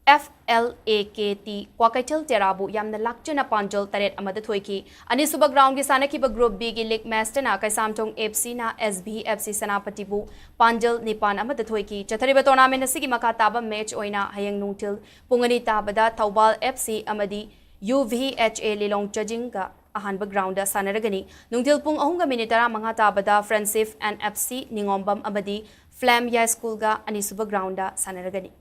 F L A K T Kwakeithel ꯇꯦꯔꯥꯕꯨ ꯌꯥꯝꯅ ꯂꯥꯛꯆꯅ ꯄꯥꯟꯖꯜ ꯇꯔꯦꯠ ꯑꯃꯗ ꯊꯣꯏꯈꯤ꯫ ꯑꯅꯤꯁꯨꯕ ground ꯒꯤ ꯁꯥꯟꯅꯈꯤꯕ Group B ꯒꯤ league match ꯇꯅ ꯀꯩꯁꯥꯝꯊꯣꯡ F C ꯅ S B F C ꯁꯦꯅꯥꯄꯇꯤꯕꯨ ꯄꯥꯟꯖꯜ ꯅꯤꯄꯥꯟ ꯑꯃꯗ ꯊꯣꯏꯈꯤ꯫ ꯆꯠꯊꯔꯤꯕ tournament ꯑꯁꯤꯒꯤ ꯃꯈꯥ ꯇꯥꯕ match ꯑꯣꯏꯅ ꯍꯌꯦꯡ ꯅꯨꯡꯊꯤꯜ ꯄꯨꯡ ꯑꯅꯤ ꯇꯥꯕꯗ ꯊꯧꯕꯥꯜ F C ꯑꯃꯗꯤ U V H A ꯂꯤꯂꯣꯡ ꯆꯥꯖꯤꯡꯒ ꯑꯍꯥꯟꯕ ground ꯗ ꯁꯥꯟꯅꯔꯒꯅꯤ꯫ ꯅꯨꯡꯊꯤꯜ ꯄꯨꯡ ꯑꯍꯨꯝꯒ minute ꯇꯔꯥꯃꯉꯥ ꯇꯥꯕꯗ Friendship N F C ꯅꯤꯉꯣꯝꯕꯝ ꯑꯃꯗꯤ Flame High School ꯒ ꯑꯅꯤꯁꯨꯕ ground ꯗ ꯁꯥꯟꯅꯔꯒꯅꯤ꯫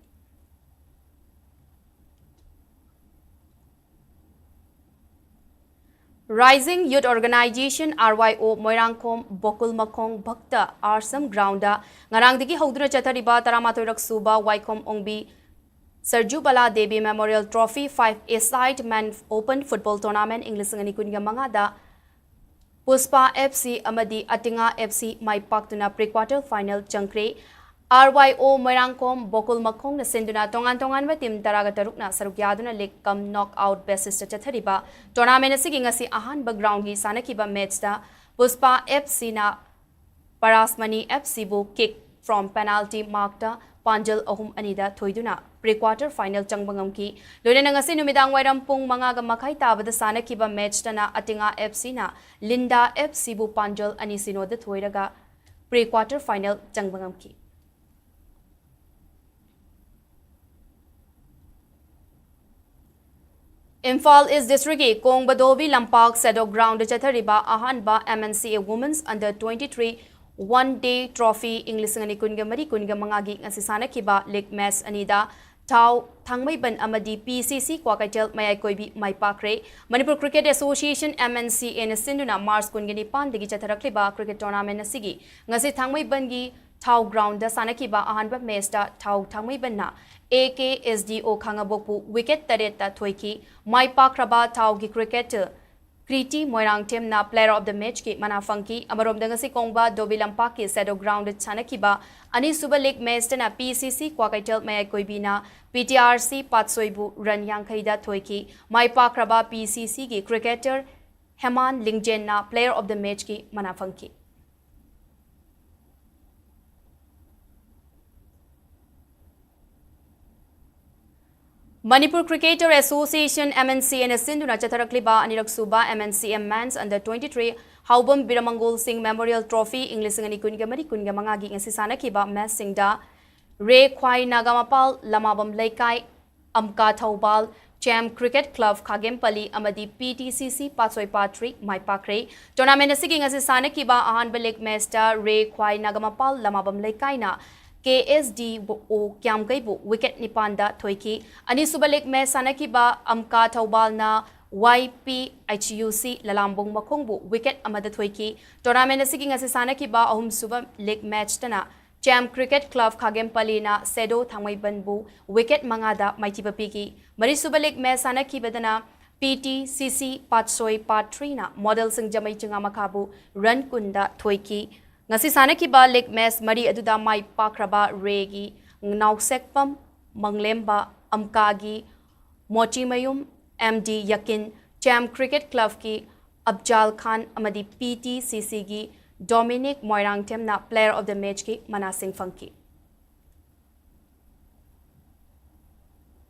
Rising Youth Organization, R Y O, Moirangkhom ꯕꯣꯀꯨꯜ ꯃꯈꯣꯡ ꯚꯛꯇ ꯑꯥꯔꯁꯝ ground ꯗ ꯉꯔꯥꯡꯗꯒꯤ ꯍꯧꯗꯨꯅ ꯆꯠꯊꯔꯤꯕ ꯇꯔꯥꯃꯥꯊꯣꯏꯔꯛ ꯁꯨꯕ ꯋꯥꯏꯈꯣꯝ ꯑꯣꯡꯕꯤ ꯁꯔꯖꯨꯕꯂꯥ Devi Memorial Trophy five A-side Men Open Football Tournament ꯏꯪ ꯂꯤꯁꯤꯡ ꯑꯅꯤ ꯀꯨꯟꯒ ꯃꯉꯥꯗ ꯄꯨꯁꯄꯥ F C ꯑꯃꯗꯤ ꯑꯇꯤꯉꯥ F C ꯃꯥꯏ ꯄꯥꯛꯇꯨꯅ pre quarter final ꯆꯪꯈ꯭ꯔꯦ꯫ R Y O ꯃꯣꯏꯔꯥꯡꯈꯣꯝ ꯕꯣꯀꯨꯜ ꯃꯈꯣꯡꯅ ꯁꯤꯟꯗꯨꯅ ꯇꯣꯉꯥꯟ ꯇꯣꯉꯥꯟꯕ team ꯇꯔꯥꯒ ꯇꯔꯨꯛꯅ ꯁꯔꯨꯛ ꯌꯥꯗꯨꯅ league cum knock out basis ꯇ ꯆꯠꯊꯔꯤꯕ tournament ꯑꯁꯤꯒꯤ ꯉꯁꯤ ꯑꯍꯥꯟꯕ ground ꯒꯤ ꯁꯥꯟꯅꯈꯤꯕ match ꯇ ꯄꯨꯁꯄꯥ F C ꯅ ꯄꯔꯥꯁꯃꯅꯤ F C ꯕꯨ kick from penalty mark ꯇ ꯄꯥꯟꯖꯜ ꯑꯍꯨꯝ ꯑꯅꯤꯗ ꯊꯣꯏꯗꯨꯅ pre quarter final ꯆꯪꯕ ꯉꯝꯈꯤ꯫ ꯂꯣꯏꯅꯅ ꯉꯁꯤ ꯅꯨꯃꯤꯗꯥꯡ ꯋꯥꯏꯔꯝ ꯄꯨꯡ ꯃꯉꯥꯒ ꯃꯈꯥꯏ ꯇꯥꯕꯗ ꯁꯥꯟꯅꯈꯤꯕ match ꯇꯅ ꯑꯇꯤꯉꯥ F C ꯅ ꯂꯤꯟꯗꯥ F C ꯕꯨ ꯄꯥꯟꯖꯜ ꯑꯅꯤ ꯁꯤꯅꯣꯗ ꯊꯣꯏꯔꯒ pre quarter final ꯆꯪꯕ ꯉꯝꯈꯤ꯫ ꯏꯝꯐꯥꯜ East District ꯀꯤ ꯀꯣꯡꯕꯗꯣꯕꯤ ꯂꯝꯄꯥꯛ ꯁꯦꯗꯣꯛ ground ꯗ ꯆꯠꯊꯔꯤꯕ ꯑꯍꯥꯟꯕ M N C A Women's Under twenty-three one day trophy ꯏꯪ ꯂꯤꯁꯤꯡ ꯑꯅꯤ ꯀꯨꯟꯒ ꯃꯔꯤ ꯀꯨꯟꯒ ꯃꯉꯥꯒꯤ ꯉꯁꯤ ꯁꯥꯟꯅꯈꯤꯕ league match ꯑꯅꯤꯗ ꯊꯥꯎ ꯊꯥꯡꯃꯩꯕꯟ ꯑꯃꯗꯤ P C C ꯀ꯭ꯋꯥꯀꯩꯊꯦꯜ ꯃꯌꯥꯏ ꯀꯣꯏꯕꯤ ꯃꯥꯏ ꯄꯥꯛꯈ꯭ꯔꯦ꯫ Manipur Cricket Association, M N C A ꯅ ꯁꯤꯟꯗꯨꯅ March ꯀꯨꯟꯒ ꯅꯤꯄꯥꯟꯗꯒꯤ ꯆꯠꯊꯔꯛꯂꯤꯕ cricket tournament ꯑꯁꯤꯒꯤ ꯉꯁꯤ ꯊꯥꯡꯃꯩꯕꯟꯒꯤ ꯊꯥꯎ ground ꯗ ꯁꯥꯟꯅꯈꯤꯕ ꯑꯍꯥꯟꯕ match ꯇ ꯊꯥꯎ ꯊꯥꯡꯃꯩꯕꯟꯅ A K S D O ꯈꯥꯉꯕꯣꯛꯄꯨ wicket ꯇꯔꯦꯠꯇ ꯊꯣꯏꯈꯤ꯫ ꯃꯥꯏ ꯄꯥꯛꯈ꯭ꯔꯕ ꯊꯥꯎꯒꯤ cricketer Kriti ꯃꯣꯏꯔꯥꯡꯊꯦꯝꯅ player of the match ꯀꯤ ꯃꯅꯥ ꯐꯪꯈꯤ꯫ ꯑꯃꯔꯣꯝꯗ ꯉꯁꯤ ꯀꯣꯡꯕ ꯗꯣꯕꯤ ꯂꯝꯄꯥꯛꯀꯤ ꯁꯦꯗꯣꯛ ground ꯗ ꯁꯥꯟꯅꯈꯤꯕ ꯑꯅꯤꯁꯨꯕ league match ꯇꯅ P C C ꯀ꯭ꯋꯥꯀꯩꯊꯦꯜ ꯃꯌꯥꯏ ꯀꯣꯏꯕꯤꯅ P T R C ꯄꯥꯠꯁꯣꯏꯕꯨ run ꯌꯥꯡꯈꯩꯗ ꯊꯣꯏꯈꯤ꯫ ꯃꯥꯏ ꯄꯥꯛꯈ꯭ꯔꯕ P C C ꯒꯤ cricketer ꯍꯦꯃꯥꯟ ꯂꯤꯡꯖꯦꯟꯅ player of the match ꯀꯤ ꯃꯅꯥ ꯐꯪꯈꯤ꯫ Manipur Cricketer Association, M N C A, ꯅ ꯁꯤꯟꯗꯨꯅ ꯆꯠꯊꯔꯛꯂꯤꯕ ꯑꯅꯤꯔꯛ ꯁꯨꯕ M N C A Men's Under twenty-three ꯍꯥꯎꯕꯝ ꯕꯤꯔꯃꯪꯒꯣꯜ ꯁꯤꯡ Memorial Trophy ꯏꯪ ꯂꯤꯁꯤꯡ ꯑꯅꯤ ꯀꯨꯟꯒ ꯃꯔꯤ ꯀꯨꯟꯒ ꯃꯉꯥꯒꯤ ꯉꯁꯤ ꯁꯥꯟꯅꯈꯤꯕ matchꯁꯤꯡꯗ ꯔꯦ ꯈ꯭ꯋꯥꯏ ꯅꯥꯒꯥꯃꯄꯥꯜ ꯂꯃꯥꯕꯝ ꯂꯩꯀꯥꯏ, ꯑꯝꯀꯥ ꯊꯧꯕꯥꯜ, ꯆꯦꯝ Cricket Club ꯈꯥꯒꯦꯝꯄꯜꯂꯤ ꯑꯃꯗꯤ P T C C ꯄꯥꯠꯁꯣꯏ ꯄꯥꯠ ꯊ꯭ꯔꯤ ꯃꯥꯏ ꯄꯥꯛꯈ꯭ꯔꯦ꯫ Tournament ꯑꯁꯤꯒꯤ ꯉꯁꯤ ꯁꯥꯟꯅꯈꯤꯕ ꯑꯍꯥꯟꯕ leg matchꯇ ꯔꯦ ꯈ꯭ꯋꯥꯏ ꯅꯥꯒꯥꯃꯄꯥꯜ ꯂꯃꯥꯕꯝ ꯂꯩꯀꯥꯏꯅ K S D O ꯀ꯭ꯌꯥꯝꯒꯩꯕꯨ wicket ꯅꯤꯄꯥꯟꯗ ꯊꯣꯏꯈꯤ꯫ ꯑꯅꯤꯁꯨꯕ leg match ꯁꯥꯟꯅꯈꯤꯕ ꯑꯝꯀꯥ ꯊꯧꯕꯥꯜꯅ Y P H U C ꯂꯂꯥꯝꯕꯨꯡ ꯃꯈꯣꯡꯕꯨ wicket ꯑꯃꯗ ꯊꯣꯏꯈꯤ꯫ Tournament ꯑꯁꯤꯒꯤ ꯉꯁꯤ ꯁꯥꯟꯅꯈꯤꯕ ꯑꯍꯨꯝꯁꯨꯕ leg matchꯇꯅ ꯆꯦꯝ Cricket Club ꯈꯥꯒꯦꯝꯄꯜꯂꯤꯅ ꯁꯦꯗꯣ ꯊꯥꯡꯃꯩꯕꯟꯕꯨ wicket ꯃꯉꯥꯗ ꯃꯥꯏꯊꯤꯕ ꯄꯤꯈꯤ꯫ ꯃꯔꯤꯁꯨꯕ leg match ꯁꯥꯟꯅꯈꯤꯕꯗꯅ P T C C ꯄꯥꯠꯁꯣꯏ ꯄꯥꯠ ꯊ꯭ꯔꯤꯅ ꯃꯣꯗꯦꯜ ꯁꯤꯡꯖꯃꯩ ꯆꯤꯉꯥꯃꯈꯥꯕꯨ run ꯀꯨꯟꯗ ꯊꯣꯏꯈꯤ꯫ ꯉꯁꯤ ꯁꯥꯟꯅꯈꯤꯕ leg match ꯃꯔꯤ ꯑꯗꯨꯗ ꯃꯥꯏ ꯄꯥꯛꯈ꯭ꯔꯕ ꯔꯦꯒꯤ ꯅꯥꯎꯁꯦꯛꯄꯝ ꯃꯪꯂꯦꯝꯕ, ꯑꯝꯀꯥꯒꯤ ꯃꯣꯆꯤꯃꯌꯨꯝ, M D ꯌꯀꯤꯟ, ꯆꯦꯝ Cricket Clubꯀꯤ ꯑꯐꯖꯥꯜ ꯈꯥꯟ ꯑꯃꯗꯤ P T C Cꯒꯤ ꯗꯣꯃꯤꯅꯤꯛ ꯃꯣꯏꯔꯥꯡꯊꯦꯝꯅ Player of the Matchꯀꯤ ꯃꯅꯥꯁꯤꯡ ꯐꯪꯈꯤ꯫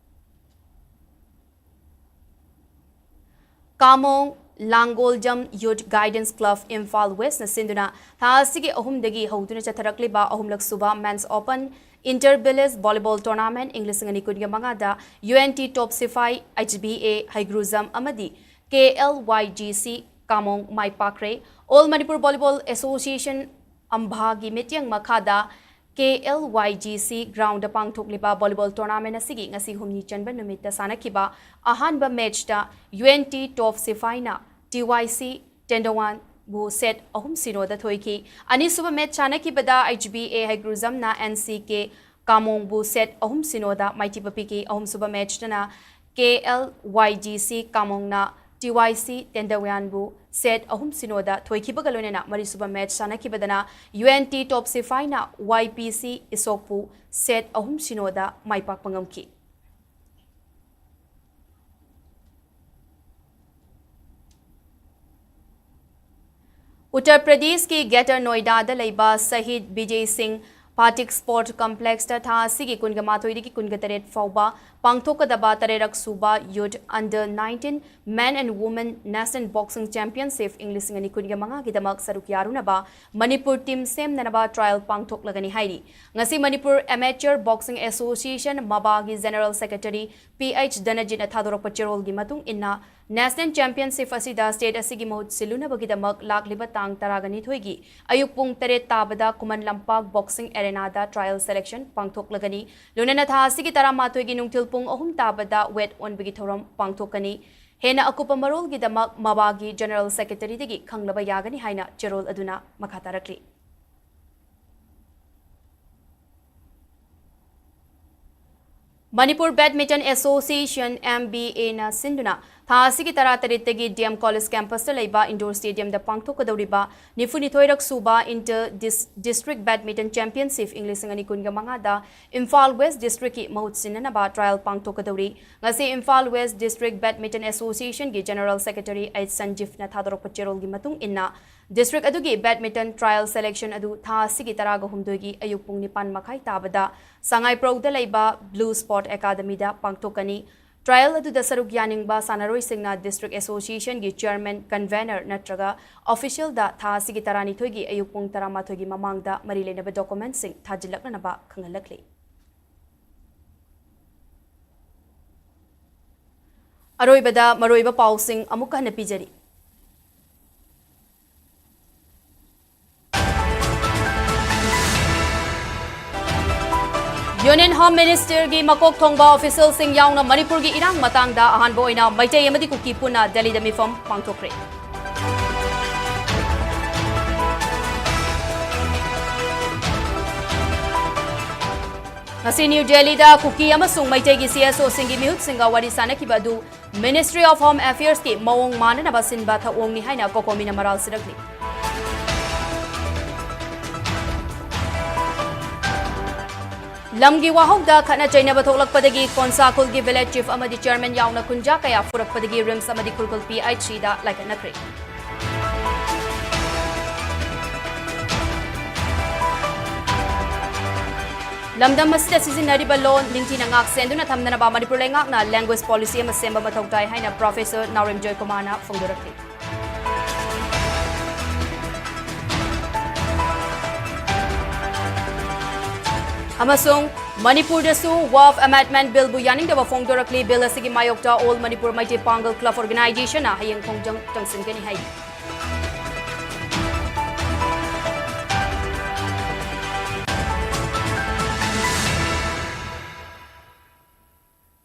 ꯀꯥꯃꯣꯡ ꯂꯥꯡꯒꯣꯜꯖꯝ Youth Guidance Club ꯏꯝꯐꯥꯜ Westꯅ ꯁꯤꯟꯗꯨꯅ ꯊꯥ ꯑꯁꯤꯒꯤ ꯑꯍꯨꯝꯗꯒꯤ ꯍꯧꯗꯨꯅ ꯆꯠꯊꯔꯛꯂꯤꯕ ꯑꯍꯨꯝꯂꯛ ꯁꯨꯕ Men's Open Inter Village Volleyball Tournament ꯏꯪ ꯂꯤꯁꯤꯡ ꯑꯅꯤ ꯀꯨꯟꯒ ꯃꯉꯥꯗ U N T Top ꯁꯤꯐꯥꯏ, H B A ꯍꯩꯒ꯭ꯔꯨꯖꯝ ꯑꯃꯗꯤ K L Y G C ꯀꯥꯃꯣꯡ ꯃꯥꯏ ꯄꯥꯛꯈ꯭ꯔꯦ꯫ All Manipur Volleyball Association, ꯑꯝꯚꯥꯒꯤ ꯃꯤꯠꯌꯦꯡ ꯃꯈꯥꯗ K L Y G C groundꯗ ꯄꯥꯡꯊꯣꯛꯂꯤꯕ volleyball tournament ꯑꯁꯤꯒꯤ ꯉꯁꯤ ꯍꯨꯝꯅꯤ ꯆꯟꯕ ꯅꯨꯃꯤꯠꯇ ꯁꯥꯟꯅꯈꯤꯕ ꯑꯍꯥꯟꯕ matchꯇ U N T Top ꯁꯤꯐꯥꯏꯅ T Y C ꯇꯦꯟꯗꯋꯥꯟꯕꯨ set ꯑꯍꯨꯝ ꯁꯤꯅꯣꯗ ꯊꯣꯏꯈꯤ꯫ ꯑꯅꯤꯁꯨꯕ match ꯁꯥꯟꯅꯈꯤꯕꯗ H B A ꯍꯩꯒ꯭ꯔꯨꯖꯝꯅ N C K ꯀꯥꯃꯣꯡꯕꯨ set ꯑꯍꯨꯝ ꯁꯤꯅꯣꯗ ꯃꯥꯏꯊꯤꯕ ꯄꯤꯈꯤ꯫ ꯑꯍꯨꯝꯁꯨꯕ matchꯇꯅ K L Y G C ꯀꯥꯃꯣꯡꯅ T Y C ꯇꯦꯟꯗꯋꯥꯟꯕꯨ set ꯑꯍꯨꯝ ꯁꯤꯅꯣꯗ ꯊꯣꯏꯈꯤꯕꯒ ꯂꯣꯏꯅꯅ ꯃꯔꯤꯁꯨꯕ match ꯁꯥꯟꯅꯈꯤꯕꯗꯅ U N T Top ꯁꯤꯐꯥꯏꯅ Y P C ꯏꯁꯣꯛꯄꯨ set ꯑꯍꯨꯝ ꯁꯤꯅꯣꯗ ꯃꯥꯏ ꯄꯥꯛꯄ ꯉꯝꯈꯤ꯫ ꯎꯠꯇꯔ ꯄ꯭ꯔꯗꯦꯁꯀꯤ Greater Noidada ꯗ ꯂꯩꯕ ꯁꯍꯤꯗ ꯕꯤꯖꯦ ꯁꯤꯡ ꯄꯥꯇꯤꯛ Sport Complexꯇ ꯊꯥ ꯑꯁꯤꯒꯤ ꯀꯨꯟꯒ ꯃꯥꯊꯣꯏꯗꯒꯤ ꯀꯨꯟꯒ ꯇꯔꯦꯠ ꯐꯥꯎꯕ ꯄꯥꯡꯊꯣꯛꯀꯗꯕ ꯇꯔꯦꯠꯔꯛ ꯁꯨꯕ Youth Under nineteen Men and Women National Boxing Championship ꯏꯪ ꯂꯤꯁꯤꯡ ꯑꯅꯤ ꯀꯨꯟꯒ ꯃꯉꯥꯒꯤꯗꯃꯛ ꯁꯔꯨꯛ ꯌꯥꯔꯨꯅꯕ ꯃꯅꯤꯄꯨꯔ team ꯁꯦꯝꯅꯅꯕ trial ꯄꯥꯡꯊꯣꯛꯂꯒꯅꯤ ꯍꯥꯏꯔꯤ꯫ ꯉꯁꯤ ꯃꯅꯤꯄꯨꯔ Amateur Boxing Association, ꯃꯕꯥꯒꯤ General Secretary ꯄꯤ ꯑꯩꯆ ꯙꯅꯖꯤꯠꯅ ꯊꯥꯗꯣꯔꯛꯄ ꯆꯦꯔꯣꯜꯒꯤ ꯃꯇꯨꯡ ꯏꯟꯅ, National Championship ꯑꯁꯤꯗ state ꯑꯁꯤꯒꯤ ꯃꯍꯨꯠ ꯁꯤꯜꯂꯨꯅꯕꯒꯤꯗꯃꯛ ꯂꯥꯛꯂꯤꯕ ꯇꯥꯡ ꯇꯔꯥꯒ ꯅꯤꯊꯣꯏꯒꯤ ꯑꯌꯨꯛ ꯄꯨꯡ ꯇꯔꯦꯠ ꯇꯥꯕꯗ Khuman Lampak boxing arenaꯗ trial selection ꯄꯥꯡꯊꯣꯛꯂꯒꯅꯤ꯫ ꯂꯣꯏꯅꯅ ꯊꯥ ꯑꯁꯤꯒꯤ ꯇꯔꯥꯃꯥꯊꯣꯏꯒꯤ ꯅꯨꯡꯊꯤꯜ ꯄꯨꯡ ꯑꯍꯨꯝ ꯇꯥꯕꯗ weight ꯑꯣꯟꯕꯒꯤ ꯊꯧꯔꯝ ꯄꯥꯡꯊꯣꯛꯀꯅꯤ꯫ ꯍꯦꯟꯅ ꯑꯀꯨꯞꯄ ꯃꯔꯣꯜꯒꯤꯗꯃꯛ ꯃꯕꯥꯒꯤ General Secretaryꯗꯒꯤ ꯈꯪꯂꯕ ꯌꯥꯒꯅꯤ ꯍꯥꯏꯅ ꯆꯦꯔꯣꯜ ꯑꯗꯨꯅ ꯃꯈꯥ ꯇꯥꯔꯛꯂꯤ꯫ Manipur Badminton Association, M B Aꯅ ꯁꯤꯟꯗꯨꯅ ꯊꯥ ꯑꯁꯤꯒꯤ ꯇꯔꯥꯇꯔꯦꯠꯇꯒꯤ D M College campusꯇ ꯂꯩꯕ indoor stadiumꯗ ꯄꯥꯡꯊꯣꯛꯀꯗꯧꯔꯤꯕ ꯅꯤꯐꯨꯅꯤꯊꯣꯏꯔꯛ ꯁꯨꯕ Inter Dis-, District Badminton Championship ꯏꯪ ꯂꯤꯁꯤꯡ ꯑꯅꯤ ꯀꯨꯟꯒ ꯃꯉꯥꯗ ꯏꯝꯐꯥꯜ West Districtꯀꯤ ꯃꯍꯨꯠ ꯁꯤꯟꯅꯅꯕ trial ꯄꯥꯡꯊꯣꯛꯀꯗꯧꯔꯤ꯫ ꯉꯁꯤ Imphal West District Badminton Associationꯒꯤ General Secretary H ꯁꯟꯖꯤꯞꯅ ꯊꯥꯗꯣꯔꯛꯄ ꯆꯦꯔꯣꯜꯒꯤ ꯃꯇꯨꯡ ꯏꯟꯅ, district ꯑꯗꯨꯒꯤ badminton trial selection ꯑꯗꯨ ꯊꯥ ꯑꯁꯤꯒꯤ ꯇꯔꯥꯒ ꯍꯨꯝꯗꯣꯏꯒꯤ ꯑꯌꯨꯛ ꯄꯨꯡ ꯅꯤꯄꯥꯟ ꯃꯈꯥꯏ ꯇꯥꯕꯗ ꯁꯉꯥꯏꯄ꯭ꯔꯧꯗ ꯂꯩꯕ Blue Sport Academyꯗ ꯄꯥꯡꯊꯣꯛꯀꯅꯤ꯫ Trial ꯑꯗꯨꯗ ꯁꯔꯨꯛ ꯌꯥꯅꯤꯡꯕ ꯁꯥꯟꯅꯔꯣꯏꯁꯤꯡꯅ district associationꯒꯤ chairman, convener ꯅꯠꯇ꯭ꯔꯒ officialꯗ ꯊꯥ ꯑꯁꯤꯒꯤ ꯇꯔꯥꯅꯤꯊꯣꯏꯒꯤ ꯑꯌꯨꯛ ꯄꯨꯡ ꯇꯔꯥꯃꯥꯊꯣꯏꯒꯤ ꯃꯃꯥꯡꯗ ꯃꯔꯤ ꯂꯩꯅꯕ documentꯁꯤꯡ ꯊꯥꯖꯤꯜꯂꯛꯅꯅꯕ ꯈꯪꯍꯜꯂꯛꯂꯤ꯫ ꯑꯔꯣꯏꯕꯗ ꯃꯔꯨꯑꯣꯏꯕ ꯄꯥꯎꯁꯤꯡ ꯑꯃꯨꯛꯀ ꯍꯟꯅ ꯄꯤꯖꯔꯤ꯫ Union Home Ministerꯒꯤ ꯃꯀꯣꯛ ꯊꯣꯡꯕ officialꯁꯤꯡ ꯌꯥꯎꯅ ꯃꯅꯤꯄꯨꯔꯒꯤ ꯏꯔꯥꯡ ꯃꯇꯥꯡꯗ ꯑꯍꯥꯟꯕ ꯑꯣꯏꯅ ꯃꯩꯇꯩ ꯑꯃꯗꯤ ꯀꯨꯀꯤ ꯄꯨꯟꯅ ꯗꯦꯜꯂꯤꯗ ꯃꯤꯐꯝ ꯄꯥꯡꯊꯣꯛꯈ꯭ꯔꯦ꯫ ꯉꯁꯤ ꯅ꯭ꯌꯨ ꯗꯦꯜꯂꯤꯗ ꯀꯨꯀꯤ ꯑꯃꯁꯨꯡ ꯃꯩꯇꯩꯒꯤ C S Oꯁꯤꯡꯒꯤ ꯃꯤꯍꯨꯠꯁꯤꯡꯒ ꯋꯥꯔꯤ ꯁꯥꯅꯈꯤꯕ ꯑꯗꯨ Ministry of Home Affairsꯀꯤ ꯃꯑꯣꯡ ꯃꯥꯟꯅꯅꯕ ꯁꯤꯟꯕ ꯊꯧꯑꯣꯡꯅꯤ ꯍꯥꯏꯅ ꯀꯣꯀꯣꯃꯤꯅ ꯃꯔꯥꯜ ꯁꯤꯔꯛꯂꯤ꯫ ꯂꯝꯒꯤ ꯋꯥꯍꯧꯗ ꯈꯠꯅ ꯆꯩꯅꯕ ꯊꯣꯛꯂꯛꯄꯗꯒꯤ ꯀꯣꯟꯁꯥ ꯈꯨꯜꯒꯤ village chief ꯑꯃꯗꯤ chairman ꯌꯥꯎꯅ ꯀꯨꯟꯖꯥ ꯀꯌꯥ ꯐꯨꯔꯛꯄꯗꯒꯤ RIMS ꯑꯃꯗꯤ ꯈꯨꯔꯈꯨꯜ P H Cꯗ ꯂꯥꯏꯀꯠꯅꯈ꯭ꯔꯦ꯫ ꯂꯝꯗꯝ ꯑꯁꯤꯗ ꯁꯤꯖꯤꯟꯅꯔꯤꯕ ꯂꯣꯟ ꯅꯤꯡꯊꯤꯅ ꯉꯥꯛ ꯁꯦꯟꯗꯨꯅ ꯊꯝꯅꯅꯕ ꯃꯅꯤꯄꯨꯔ ꯂꯩꯉꯥꯛꯅ language policy ꯑꯃ ꯁꯦꯝꯕ ꯃꯊꯧ ꯇꯥꯏ ꯍꯥꯏꯅ Professor ꯅꯥꯎꯔꯦꯝ ꯖꯣꯏꯀꯨꯃꯥꯔꯅ ꯐꯣꯡꯗꯣꯔꯛꯂꯤ꯫ ꯑꯃꯁꯨꯡ ꯃꯅꯤꯄꯨꯔꯗꯁꯨ Waqf Amendment Billꯕꯨ ꯌꯥꯅꯤꯡꯗꯕ ꯐꯣꯡꯗꯣꯔꯛꯂꯤ꯫ Bill ꯑꯁꯤꯒꯤ ꯃꯥꯌꯣꯛꯇ All Manipur Meitei Pangal Club Organizationꯅ ꯍꯌꯦꯡ ꯈꯣꯡꯖꯪ ꯆꯪꯁꯤꯟꯒꯅꯤ ꯍꯥꯏꯔꯤ꯫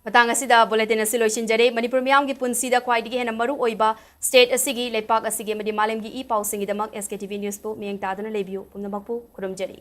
ꯃꯇꯥꯡ ꯑꯁꯤꯗ bulletin ꯑꯁꯤ ꯂꯣꯏꯁꯤꯟꯖꯔꯦ꯫ ꯃꯅꯤꯄꯨꯔ ꯃꯤꯌꯥꯝꯒꯤ ꯄꯨꯟꯁꯤꯗ ꯈ꯭ꯋꯥꯏꯗꯒꯤ ꯍꯦꯟꯅ ꯃꯔꯨ ꯑꯣꯏꯕ state ꯑꯁꯤꯒꯤ, ꯂꯩꯄꯥꯛ ꯑꯁꯤꯒꯤ ꯑꯃꯗꯤ ꯃꯥꯂꯦꯝꯒꯤ E ꯄꯥꯎꯁꯤꯡꯒꯤꯗꯃꯛ S K T V Newsꯄꯨ ꯃꯤꯠꯌꯦꯡ ꯇꯥꯗꯨꯅ ꯂꯩꯕꯤꯌꯨ꯫ ꯄꯨꯝꯅꯃꯛꯄꯨ ꯈꯨꯔꯨꯝꯖꯔꯤ꯫